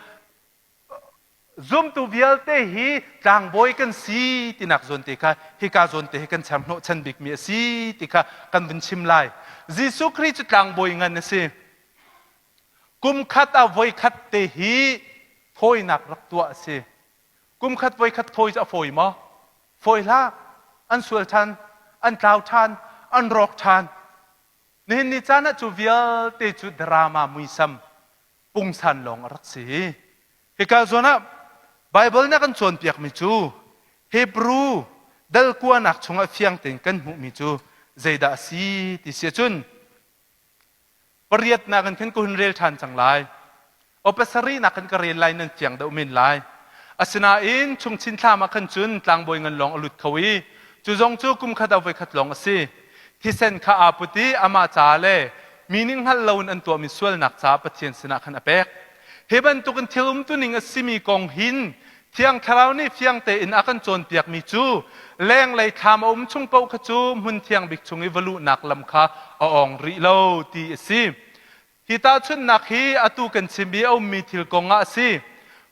zumtu vialte hi tlangbawi kan si tinak zawn te kha hika zawn te hi kan char hnawhchan bikmi a si ti kha kan vun chim lai. Jesuh Khrih cu tlangbawi ngan a si. Kumkhat ah voikhat te hi thawinak rak tuah a si. Kumkhat voikhat thawi cu a fawi maw? Fawi hlah. An sual ṭhan, an tlau ṭhan, an rawk ṭhan. Nihin ni caan ah cu vialte cu drama muisam pungsan lawng a rak si. Hika zawn ah Baibal nih a kan cawnpiakmi cu Hebrew Dal kuanak chungah fiang tein kan hmuhmi cu zeidah a si ti si ahcun pariatnak in khin ka hun rel ṭhan cang lai. Aw pasarihnak khan ka rel lai nan fiang deuh men lai. Asinain chungchin thlam ah khan cun tlangbawi ngan lawng a lut kho i cu zong cu kum khat ah voikhat lawng a si. Thisen kha aa put i amah ca le mi nih hngalh loin an tuahmi sualnak caah Pathian sinah khan a pek. Hi bantukin thil umtuning a simi kong hin Thiang Thlarau nih fiang tein a kan cawnpiakmi cu lenglei thlam a um chung paoh kha cu hmun thiang bik chung i va luhnak lam kha a awng rih lo ti a si. Hi tahchunhnak hi atu kan chim i a ummi thil kong ah a si.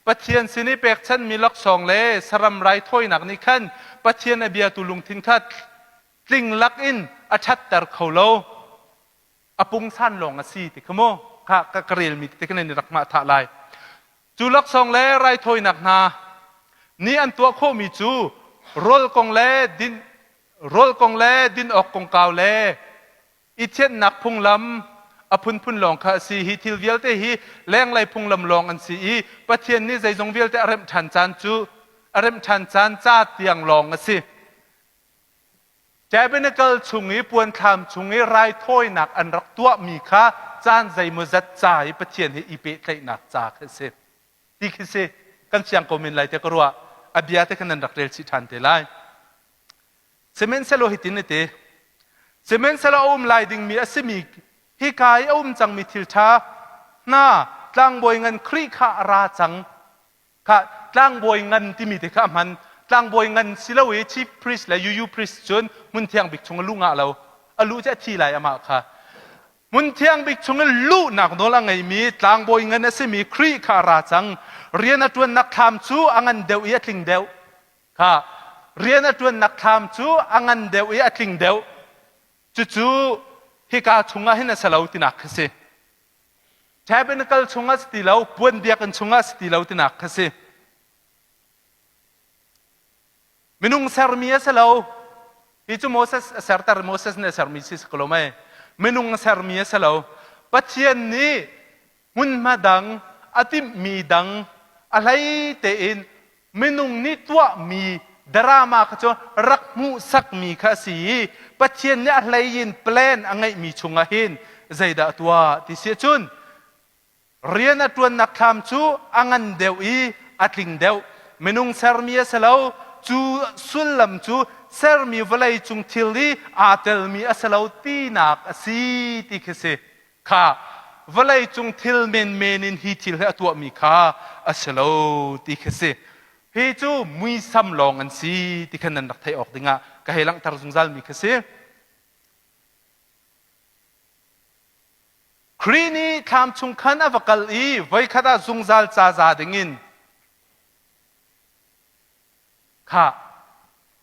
Pathian sin i pekchanhmi laksawng le saram raithawinak nih khan Pathian a biatu lungthin kha tling lakin a ṭhatter kho lo. A pungsan lawng a si ti kha mu kha ka relmi te khan rak hmah thah lai. Cu laksawng le raithawinak hna nih an tuah khawhmi cu rawl kong le din rawl kong le din awk kongkau le i thianhnak phunglam a phunphun lawng kha a si. Hi thil vialte hi lenglei phunglam lawng an si i Pathian nih zeizong vialte a remh ṭhan caan cu a remh ṭhan caan ca tiang lawng a si. Tabernacle chung i puanthlam chung i raithawinak an rak tuahmi kha caan zeimawzat ca i Pathian he i pehtlaihnak ca kha a si. Ti khi si. Kan fiang ko men lai tiah ka ruah. A bia te kha nan rak rel chih ṭhan te lai. Sihmanhsehlaw hitin a ti, Sihmanhsehlaw a um lai dingmi a simi hika i a um cangmi thil ṭha hna tlangbawi ngan Khrih kha a ra cang. Kha tlangbawi ngan timi te kha a hman. Tlangbawi ngan si lo i chief priest le UU priest cun hmun thiang bik chung a luh ngah lo. A luh cu a thi lai amah kha. Hmun thiang bik chung i luhnak nawl a ngeimi tlangbawi ngan a simi Khrih kha a ra cang. Rian a ṭuannak thlam cu a ngan deuh i a tling deuh. Kha rian a ṭuannak thlam cu a ngan deuh i a tling deuh. Cucu hika chungah hin a si lo tinak kha si. Tabernacle chungah si ti lo, puan biakinn chungah si ti lo tinak kha si. Minung sermi a si lo. Hi cu Moses a serter Moses nih a sermi si si ko lo mei. Minung a sermi a si lo. Pathian nih hmunhma dang, a timhmi dang, a hlei tein minung nih tuahmi drama kha cu rak hmuhsakmi kha a si i Pathian nih a hlei in plan a ngeihmi chungah hin zeidah a tuah ti si ahcun rian a ṭuannak thlam cu a ngan deuh i a tling deuh. Minung sermi a si lo, cu sullam cu sermi vawlei cung thil i aa telmi a si lo tinak a si ti khi si. Kha vawlei cung thil menmen in hi thil hi a tuahmi kha a si lo ti khi si. Hi cu muisam lawng an si ti kha nan rak theih awk dingah ka hei langhter zungzalmi kha si. Khrih nih thlam chung khan a va kal i voikhat ah zungzal ca za dingin kha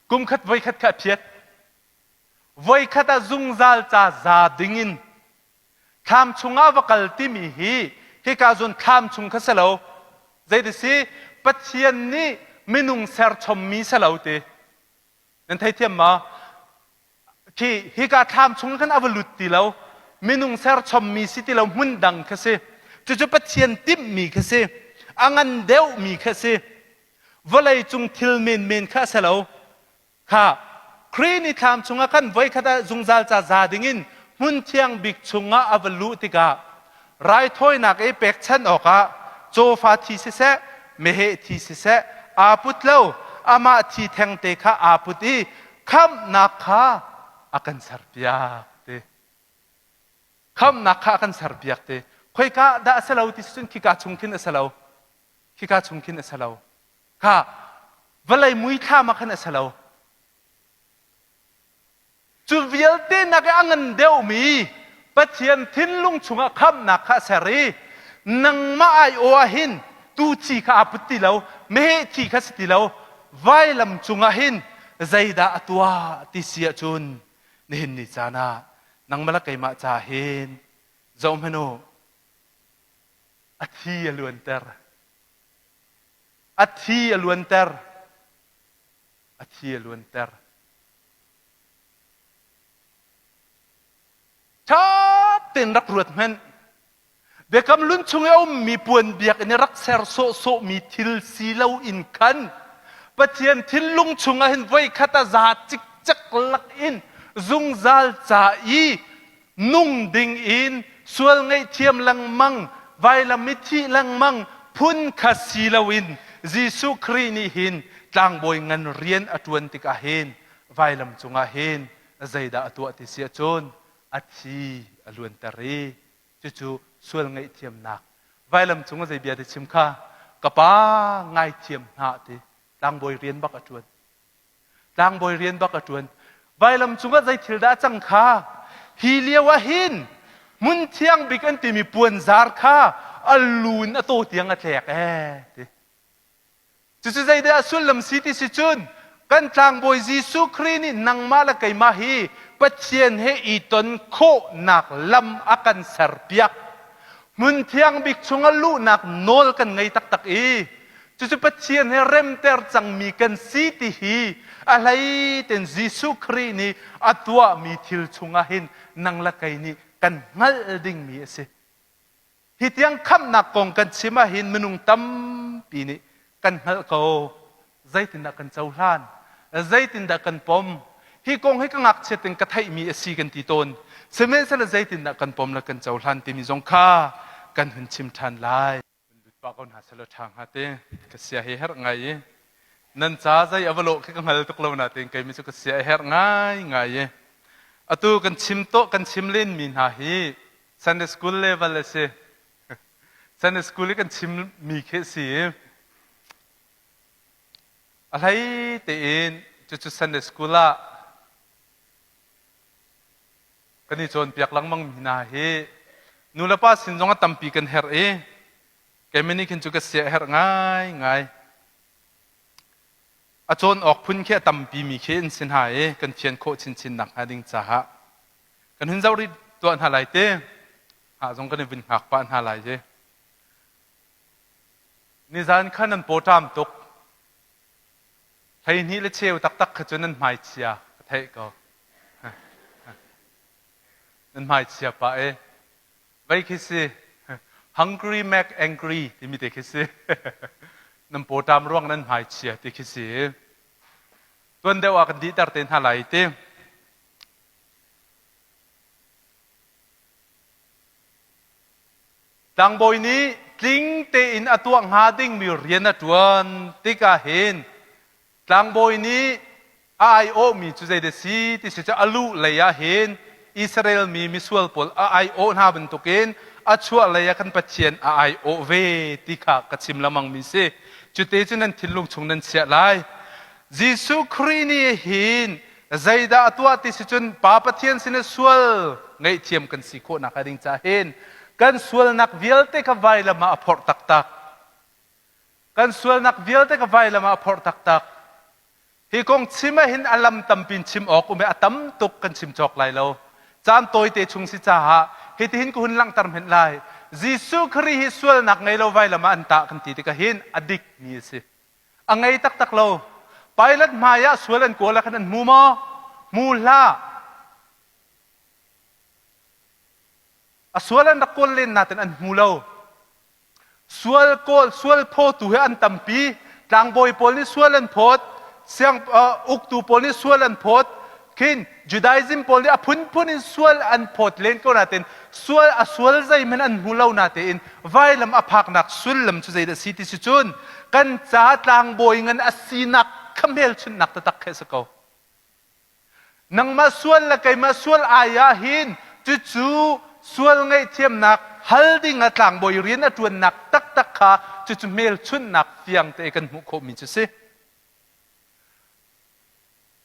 kumkhat voikhat kha a phiat. Voikhat ah zungzal ca za dingin thlam chungah va kal timi hi hika zawn thlam chung kha si lo. Zeiti si Pathian nih minung serchommi si lo ti. Nan theithiam ma? Khi hika thlam chung khan a va lut ti lo. Minung serchommi si ti lo hmun dang kha si. Cucu Pathian timhmi kha si. A ngan deuhmi kha si. Vawlei cung thil menmen kha a si lo. Kha Khrih nih thlam chungah khan voikhat ah zungzal ca za dingin hmun thiang bik chungah a va luh tikah raithawinak i pekchanh awkah cawfa thi siseh, meheh thi siseh aa put lo, amah thi thengte kha aa put i khamhnak kha a kan serpiak ti. Khamhnak kha a kan serpiak ti. Khoika dah a si lo ti cun khika chung khin a si lo. Khika chung khin a si lo. Kha vawlei muithlam ah khan a si lo. Cu vialte nak i a ngan deuhmi Pathian thinlung chungah khamhnak kha a ser i nangmah aiawh ah hin tuu thi kha aa put ti lo, meheh thi kha si ti lo, vailam cungah hin zeidah a tuah ti si ahcun nihin ni caan ah nangmah le keimah ca hin zohhmanh u, a thi a luanter. A thi a luanter. A thi a luanter. Ṭha tein rak ruat hmanh. Biakam lun chung i a ummi puan biakinn i rak ser sawhsawhmi thil si loin khan. Pathian thinlung chungah hin voikhat a za cikcek lak in zungzal ca i nung ding in sual ngaihthiam lengmang, vailam i thih lengmang phun kha si loin Jesuh Khrih nih hin tlangbawi ngan rian a ṭuan tikah hin vailam cungah hin zeidah a tuah ti si ahcun a thi a luanter i cucu sual ngaihthiamnak vailam cung ah zei bia ti chim kha ka pa ngaithiam hna ti tlangbawi rian bak a ṭuan tlangbawi rian bak a ṭuan vailam cungah zei thil dah a cang kha hi lio ah hin hmun thiang bik an timi puanzar kha a lu in a taw tiang a tlek ee ti Cucu zeidah a sullam si ti si cun kan tlangbawi Jesuh Khrih nih nangmah le keimah hi Pathian he i ton khawhnak lam a kan serpiak. Hmun thiang bik chungah luhnak nawl kan ngei taktak i cucu Pathian he remter cangmi kan si ti hi a hlei ten Jesuh Khrih nih a tuahmi thil chungah hin nang le kei nih kan hngalh dingmi a si. Hi tiang khamhnak kong kan chim ahhin minung tampi nih kan hngalh ko. Zeitindah kan cohlan? Zeitindah kan pom? Hi kong hi ka ngakchiat in ka theihmi a si kan ti tawn. Sihmanhsehlaw zeitindah kan pom le kan cohlan timi zong kha kan hun chim ṭhan lai. Lut pah ko hna selaw ṭha hnga te. Ka sia hi herh ngai i nan ca zei a va lawh khi ka hngal tuk lo natein keimi cu ka sia a herh ngai ngai i atu kan chim tawh kan chim lenmi hna hi Sunday school level a si. Sunday school i kan chimmi khi a si i a hlei tein cucu Sunday school ah kan i cawnpiak lengmang mi hna hi nulepa sin zong a tampi kan herh i keimah nih khin cu ka sia a herh ngaingai. A cawn awk phun khi a tampi mi khi an si hna i kan fian khawh chinchin nak hnga ding caah kan hun zoh rih tuah hna lai te hngah zong kan i vun hngak pah hna lai i nizan kha nan pawṭam tuk 12 le cheu taktak kha cu nan hmai chia ka theih ko nan hmai chia pah e Vei khi si. Hungry make angry timi te khi si. Nan pawṭam ruang nan hmai chia ti khi si. Tuan deuh ah kan dihter te hna lai ti. Tlangbawi nih tling tein a tuah hnga dingmi rian a ṭuan tikah hin Tlangbawi nih a aiawhmi cu zeidah si ti si cu a luh lei ah hin Israel mi misual pawl a aiawh hna bantukin a chuah lei ah kan Pathian a aiawh ve ti kha ka chim lengmangmi si. Cute cu nan thinlung chung nan chiah lai. Jesuh Khrih nih hin zeidah a tuah ti si cun Pa Pathian sin i sual ngaihthiam kan si khawh nakhnga ding caah hin kan sualnak vialte kha vailam ah a phorh taktak. Kan sualnak vialte ka vailam ah a phorh taktak. Hi kong chim ah hin a lam tampi in chim awk um i a tam tuk kan chim cawk lai lo. Caan tawite chung si caah hitihin ka hun langhter hmenh lai. Jesuh Khrih hi sualnak ngei lo vailam ah an tah kan ti tikah hin a dikmi a si. A ngei taktak lo. Pilate hmai ah sual an kawl ah khan an hmu maw? Hmu hlah. A sual an rak kawl len nain an hmu lo. Sual kawl, sual phawtu hi an tampi. Tlangbawi pawl nih sual an phawt, siang uktu pawl nih sual an phawt. Khin Judaism pawl nih a phunphun in sual an phawt len ko nain sual a sual zeihmanh an hmu lo natein vailam a phaknak sullam cu zeidah si ti si cun kan ca tlangbawi ngan a sinak kha hmelchunhnak taktak khi a si ko. Nangmah sual le keimah sual ai ah hin cucu sual ngaihthiamnak hal ding ah tlangbawi rian a ṭuannak taktak kha cucu hmelchunhnak fiang te kan hmuh khawhmi cu si.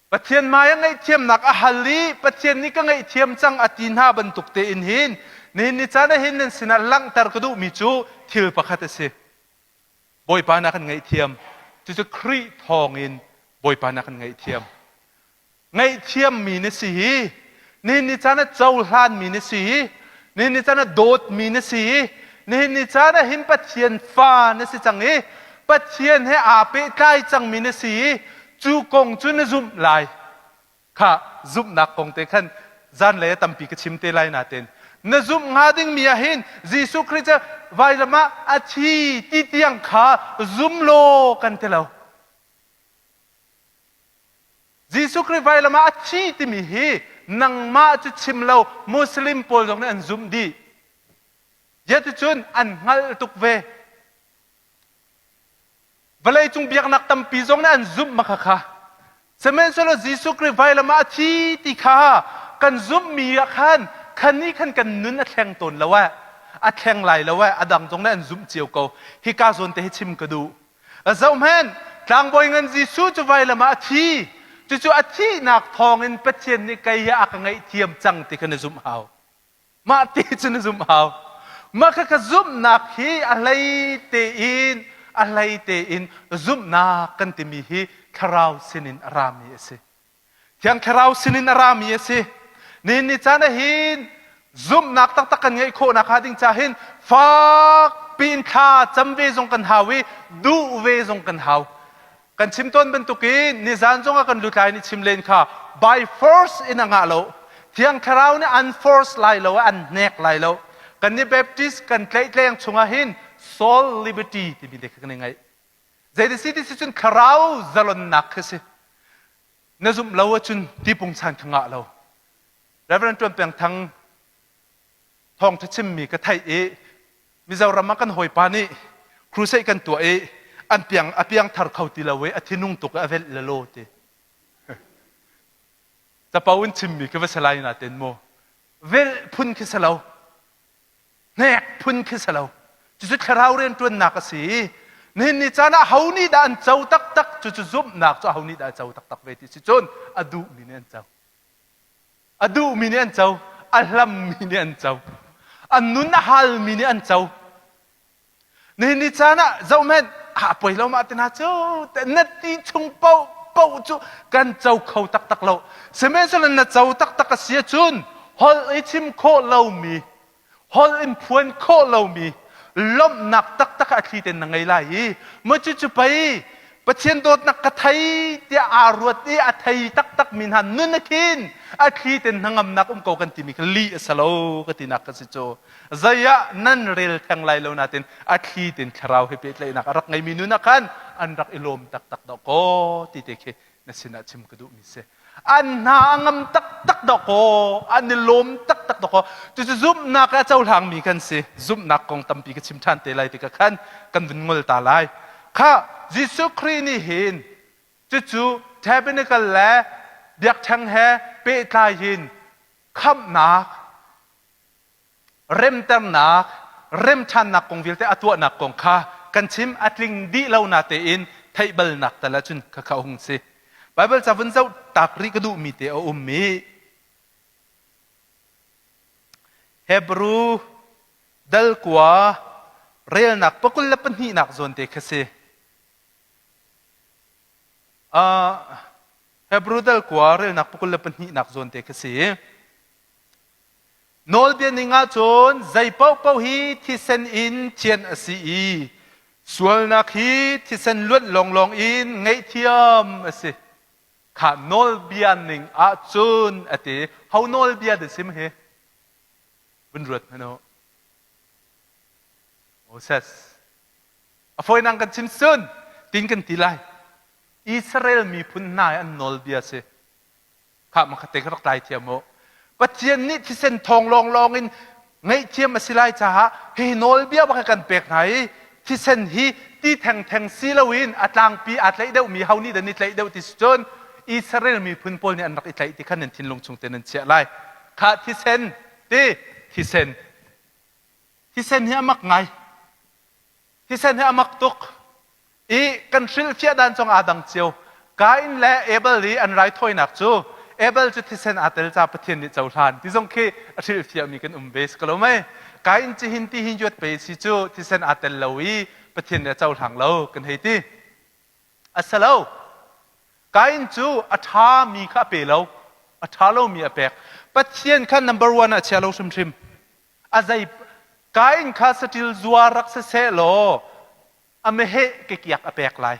Pathian hmai ah ngaihthiamnak a hal i Pathian nih ka ngaihthiam cang a ti hna bantuk tein hin nihin ni caan ah hin nan sinah langhter ka duhmi cu thil pakhat a si. Bawipa na kan ngaihthiam. Cucu Khrih thawngin Bawipa na kan ngaihthiam. Ngaihthiammi na si hi, nihin ni caan ah cohlanmi na si hi, nihin ni caan ah dawtmi na si hi, nihin ni caan ah hin Pathian fa na si cang i Pathian he aa pehtlai cangmi na si i cu kong cu na zumh lai. Kha zumhnak kong te khan zanlei ah tampi ka chim te lai nain na zumh hnga dingmi ah hin Jesuh Khrih cu vailam ah a thi ti tiang kha zum law kan ti lo. Jesuh Khrih vailam ah a thi timi hi nangmah cu chim lo Muslim pawl zong nih an zumh dih. Ziaticun an hngalh tuk ve. Vawleicung biaknak tampi zong nih an zumh ma khakha. Sihmanhsehlaw Jesuh Khrih vailam ah a thi ti kha kan zumhmi ah khan khan nih khan kan nun a thleng tawn lo eh. A thleng lai lo eh. A dang zong nih an zumh cio ko. Hika zawn te hi chim ka duh. Zohhmanh, tlangbawi ngan Jesuh cu vailam ah a thi. Cucu a thihnak thawngin Pathian nih kei hi a ka ngaihthiam cang ti kha na zumh hau. Mah ti cu na zumh hau. Mah kha ka zumhnak hi a hlei tein a hlei tein zumhnak kan timi hi thlarau sinin a rami a si. Thiang Thlarau sinin a rami a si. Nihin ni caan ah hin zumhnak taktak kan ngeih khawh nakhnga ding ca hin fak piin thla cam ve zong kan hau i duh ve zong kan hau. Kan chim tawn bantukin nizan zong ah kan lutlai nih chim len kha by force in a ngah lo. Thiang Thlarau nih an force lai lo, an hnek lai lo. Kan nih Baptist kan tlaihtleng chungah hin soul liberty timi te kha kan i ngaih. Zeiti ti si cun thlarau zalonnak khi si. Na zumh lo ahcun tipung chan kha ngah lo. Reverend Tuan Peng Thang thawngṭha chimmi ka theih i Mizoram ah kan hawipa nih crusade kan tuah i an piang a piang thar kho ti lo i a thinung tuk i a velh le law ti. Capo in chimmi khi va si lai natin mu. Velh phun khi si lo. Hnek phun khi si lo. Cucu thlarau rianṭuannak a si i nihin ni caan ah ho nih dah an co taktak cucu zumhnak cu ho nih dah a co taktak ve ti si cun a duhmi nih an co. A duhmi nih an co. A hlammi nih an co. A nun a halmi nih an co. Nihin ni caan ah zohhmanh a poi lo mah te hna cu na ti chung paoh paoh cu kan co kho taktak lo. Sihmanhsehlaw na co taktak a si ahcun holh i chim khawh lomi, holh in phuan khawh lomi lawmhnak taktak a thli tein na ngei lai i maw cucu pei Pathian dawtnak ka thei tiah aa ruat i a thei taktakmi hna nun a khin a thli tein hnangamnak um ko kan timi kha lih a si lo ka tinak ka si cu. Zei ah nan rel theng lai lo nain a thli tein thlarau he pehtlaihnak a rak ngeimi nun ah khan an rak i lawm taktak dawh kaw ti te khi na sinah chim ka duhmi si. An hna a ngam taktak dawh kaw an i lawm taktak dawh kaw cucu zumhnak a cohlangmi kan si. Zumhnak kong tampi ka chim ṭhan te lai tikah khan kan vun ngol ta lai. Kha Jesuh Khrih nih hin cucu tabernacle le biakṭheng he pehtlai in khamhnak remternak, remṭhannak kong vialte a tuahnak kong kha kan chim a tling dih lo na tein theih balnak tal ahcun khakha a hung si. Bible ca vun zoh tak rih ka duhmi te a um i Hebrew dal kua relnak pakul le pahnihnak zawn te kha si. Uh, Hebrew dal kua relnak pakul le pahnihnak zawn te kha si. Nawlbia ning ahcun zei paohpaoh hi thisen in thianh a si i sualnak hi thisen luanh lawnglawng in ngaihthiam a si. Kha nawlbia ning ahcun a ti. Ho nawlbia dah sim hi? Vun ruat hmanh u. Moses. A fawinak kan chim cun tin kan ti lai. Israel miphun hna i an nawlbia si. Khah makhatte ka rak tlai thiam u. Pathian nih thisen thawng lawnglawng in ngaihthiam a si lai caah hi nawlbia bak kan pek hna i thisen hi ti thengtheng si loin a tlangpi aa tlaih deuhmi ho nih dah ni tlaih deuh ti si cun Israel miphun pawl nih an rak i tlaih ti khan nan thinlung chung te nan chiah lai. Khah thisen ti thisen thisen hi a mak ngai. Thisen hi a mak tuk i kan hrilhfiah dan zong aa dang cio. Kain le Abel i an raithawinak cu Abel cu thisen aa tel ca Pathian nih cohlan ti zong khi a hrilhfiahmi kan um ve si ko lo mei. Kain ci hin ti hin yuat pe si cu thisen aa tel lo i Pathian nih a cohlang lo kan hei ti. A si lo. Kain cu a ṭhami kha a pe lo. A ṭha lomi a pek. Pathian kha number one ah chia lo hrimhrim. A zei Kain kha saṭil zuar rak si seh law a meheh kekiak a pek lai.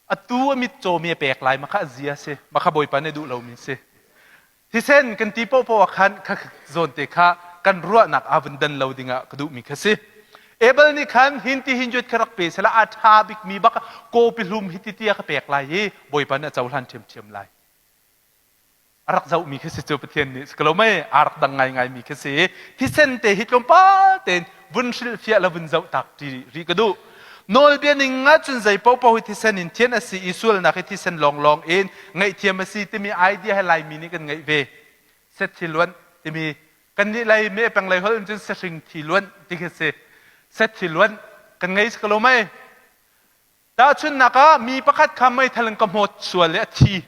Atu a mit cawmi a pek lai ma kha a zia si. Ma kha Bawipa nih duh lomi si. Thisen kan ti paohpaoh ah khan kha zawn te kha kan ruahnak aa vun dan lo dingah ka duhmi kha si. Abel nih khan hin ti hin juat kha rak pe sela a ṭha bikmi bak kawpi hlum hi ti tia ka pek lai i Bawipa nih a cohlan ṭhiamṭhiam lai. A rak zohmi khi si cu Pathian nih si ko mei aa rak dang ngaingaimi khi si. Thisen te hi tlawmpal tein vun hrilhfiah le vun zoh tak ṭi rih ka duh. Nawlbia ning ahcun zei paohpaoh hi thisen in thian a si i sualnak hi thisen lawnglawng in ngaihthiam a si timi idea he Laimi nih kan ngeih ve. Set hi luanh timi kannih lei me peng lei holh in cun sahring thi luanh ti khi si. Set thi luanh kan ngei si ko lo mei? Tahchunhnak ah mi pakhat kha meithal in ka hmawt sual i a thi.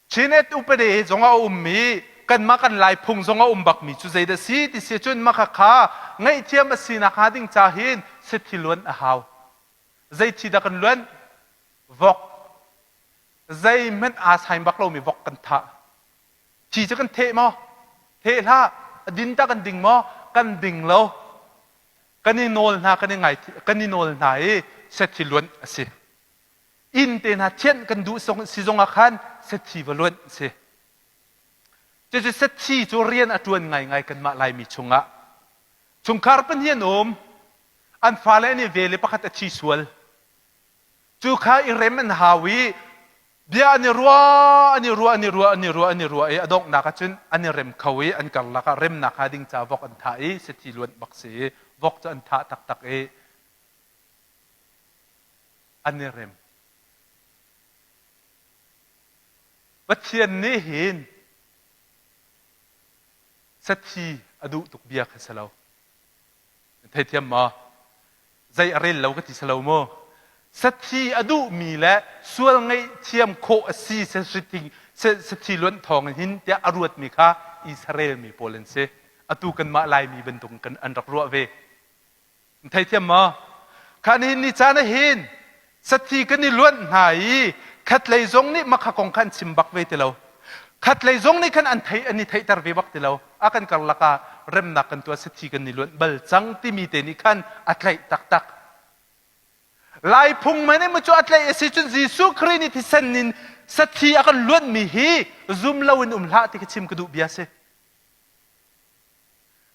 Chin-et upade zong a um i kanmah kan Lai phung zong a um bakmi cu zeidah si ti si cun mah kha ngaihthiam a sinak hnga ding ca hin sathi luan a hau. Zei thi dah kan luan? Vok. Zeihmanh aa sain bak lomi vok kan thah. Thi cu kan theh maw? Theh hlah. A din tah kan ding maw? Kan ding lo. Kan i nawl hna, kan i ngai, kan i nawl hna i sathi luanh a si. Inn te hna thianh kan duh si zong ah khan sathi va luanh a si. Cucu sathi cu rian a ṭuan ngaingai kanmah Laimi chungah. Chungkhar pahnih an um. An fale an i vel i pakhat a thi sual. Cu kha i rem an hau i bia an i ruah, an i ruah, an i ruah, an i ruah, an i ruah i a donghnak ah cun an i rem kho i an karlak ah remnak hnga ding ca vok an thah i sathi luanh bak si i vok cu an thah taktak i an i rem. Pathian nih hin sathi a duh tuk bia kha si lo. Na theithiam maw? Zei a rel lo ka ti si lo mu. Sathi a duhmi le sual ngaihthiam khawh a si sathi luanh thawng in hin tiah a ruatmi kha Israel mi pawl an si. Atu kanmah Laimi bantuk kan an rak ruah ve. Na theithiam maw? Kha nihin ni caan ah hin sathi kan i luanh hna i khatlei zong nih makha kong kha an chim bak ve ti lo. Khatlei zong nih khan an thei an i theihter ve bak ti lo. A kan karlak ah remnak kan tuah sathi kan i luanh bal cang timi te nih khan a tlaih taktak. Lai phung men in cu a tlaih a si cun Jesuh Khrih nih thisen in sathi a kan luanhmi hi zum lo in um hlah ti khi chim ka duh bia si.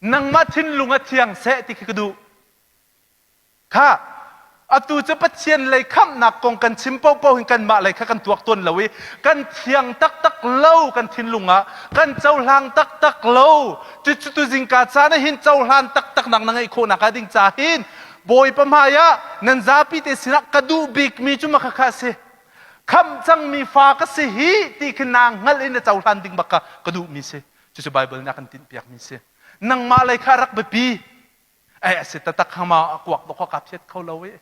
Nangmah thinlung a thiang seh ti khi ka duh. Kha atu cu Pathian lei khamhnak kong kan chim paohpaoh hin kanmah lei kha kan tuak tawn lo i kan thiang taktak lo kan thinlung ah kan cohlang taktak lo. Cucu tu zingka caan ah hin cohlan taktak nak na ngeih khawhnak ah ding ca hin Bawipa hmai ah nan zapi te sinah ka duh bikmi cu mah khakha a si. Khamh cangmi fa ka si hi ti khi naa hngalh in na cohlan ding bak kha ka duhmi si. Cucu Baibal nih a kan tinhpiakmi si. Nangmah lei kha rak biapi. Ai a si taktak hama a kuak dok ka phiat kho lo i.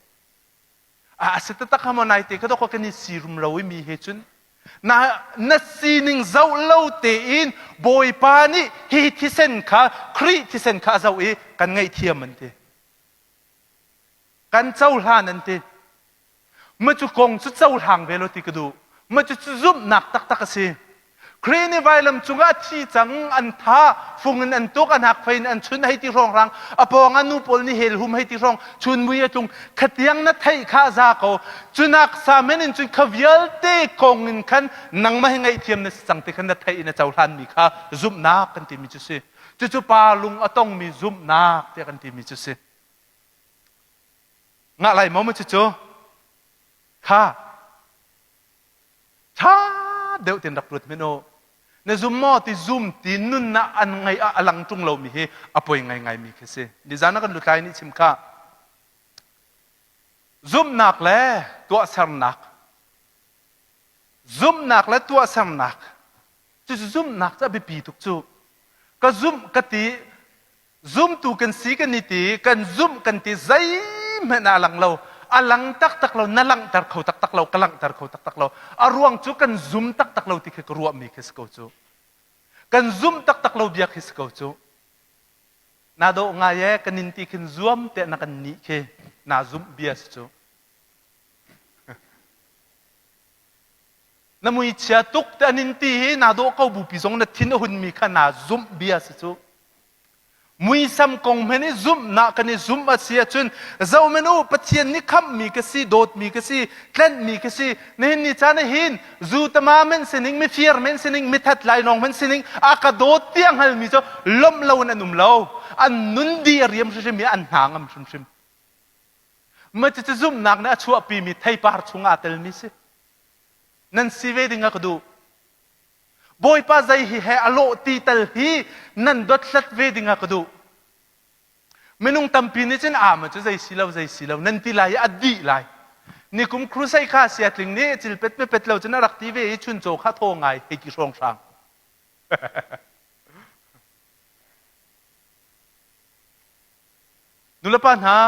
A si taktak hama nai te kha dok kan i si rum lo i mi he cun na na sining zoh lo tein Bawipa nih hi thisen kha Khrih thisen kha a zoh i kan ngaihthiam an ti. Kan cohlan an ti. Ma cu kong cu cohlang ve lo ti ka duh. Ma cu cu zumhnak taktak a si. Khrih nih vailam cungah a thi cang, an tha, fung in an tuk, an hakfei in an chun hei ti hrawnghrang, a pawng ah nu pawl nih helhum hei ti hrawng, chun mui a tlung. Khatiang na theih kha a za ko. Cunak sa men in cun kha vialte kong in khan nangmah hi ngaihthiam na si cang ti khan na theih in a cohlanmi kha zumhnak kan timi cu si. Cucu pa lung a tongmi zumhnak tiah kan timi cu si. Ngah lai maw cucu? Kha ṭha deuh tein rak ruat hmanh u. Na zum maw ti zum ti nunnak an ngeih ah a lang ṭung lomi hi a poi ngaingaimi khi si. Nizan ah kan lutlai nih chim kha. Zumhnak le tuahsernak. Zumhnak le tuahsernak. Cucu zumhnak cu a biapi tuk cu. Ka zumh ka ti Zumtu kan si kan i ti, kan zumh kan ti zeihmanh ah a lang lo. A lang taktak lo, na langhter kho taktak lo, ka langhter kho taktak lo. A ruang cu kan zum taktak lo ti khi ka ruahmi khi si ko cu. Kan zum taktak lo bia khi si ko cu. Na dawh ngai e, kan in ti khin zuam tiah na kan nih khi naa zumh bia si cu. Na muichia tuk te an in ti hi naa dawh ko bupi zong na thin a hunmi kha naa zumh bia si cu. Muisam kong hmanh i zumhnak kan i zumh a si ahcun zohhmanh u Pathian nih khamhmi ka si, dawtmi ka si, tlenhmi ka si. Nihin ni caan ah hin zu tama men sining, mifir men sining, mithat lainawng men sining a ka dawt tiah hngalmi cu lawmh lo in an um lo. An nun di a riam hrimhrim i an hna ngam hrimhrim. Mah cucu zumhnak nih a chuahpimi theipar chung aa telmi si. Nan si ve ding ah ka duh. Bawipa zei hi he a lawh ti tal hi nan dothlat ve ding ah ka duh. Minung tampi nih cun aa cu zei si lo zei si lo nan ti lai i a dih lai. Nikum crusade kha siatling nih cilpet mepet lo cun a rak ti ve i chuncaw kha thaw ngai hei ti hrawnghrang. Nulepa hna,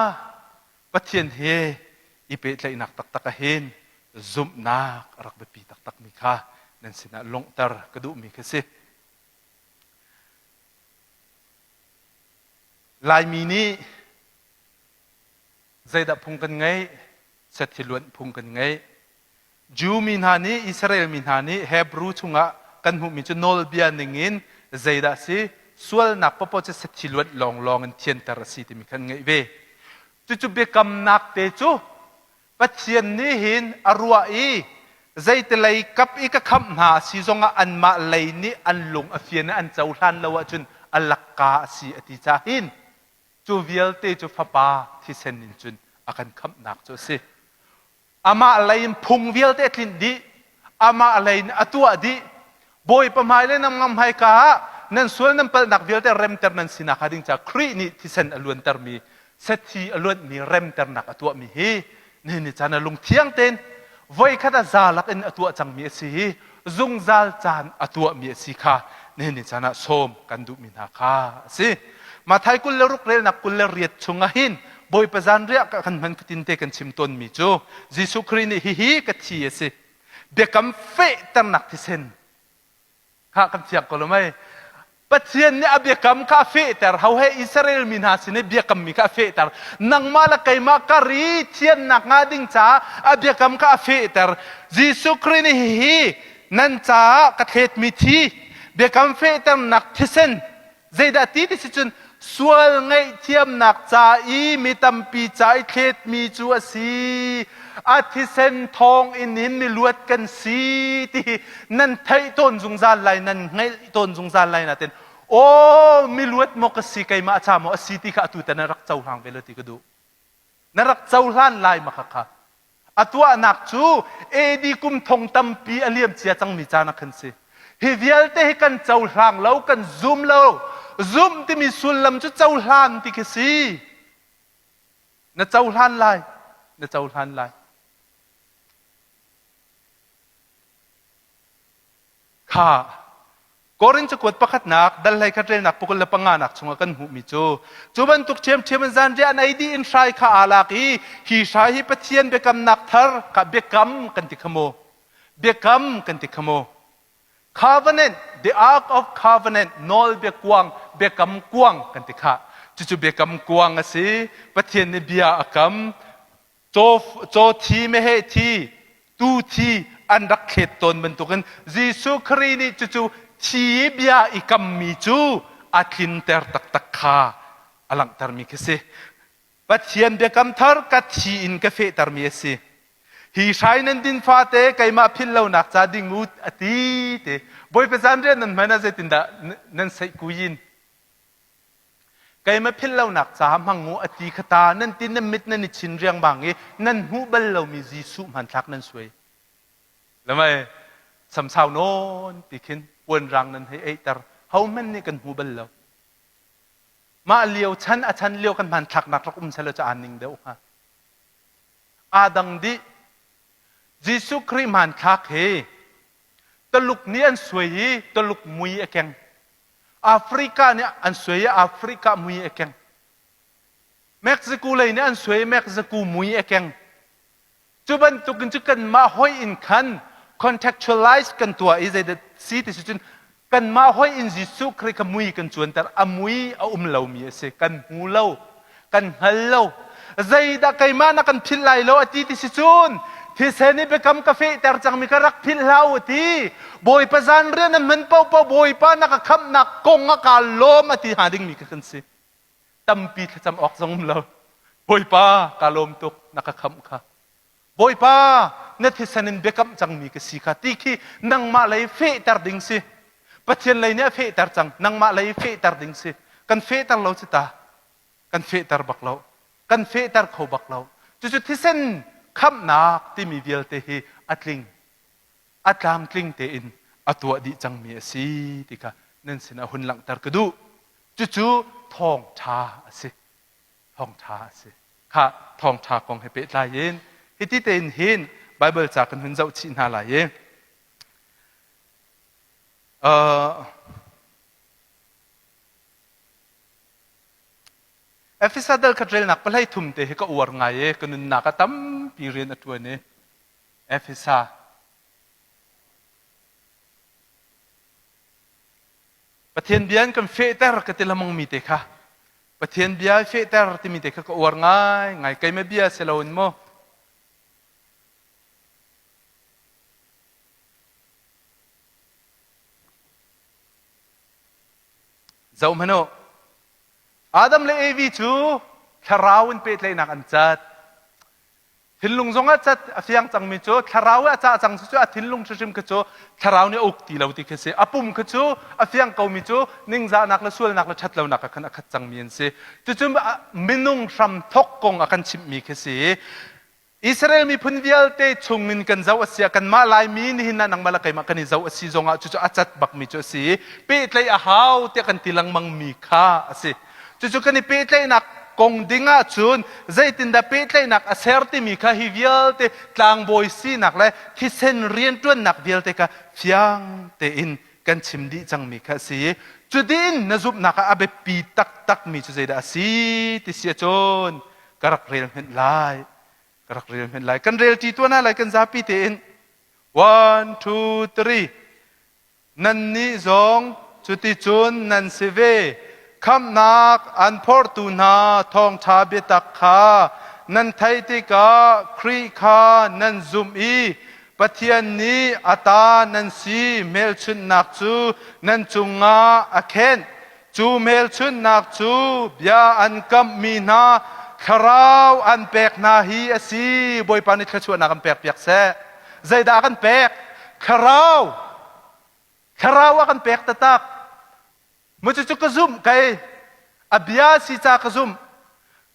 Pathian he i pehtlaihnak taktak ah hin zumhnak a rak biapi taktakmi kha nan sinah longhter ka duhmi kha si. Laimi nih zeidah phung kan ngeih? Sathi luanh phung kan ngeih. Jew mi hna nih Israel mi hna nih Hebrew chungah kan hmuhmi cu nawlbia ningin zeidah a si? Sualnak paohpaoh cu sathi luanh lawnglawng in thianter a si timi khan ngeih ve. Cucu biakamnak te cu Pathian nih hin a ruah i zeitilei kap i ka khamh hna a si zongah anmah lei nih an lung a fian i an cohlan lo ahcun a lakka a si a ti caah hin cu vialte cu Fapa thisen in cun a kan khamhnak cu a si. Amah lei in phung vialte a tlinh dih. Amah lei in a tuah dih. Bawipa hmai le nam hmaika ah nan sual nan palhnak vialte remter nan sinak hnga ding caah Khrih nih thisen a luantermi, sathi a luanhmi remternak a tuahmi hi nihin ni caan ah lungthiang tein voikhat a zalak in a tuah cangmi a si i zungzal caan a tuahmi a si kha nihin ni caan ah sawm kan duhmi hna kha a si. Matthai 26 relnak 28 chungah hin Bawipa zanriah kan hman fatin te kan chim tawnmi cu Jesuh Khrih nih hihi ka thi a si. Biakam fehternak thisen kha kan fiang ko lo mei. Pathian nih a biakam kha a fehter. Ho he Israel mi hna sin i biakammi kha a fehter. Nangmah le keimah kar i thiannak hnga ding caah a biakam kha a fehter. Jesuh Khrih nih hihi nan caah ka thletmi thi biakam fehternak thisen Zeidah ti ti si cun sual ngaihthiamnak ca i mi tampi ca i thletmi cu a si. A thisen thawng in hin miluat kan si ti hi nan theih tawn zungzal lai, nan hngalh tawn zungzal lai natin aw miluat maw ka si keimah ca maw a si ti kha atu tan na rak cohlang ve lo ti ka duh. Na rak cohlan lai ma kha A tuahnak cu AD kum thong tampi a liam cia cangmi caan ah khan si. Hi vialte hi kan cohlang lo, kan zum lo. Zumh timi sullam cu cohlan ti khi si. Na cohlan lai, na cohlan lai. Kha Korin cakuat pakhatnak dal hlei khat relnak pukul le panga nak chungah kan hmuhmi cu cu bantuk ṭhiamṭhiam in zanriah an ei dih in hrai kha aa lak i hi hrai hi Pathian biakamnak thar kha biakam kan ti kha mu biakam kan ti kha mu covenant the ark of covenant nawl biakuang biakam kuang kan ti kha cucu biakam kuang a si Pathian nih bia a kam Caw thi, meheh thi, tuu thi an rak thlet tawn bantukin Jesuh Khrih nih cucu thi bia i kammi cu a tlinter taktak kha a langhtermi khi si. Pathian biakam thar ka thi in ka fehtermi a si. Hi hrai nan din fate keimah philh lonak ca ding u a ti te. Bawipa zanriah nan hman ah zeitindah nan seih kuyin? Keimah philh lonak caah hmang u a ti kha ta nan ti nan mit nan i chin riangmang i nan hmuh bal lomi Jesuh hmanthlak nan suai. Lamai samsau nawn ti khin puanrang nan hei eiter hohmanh nih kan hmu bal lo. Mah lio chan a chan lio kan hmanthlaknak rak um selaw cu aa ning deuh hnga. Aa dang dih. Jesuh Khrih hmanthlak hi Taluk nih an suai i Taluk mui a keng. Africa nih an suai i Africa mui a keng. Mexico lei nih an suai i Mexico mui a keng. Cu bantukin cu kanmah hoi in khan contextualize kan tuah i zeidah si ti si cun kanmah hoi in Jesuh Khrih kha mui kan cuanter a mui a um lomi a si kan hmu lo kan hngal lo zeidah keimah na kan philh lai lo a ti ti si cun thisen i biakam ka fehter cangmi ka rak philh hlah u ti Bawipa zan rian na hman paohpaoh Bawipa na ka khamhnak kong a ka lawm a ti hnga dingmi ka kan si. Tampi thlacam awk zong um lo. Bawipa, ka lawm tuk, na ka khamh kha. Bawipa, na thisen in biakamh cangmi ka si kha ti khi nangmah lei fehter ding si. Pathian lei nih a fehter cang, nangmah lei fehter ding si. Kan fehter lo ci ta. Kan fehter bak lo. Kan fehter kho bak lo. Cucu thisen khamhnak timi vialte hi a tling. A tlamtling tein a tuah dih cangmi a si ti kha nan sinah hun langhter ka duh. Cucu thawngṭha a si. Thawngṭha a si. Kha thawngṭha kong he pehtlai in hiti tein hin Baibal ca kan hun zoh chih hna lai i uh, Efesa dal khat relnak pahlei thum te hi ka uar ngai i ka nunnak ah tampi rian a ṭuan i Efesa Pathian bia in kan fehter ka ti lamangmi te kha Pathian bia i fehter timi te kha ka uar ngai ngai keimah bia si loin maw Zoh hmanh u. Adam le Evi cu thlarau in pehtlaihnak an cat. Thinlung zong ah cat a fiang cangmi cu thlarau i a cah cang cu a thinlung hrimhrim kha cu thlarau nih a uk ti lo ti khi si. A pum kha cu a fiang komi cu ningzahnak le sualnak le ṭhatlonak ah khan a khat cangmi an si. Cucu minung hram thok kong a kan chimhmi khi si. Israel miphun vialte chungin kan zoh a si ah kanmah Laimi nihin ah nangmah le keimah kan i zoh a si zongah cucu a cat bakmi cu a si i pehtlaih a hau tiah kan ti lengmangmi kha a si. Cucu kan i pehtlaihnak kong ding ahcun zeitindah pehtlaihnak a ser timi kha hi vialte tlangbawi sinak le thisen rianṭuannak vialte kha fiang tein kan chim dih cangmi kha a si i cutin na zumhnak ah a biapi taktakmi cu zeidah a si ti si ahcun ka rak rel hmenh lai ka rak rel hmenh lai kan rel ṭi tuan lai kan zapi tein one two three nannih zong cuticun nan si ve khamhnak an phortu hna thawngṭha biatak kha nan theih tikah Khrih kha nan zumh i Pathian nih a ta nan si hmelchunhnak cu nan cungah a khenh Cu hmelchunhnak cu bia an kamhmi hna thlarau an pek hna hi a si. Bawipa nih thluachuahnak an pekpiak seh. Zeidah a kan pek? Thlarau. Thlarau a kan pek taktak. Mu cucu ka zumh kei. A bia si ca ka zumh.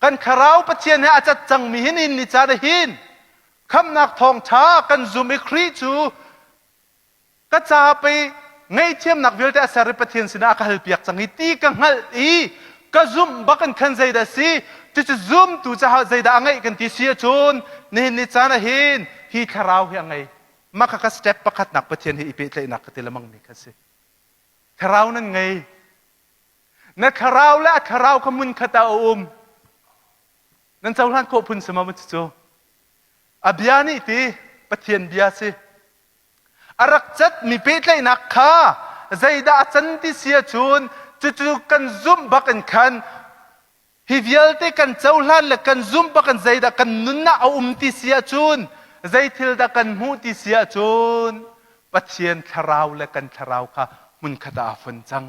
Kan thlarau Pathian he a cat cangmi hin in ni caan hin khamhnak thawngṭha kan zum i Khrih cu ka ca pei ngaihthiamnak vialte a ser i Pathian sinah a ka halpiak cang i ti ka hngalh i ka zumh bak in khan zeidah si cucu zumtu caah zeidah a ngeih kan ti si ahcun nihin ni caan ah hin hi thlarau hi a ngei mah kha ka step pakhatnak Pathian he i pehtlaihnak ka ti lemang mi kha si thlarau nan ngei na thlarau le a thlarau kha mun khat ah a um nan cohlan khawh phun si ma cucu a bia nih ti Pathian bia si A rak catmi pehtlaihnak kha zeidah a can ti si ahcun cucu kan zumh bak in khan hi vialte kan cohlan le kan zumh bak in zeidah kan nun ah a um ti si ahcun zei thil dah kan hmuh ti si ahcun Pathian thlarau le kan thlarau kha hmunkhat ah aa fon cang.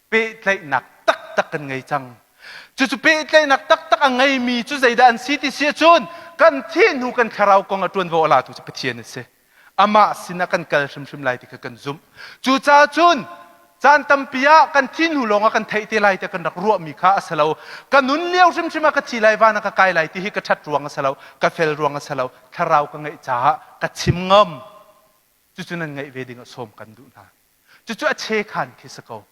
Pehtlaihnak taktak kan ngei cang. Cucu pehtlaihnak taktak a ngeimi cu zeidah an si ti si ahcun kan thih hnu kan thlarau kong a ṭuanvo a latu cu Pathian a si. Amah sinah kan kal hrimhrim lai ti kha kan zumh. Cucaah cun caan tampi ah kan thih hnu lawngah kan theih te lai tiah kan rak ruahmi kha a si lo. Ka nun lio hrimhrim ah ka thi lai, van ah ka kai lai ti hi ka ṭhat ruang a si lo, ka fel ruang a si lo, thlarau ka ngeih caah ka chim ngam. Cucu nan ngeih ve ding ah sawm kan duh hna. Cucu a chekhan khi si ko.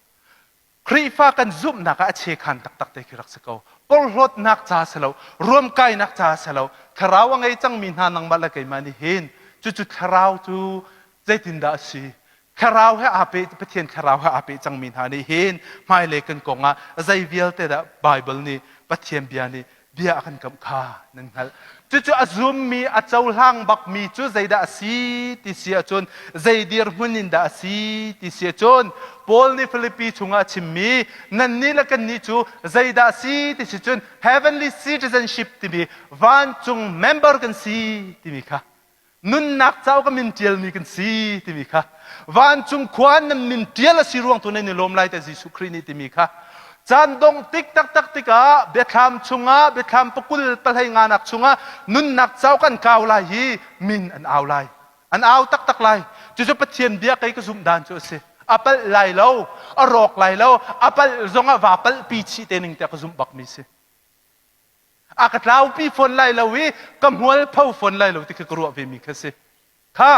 Khrihfa kan zumhnak ah a chekhan taktak te khi rak si ko. Porhlawtnak ca si lo, ruamkainak ca si lo, thlarau a ngei cangmi hna nangmah le keimah nih hin cucu thlarau cu zeitindah a si? Thlarau he aa peh Pathian thlarau he aa peh cangmi hna nih hin hmailei kan kong ah zei vialte dah Baibal nih Pathian bia nih bia a kan kamh kha nan hngalh. Cucu a zummi, a cohlang bakmi cu zeidah a si ti si ahcun, zei dirhmun in dah a si ti si ahcun, Paul nih Filipi chungah a chimmi, nannih le kannih cu zeidah a si ti si cun heavenly citizenship timi vancung member kan si timi kha nunnak cauk a min ṭialmi kan si timi kha vancung khua nan min ṭial a si ruang tu nan i lawm lai te Jesuh Khrih nih timi kha. Caan dongh tik taktak tikah biathlam chungah biathlam pakul pahlei nganak chungah nunnak cauk an kau lai i min an au lai. An au taktak lai. Cucu Pathian bia kei ka zumh dan cu a si. A palh lai lo, a rawk lai lo, a palh zongah vaa palhpi chih te ning tiah ka zumh bakmi si. A ka tlaupi fawn lai lo i ka hmualpho fawn lai lo ti kha ka ruah vemi kha si. Kha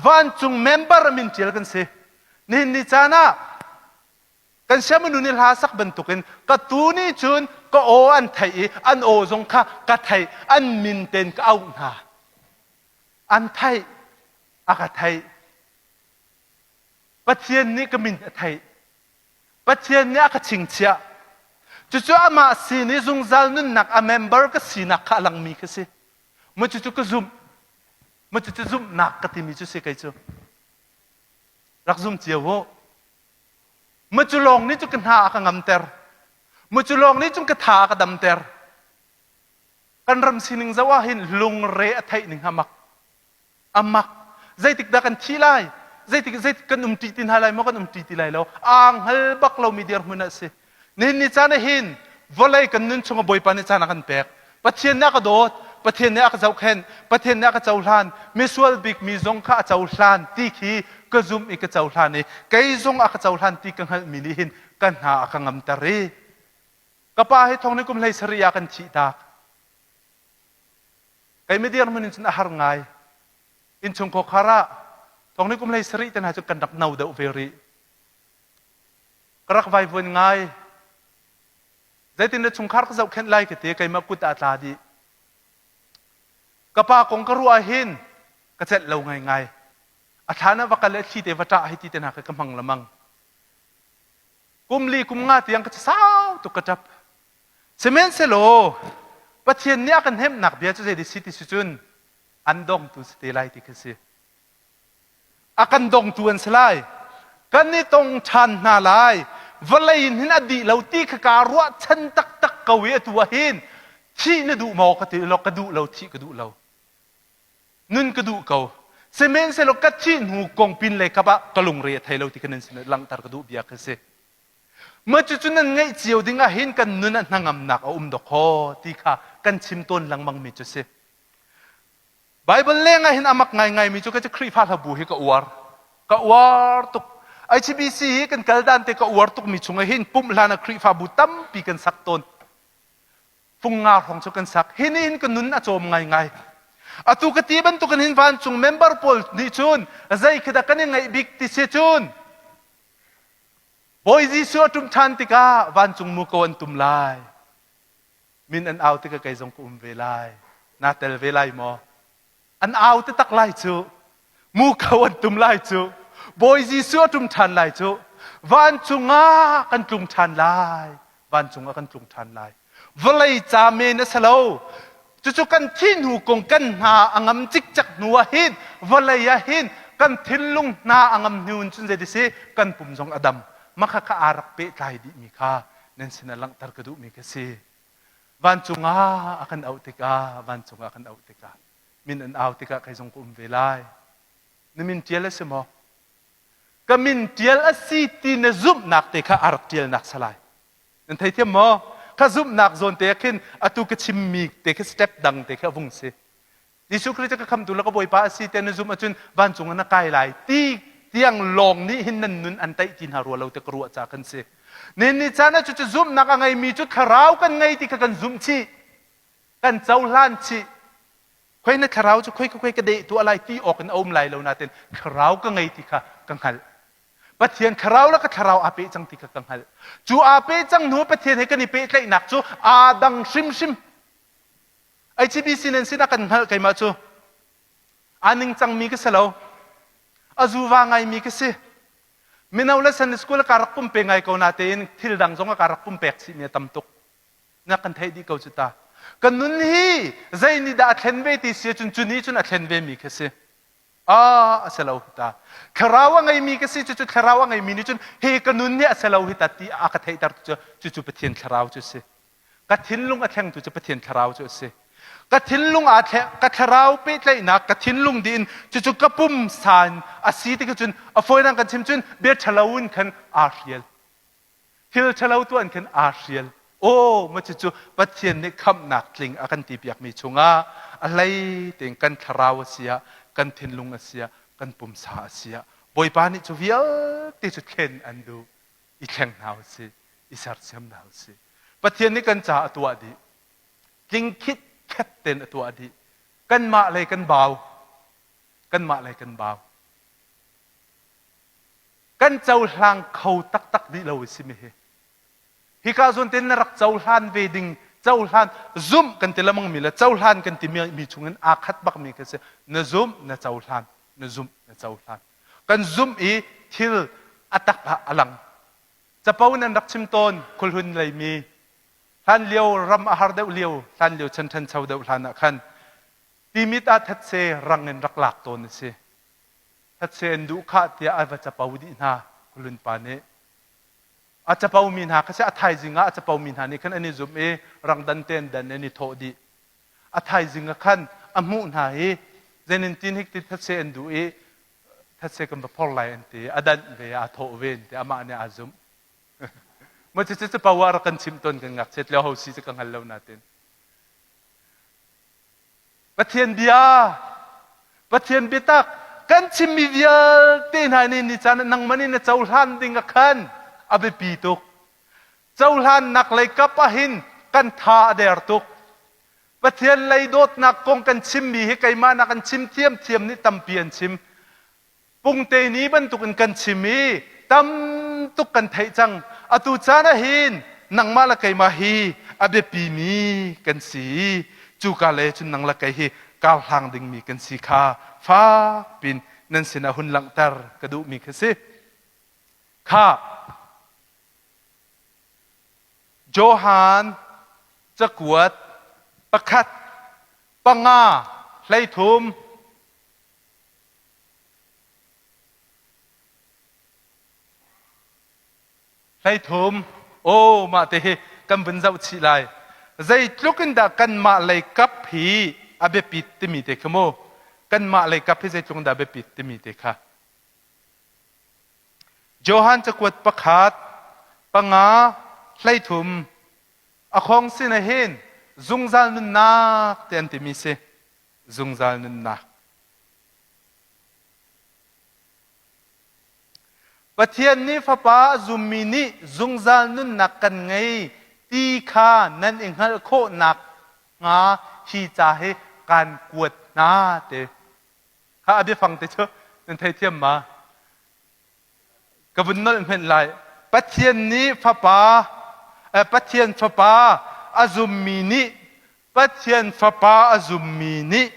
vancung member min ṭial kan si. Nihin ni caan ah kan siamanu nih hla sak bantukin ka tu nih cun ka aw an theih i an aw zong kha ka theih an min ten ka auh hna. An theih, a ka theih. Pathian nih ka min a theih. Pathian nih a ka chingchiah. Cucu amah sin i zungzal nunnak a member ka sinak kha a langmi kha si. Maw cucu ka zumh. Maw cucu zumhnak ka timi cu si kei cu. Rak zum cio u. Maw cu lawng nih cu ka hna a ka ngamter. Maw cu lawng nih cun ka tha a ka damter. Kan ram sining zoh ah hin lungre a theih ning a mak. A mak. Zeitik dah kan thi lai? Zeitik zeitik kan um ṭi ti hna lai maw kan um ṭi ti lai lo? Aa hngal bak lomi dirhmun ah si. Nihin ni caan ah hin vawlei kan nun chungah Bawipa nih caan a kan pek. Pathian nih a ka dawt, Pathian nih a ka zohkhenh, Pathian nih a ka cohlan, misual bikmi zong kha a cohlan ti khi ka zumh i ka cohlan i kei zong a ka cohlan ti ka hngalhmi nih hin ka hna a ka ngamter i ka pa hi thong ni kum hlei sarih ah kan thih tak. Kei mi dirhmun in cun a har ngai. Innchung khuakhar ah thong ni kum hlei sarih te hna cu kan rak no deuh ve rih. Ka rak vaivuan ngai. Zeitin na chungkhar ka zohkhenh lai ka ti keimah kut ah tla dih. Ka pa kong ka ruah hin ka celh lo ngaingai. A thlan ah va kal le thli te va ṭah hi ti te hna kha ka hmang lamang. Kum li kum nga tiang ka sau tuk ka ṭap. Sihmanhsehlaw Pathian nih a kan hnemhnak bia cu zei si ti si cun an dongtu si te lai ti khi si. A kan dongtu an si lai. Kan i tong ṭhan hna lai. Vawlei in hin a dih lo ti kha kaa ruahchan taktak ko i atu ah hin thih na duh maw ka ti lo ka duh lo thih ka duh lo. Nun ka duh ko. Sihmanhsehlaw ka thih hnu kong pin lei kap ah ka lungre a thei lo ti kha nan sin langhter ka duh bia khi si. Mah cucu nan ngeih cio ding ah hin kan nun ah hnangamnak a um dawkaw ti kha kan chim tawn lengmang mi cu si. Baibal leng ah hin a mak ngaingai mi cu ka cu Khrihfa hlabu hi ka uar. Ka uar tuk. HBC hi kan kal dan te ka uar tuk mi chung ah hin pumh hlan ah Khrihfabu tampi kan sak tawn. Fung nga hrawng cu kan sak. Hi nih hin ka nun a cawm ngaingai. Atu ka ti bantukin hin vancung member pawl nih cun zei khi dah kan i ngaih bik ti si cun Bawi Jesuh a ṭum ṭhan tikah vancung muko an tum lai. Min an au tikah kei zong ka um ve lai. Naa tel ve lai maw? An au taktak lai cu. Muko an tum lai cu. Bawi Jesuh a ṭum ṭhan lai cu. Vancung ah kan tlung ṭhan lai. Vancung ah kan tlung ṭhan lai. Vawlei ca men a si lo. Cucu kan thih hnu kong kan hna a ngam cikcek hnu ah hin vawlei ah hin kan thinlung hna a ngam hnu in cun zeiti si kan pum zong a dam. Mah kha aa rak pehtlai dihmi kha nan sinah langhter ka duhmi ka si. Vancung ah a kan auh tikah vancung ah a kan auh tikah min an au tikah kei zong ka um ve lai. Na min ṭial a si maw? Ka min ṭial a si ti na zumhnak te kha a rak ṭialnak salai. Nan theithiam maw? Ka zumhnak zawn te ah khin atu ka chimmi te khi step dang te khi a vung si. Jesuh Khrist ka khamtu le ka Bawipa a si te na zumh ahcun vancung ah na kai lai ti tiang lawng nih hin nan nun an taih ti hna rua lo te ka ruah ca kan si. Nin ni caan ah cucu zumhnak a ngeimi cu thlarau kan ngei ti kha kan zumh chih. Kan cohlan chih. Khoi na thlarau cu khoi khoi ka deh tuah lai ti awk in a um lai lo nain thlarau ka ngei ti kha ka hngalh. Pathian thlarau le ka thlarau aa peh cang ti kha ka hngalh. Cu aa peh cang hnu Pathian he kan i pehtlaihnak cu aa dang hrimhrim. HBC nan sinah kan hngalh keimah cu. Aa ningcangmi ka si lo. A zuva ngaimi ka si. Mino le Sunday school ka rak pumpe ngai ko natein thil dang zong ka rak pumpek chihmi a tam tuk. Na kan theih dih ko cu ta. Kan nun hi zei nih dah a thlen ve ti si ahcun cu nih cun a thlen ve mi kha si. Ah, a si lo hi ta. Thlarau a ngeimi ka si cucu thlarau a ngeimi nih cun hi ka nun hi a si lo hi ta ti a ka theihter cu cucu Pathian thlarau cu a si. Ka thinlung a thlengtu cu Pathian thlarau cu a si. Ka thinlung aa thleng, ka thlarau pehtlaihnak ka thinlung dih in cucu ka pumsa in a si ti cun a fawinak kan chim cun bia ṭhalo in khan aa hrial. Thil ṭhalo tuah in khin aa hrial. Aw, maw cucu Pathian nih khamhnak tling a kan tipiakmi chungah a hlei tein kan thlarau a si ah, kan thinlung a si ah, kan pumsa a si ah, Bawipa nih cu vialte cu thlen an duh. I thleng hna u sih, i sersiam hna u sih. Pathian nih kan caah a tuah dih. Tling khitkhet tein a tuah dih. Kanmah lei kan bau. Kanmah lei kan bau. Kan cohlang kho taktak dih lo a simi hi. Hika zawn tein na rak cohlan ve ding cohlan zumh kan ti lemang mi le cohlan kan ti mi chungin aa khat bak mi khi si. Na zumh na cohlan na zumh na cohlan. Kan zumh i thil a tak ah a lang. Capo nan rak chim tawn khulhun lei mi hlan lio ram a har deuh lio hlan lio chan ṭhancho deuh hlan ah khan timit ah thatse rang in rak lak tawn a si. Thatse an duh khah tiah a va capo dih hna Kulun pa nih. A capo mi hna kha si a thaizing ah a capo mi hna nih khan an i zumh i rangdan te an dan an i thawh dih. A thaizing ah khan a hmuh hna i zenin tin hik ti thatse an duh i thatse kan va phor lai an ti a danh ve aa thawh ve an ti amah nih aa zumh. Maw cucu capo ah rak kan chimh tawn kan ngakchiat lio ho si cu ka hngal lo natin. Pathian bia, Pathian biatak kan chimmi vialte hna nih ni caan ah nangmah nih na cohlan ding ah khan a biapi tuk. Cohlannak lei kap ah hin kan tha a der tuk. Pathian lei dawtnak kong kan chimmi hi keimah nak an chim thiamthiam nih tampi an chim. Pungte ni bantukin kan chim i tam tuk kan theih cang. Atu caan ah hin nangmah le keimah hi a biapimi kan si i cuka le cun nang le kei hi karhlang dingmi kan si kha fak pin nan sinah hun langhter ka duhmi kha si. Kha Johan cakuat pakhat panga 13 13 Aw mah te hi kan vun zoh chih lai. Zeitluk in dah kanmah lei kap hi a biapit timi te kha mu. Kanmah lei kap hi zeitluk in dah a biapit timi te kha. Johan cakuat pakhat panga 13 a khong sin ah hin zungzal nunnak te an timi si. Zungzal nunnak. Pathian nih Fapa a zummi nih zungzal nunnak kan ngei ti kha nan i hngalh khawh nakhnga hi ca hi kaan kuat hna ti. Kha a biafang te cu nan theithiam ma? Ka vun nolh hmenh lai. Pathian nih Fapa, eh, Pathian Fapa a zummi nih Pathian Fapa a zummi nih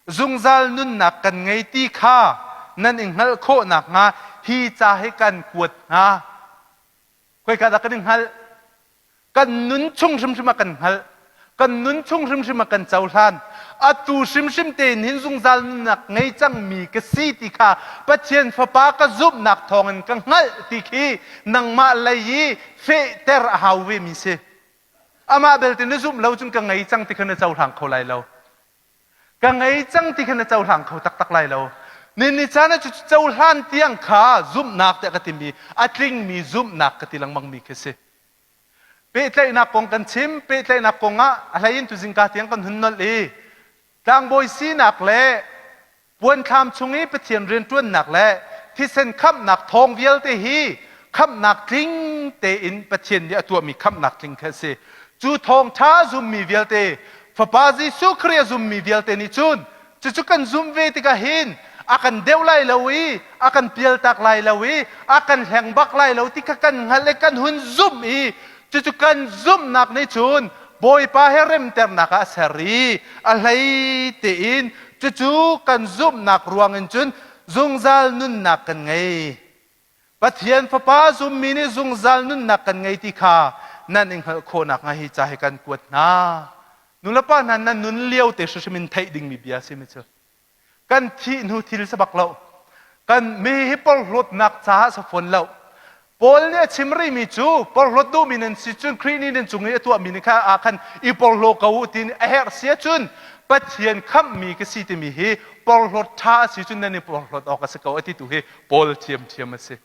zungzal nunnak kan ngei ti kha nan i hngalh khawh nakhnga hi ca hi kan kuat hna. Khoika dah kan i hngalh? Kan nun chung hrimhrim ah kan hngalh. Kan nun chung hrimhrim ah kan cohlan. Atu hrimhrim tein hin zungzal nunnak ngei cangmi ka si ti kha Pathian Fapa ka zumhnak thawngin ka hngalh ti khi nangmah lei i fehter a hau vemi si. Amah belte na zumh lo cun ka ngei cang ti kha na cohlang kho lai lo. Ka ngei cang ti kha na cohlang kho taktak lai lo. Ni ni caan ah cu cohlan tiang kha zumhnak tiah ka timi a tlingmi zumhnak ka ti lengmangmi khi si. Pehtlaihnak kong kan chim. Pehtlaihnak kong ah a hlei in tuzingka tiang kan hun nolh i tlangbawi sinak le Puanthlam chung i Pathian rianṭuannak le thisen khamhnak thawng vialte hi khamhnak tling tein Pathian nih a tuahmi khamhnak tling kha a si. Cu thawngṭha a zummi vialte, Fapa Jesuh Khrih a zummi vialte nih cun cucu kan zumh ve tikah hin a kan deuh lai lo i a kan pialtak lai lo i a kan hleng bak lai lo ti kha kan hngalh i kan hun zumh i Cucu kan zumhnak nih cun Bawipa he remternak ah a ser i a hlei tein cucu kan zumhnak ruangin cun zungzal nunnak kan ngei. Pathian Fapa zummi nih zungzal nunnak kan ngei ti kha nan i hngalh khawh nakhnga hi ca hi kan kuat hna. Nulepa hna nan nun lio te hrimhrim in theih dingmi bia a simi cu Kan thih hnu thil si bak lo. Kan mi hi porhlawtnak caah si fawn lo. Paul nih a chim rihmi cu porhlawt duhmi nan si cun Khrih nih nan cung i a tuahmi nih kha ah khan i porhlaw ko u tiin a herh si ahcun Pathian khamhmi ka si timi hi porhlawt ṭha a si cun nan i porhlawt awk a si ko a ti tu hi Paul ṭhiamṭhiam a si.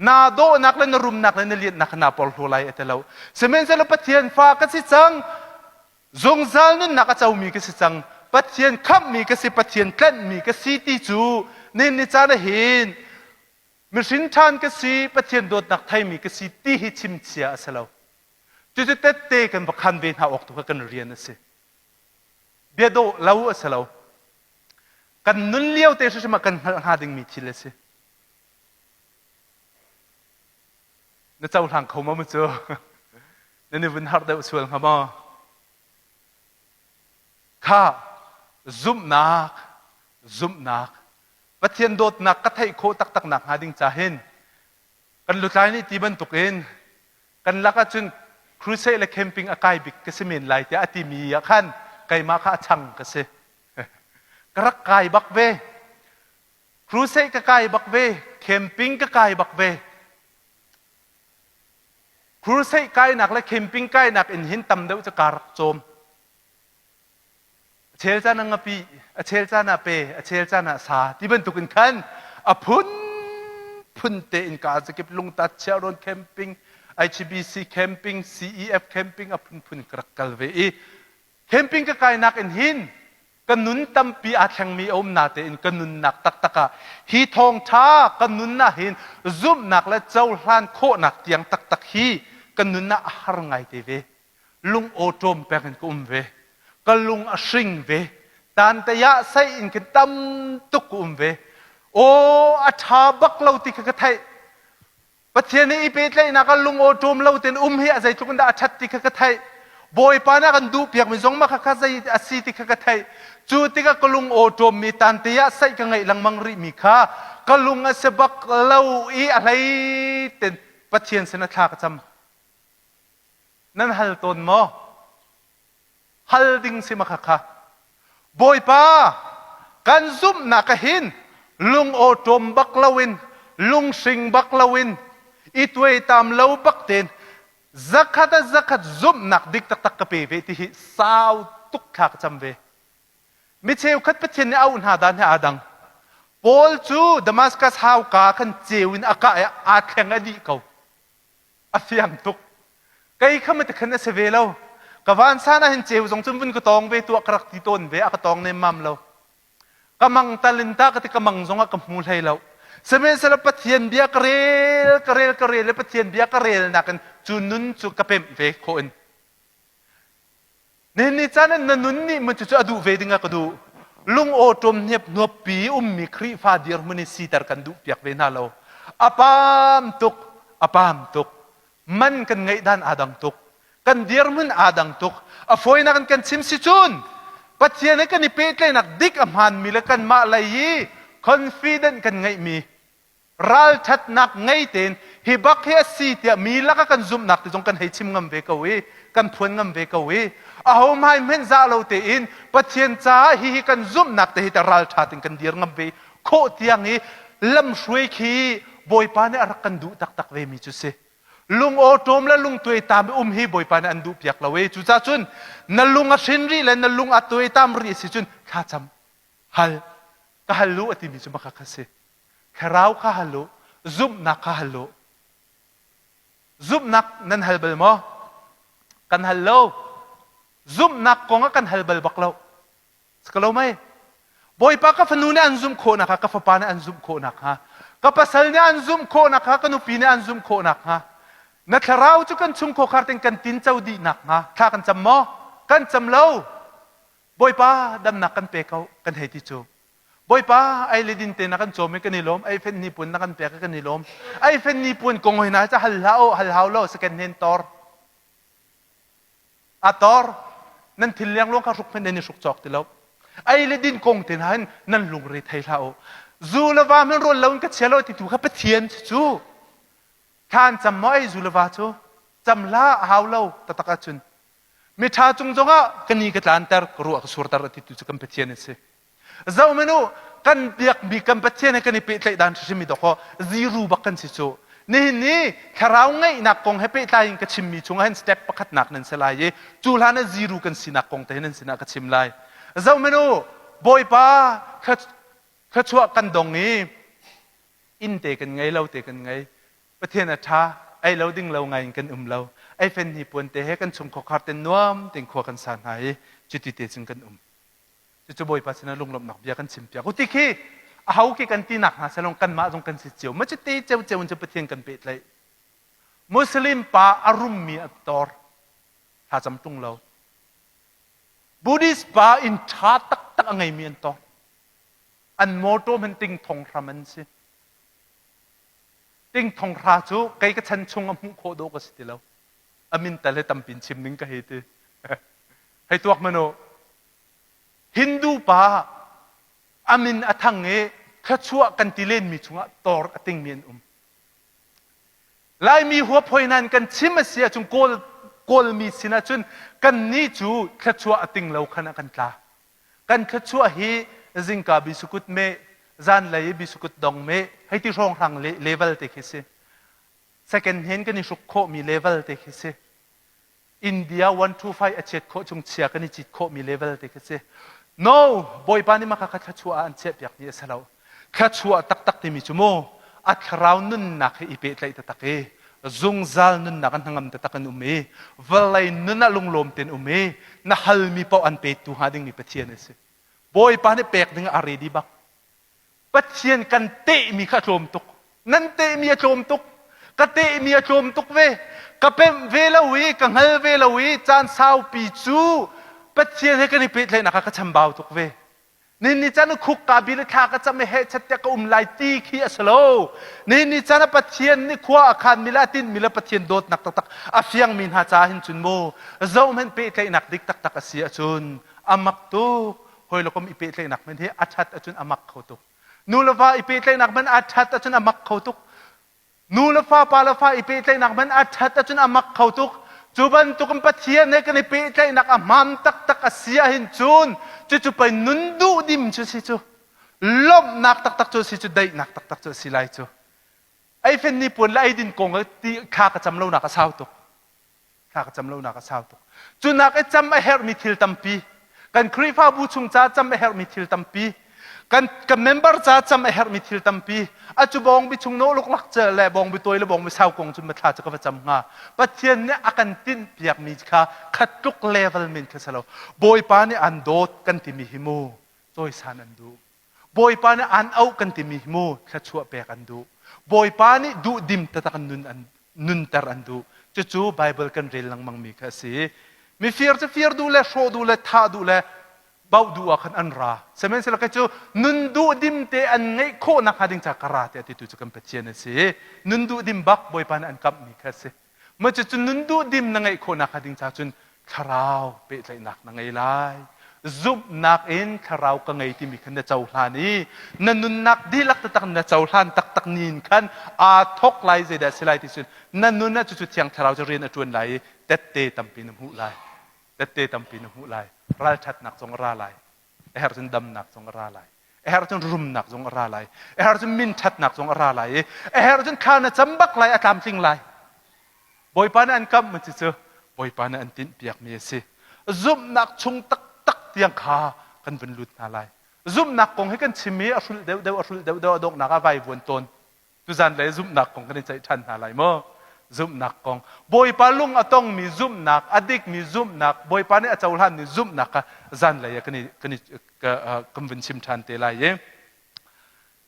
Naa dawhnak le na rumnak le na lianhnak kha naa porhlaw lai a ti lo. Sihmanhsehlaw Pathian fa ka si cang, zungzal nunnak a comi ka si cang, Pathian khamhmi ka si, Pathian tlanhmi ka si ti cu nihin ni caan ah hin mihrin ṭhan ka si, Pathian dawtnak theimi ka si ti hi chimchia a si lo. Cucu tette kan va khan ve hna awk tu kha kan rian a si. Bia dawh lo a si lo. Kan nun lio te hrimhrim ah kan hngalh hnga dingmi thil a si. Na cohlang kho maw cu? Nan i vun harh deuh sual hnga maw? Kha zumhnak, zumhnak, Pathian dawtnak ka theih khawh taktak nak hnga ding ca hin kan lutlai nih ti bantukin kan lak ahcun crusade le camping a kai bik ka si men lai tiah a timi ah khan keimah kha a chang ka si. Ka rak kai bak ve. Crusade ka kai bak ve, camping ka kai bak ve. Crusade kainak le camping kainak in hin tam deuh cu kaa rak cawm. A chel caan ah ngapi, a chel caan ah pe, a chel caan ah sa ti bantuk in khan a phun phun te in ka zakip lungtat chiahrawn camping, IGBC camping, CEF camping a phunphun ka rak kal ve i camping ka kainak in hin ka nun tampi aa thlengmi a um natein ka nunnak taktak ah hi thawngṭha ka nun ah hin zumhnak le cohlan khawhnak tiang taktak hi ka nun ah a har ngai te ve. Lung awṭawm peng in ka um ve. Ka lung a hring ve. Tantei ah sei in khin tam tuk ka um ve. Aw a ṭha bak lo ti kha ka theih. Pathian he i pehtlaihnak ah lungawṭawm lo tein um hi a zeitluk in dah a ṭhat ti kha ka theih. Bawipa nih a kan duhpiakmi zong mah kha zei a si ti kha ka theih. Cu tikah ka lungawṭawmmi tante ah saih ka ngeih lengmang rihmi kha ka lung a si bak lo i a hlei tein Pathian sin ah thla ka cam. Nan hal tawn maw? Hal ding si ma khakha. Bawipa, kan zumhnak ah hin lungawṭawm bak loin, lunghring bak loin, i tuaitam lo bak tein zakhat ah zakhat zumhnak dik taktak ka pe ve ti hi sau tuk thla ka cam ve. Mi cheukhat Pathian nih a auh hna dan he aa dang. Paul cu Damascus hauka khan ceu in a kah i aa thleng a dih ko. A fiang tuk. Kei kha mati khan a si ve lo. Ka vansan ah hin ceu zong cun vun ka tawng ve tuah ka rak ti tawn ve, a ka tawng nemmam lo. Ka mang tal in ta ka ti ka mang zong ah ka hmu hlei lo. Sihmanhsehlaw Pathian bia ka rel, ka rel, ka rel le Pathian bia ka rel nakin cu nun cu ka pemh ve khawh in. Nihin ni caan in na nun nih mun cucu a duh ve ding ah ka duh. Lung awṭawm hniapnuappi ummi Khrihfa dirhmun i siter kan duh piak ve hna lo. A paam tuk, a paam tuk. Man kan ngeih dan aa dang tuk. Kan dirhmun aa dang tuk. A fawinak in kan chim si cun Pathian he kan i pehtlaihnak dik a hmaanmi le kanmah lei i confident kan ngeihmi ralṭhatnak ngei tein hi bak hi a si tiah mi lakah kan zumhnak ti zong kan hei chim ngam ve ko i kan phuan ngam ve ko i aho hmai hmenh zah lo tein Pathian caah hihi kan zumhnak te hi ta ralṭha tein kan dir ngam ve khawh tiang i lamhruai khi Bawipa nih a rak kan duh taktak ve mi cu si. Lung awṭawm le lung tuaitam um hi Bawipa nih an duh piak lo i cucaah cun na lung a hrin rih le na lung a tuaitam rih si cun thlacam hal ka hal lu a timi cu maka kha si. Thlarau kha hal u, zumhnak kha hal u. Zumhnak nan hal bal maw? Kan hal lo. Zumhnak kong ah kan hal bal bak lo. Si lo mei? Bawipa ka fanu nih an zumh khawh nakhnga, ka fapa nih an zumh khawh nakhnga, ka pasal nih an zumh khawh nakhnga, ka nupi nih an zumh khawh nakhnga, na thlarau cu kan chung khawkhar tein kan tinco dih nakhnga thla kan cam maw? Kan cam lo. Bawipa damnak kan pe ko, kan hei ti cu. Bawipa ei le din te na kan cawm i kan i lawm ei fen ni puan na kan pek i kan i lawm ei fen ni puan kong hoi na ca hal hlah o hal hau lo second hand tor a tor nan thil liang luang kha hruk men nan i hruk cawk ti lo ei le din kong te na hin nan lungre thei hlah o zu le va men rawl lo in ka chia lo ti tu kha pathian cu thlan cam maw ei zu le va cu cam hlah a hau lo taktak ahcun miṭha cung zongah ka ni ka tlanter ka ruah ka surter a ti tu cu kan Pathian a si zoh u kan biakmi kan Pathian he kan i pehtlaih dan hrimhrim i dawk ziru bak kan si cu nihin ni thlarau ngeihnak kong he pehtlai in ka chimmi chungah hin step pakhatnak nan si lai i cu hlan ah ziru kan sinak kong te hin nan sinah ka chim lai zoh u Bawipa thluachuah kan dong i inn te kan ngei lo te kan ngei. Pathian a ṭha, ei lo ding lo ngai in kan um lo. Ei fen hi puan te he kan chung khuakhar ten nuam tein khua kan sa hna i cuti te cun kan um. Cucu Bawipa sinah lunglawmhnak bia kan chim piak. Uti khi aho khi kan tinak hna selong kanmah zong kan si cio. Ma cuti ceu in cu Pathian kan pehtlaih. Muslim pa a rummi a tor. Thlacam ṭung lo. Buddhist pa inn ṭha taktak a ngeimi an tor. An mawṭaw hmanh ting thong hram an si. Ting thong hra cu kei ka chan chung a hmuh khawh dawh ka si ti lo. A min tal he tampin chim ning ka hei ti. Hei tuak man u. Hindu pa a min a thang i thluachuah kan ti lenmi chungah tor a tingmi an um. Laimi huaphoi nan kan chim a si ahcun Kawl Kawlmi sin ahcun kannih cu thluachuah a ting lo khan ah kan tla. Kan thluachuah hi zingka bisukut meh, zanlei i bisukut dong meh, hei ti hrawnghrang level te khi si. Second hand kan i hruk khawhmi level te khi si. India 125 a chiat khawh chung chia kan i cit khawhmi level te khi si. No, Bawipa nih maka kha thluachuah ah an chiahpiakmi a si lo. Thluachuah taktak timi cu mu a thlarau nunnak he i pehtlaih taktak i zungzal nunnak an hnangam taktak an um i vawlei nun ah lunglawm tein um i na halmi paoh an petu hnga dingmi Pathian a si. Bawipa nih pek ding a ready bak. Pathian kan tehmi kha a tlawm tuk. Nan tehmi a tlawm tuk. Ka tehmi a tlawm tuk ve. Ka pemh ve lo i ka hngal ve lo i caan saupi cu Pathian he kan i pehtlaihnak ah ka chambau tuk ve. Nihin ni caan khuk ka bil i thla ka cam i hehchet tiah ka um lai ti khi a si lo. Nihin ni caan ah Pathian nih khua a khanmi le a tinhmi le Pathian dawtnak taktak a fiangmi hna caah hin cun mu zohhmanh pehtlaihnak dik taktak a si ahcun a mak tuk. Hawi le kom i pehtlaihnak hmanh hi a ṭhat ahcun a mak kho tuk. Nu le va i pehtlaihnak hmanh a ṭhat ahcun a mak kho tuk. Nu le fa, pa le fa i pehtlaihnak hmanh a ṭhat ahcun a mak kho tuk. Cu bantukin Pathian he kan i pehtlaihnak a hmaan taktak a si ahhin cun cucu pei nun duhdim cu si cu. Lawmhnak taktak cu a si cu, daihnak taktak cu a si lai cu. Eifen ni puan le eidin kong ti thla ka cam lonak a sau tuk. Thla ka cam lonak a sau tuk. Cu nak i cam a herhmi thil tampi, kan Khrihfabu chung ca cam a herhmi thil tampi, kan kan member ca cam a herhmi thil tampi, a cu bawng bi chung nawh luklak ce le bawng bi tawi le bawng bi sau kong cun thla cu ka va cam hnga. Pathian nih a kan tinh piakmi kha khat tluk level men kha si lo. Bawipa nih an dawt kan timi hi mu cawisan an duh. Bawipa nih an auh kan timi hi mu thluachuah pek an duh. Bawipa nih duhdim taktak in nun an nunter an duh. Cucu Bible kan rel lengmang mi kha a si. Mifir cu fir duh le hrawh duh le thah duh le bauh duh ah khan an ra. Sihmanhsehlaw kei cu nun duhdim te an ngeih khawh nakhnga ding ca ka ra tiah titu cu kan Pathian a si. Nun duhdim bak Bawipa nih an kamhmi kha a si. Mah cucu nun duhdim na ngeih khawh nakhnga ding ca cun thlarau pehtlaihnak na ngei lai. Zumhnak in thlarau ka ngei timi khan na cohlan i na nunnak dihlak taktak na cohlan taktak ni in khan aa thawk lai zeidah si lai ti cun na nun ah cucu thiang thlarau cu rian a ṭuan lai i tette tampi na hmuh lai. Tette tampi na hmuh lai. Ralṭhatnak zong a ra lai. A herh cun damnak zong a ra lai. A herh cun rumnak zong a ra lai. A herh cun minṭhatnak zong a ra lai i a herh cun thla na cam bak lai, a tlamtling lai. Bawipa nih an kamh cu cu Bawipa nih an tinhpiakmi a si. Zumhnak chung taktak tiang kha kan vun lut hna lai. Zumhnak kong hi kan chim i a hrulh deuhdeuh, a hrulh deuhdeuh, a donghnak ah vaivuan tawn. Tuzan le zumhnak kong kan i ceih ṭhan hna lai maw? Zumhnak kong. Bawipa lung a tongmi zumhnak, a dikmi zumhnak, Bawipa nih a cohlanmi zumhnak kha zanlei ah kan i, kan i, kan vun chim ṭhan te lai i.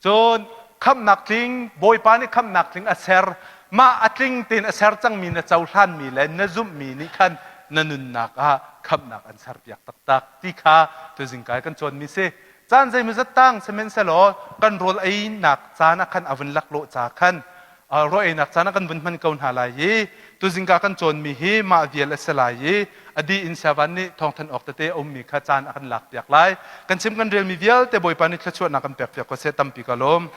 Cun khamhnak tling, Bawipa nih khamhnak tling a ser. Mah a tling tein a ser cangmi na cohlanmi le na zumhmi nih khan na nunnak ah khamhnak an serpiak taktak ti kha tuzing kai kan cawnmi si. Caan zeimawzat tang sihmanhsehlaw kan rawl einak caan ah khan a vun laklawh ca khan rawl einak caan ah kan vun hman ko hna lai i tuzingka kan cawnmi hi mah vial a si lai i a dih in siavan nih thawngthan awk tete a ummi kha caan a kan lakpiak lai. Kan chim kan relmi vialte Bawipa nih thluachuahnak kan pekpiak ko seh tampi ka lawm.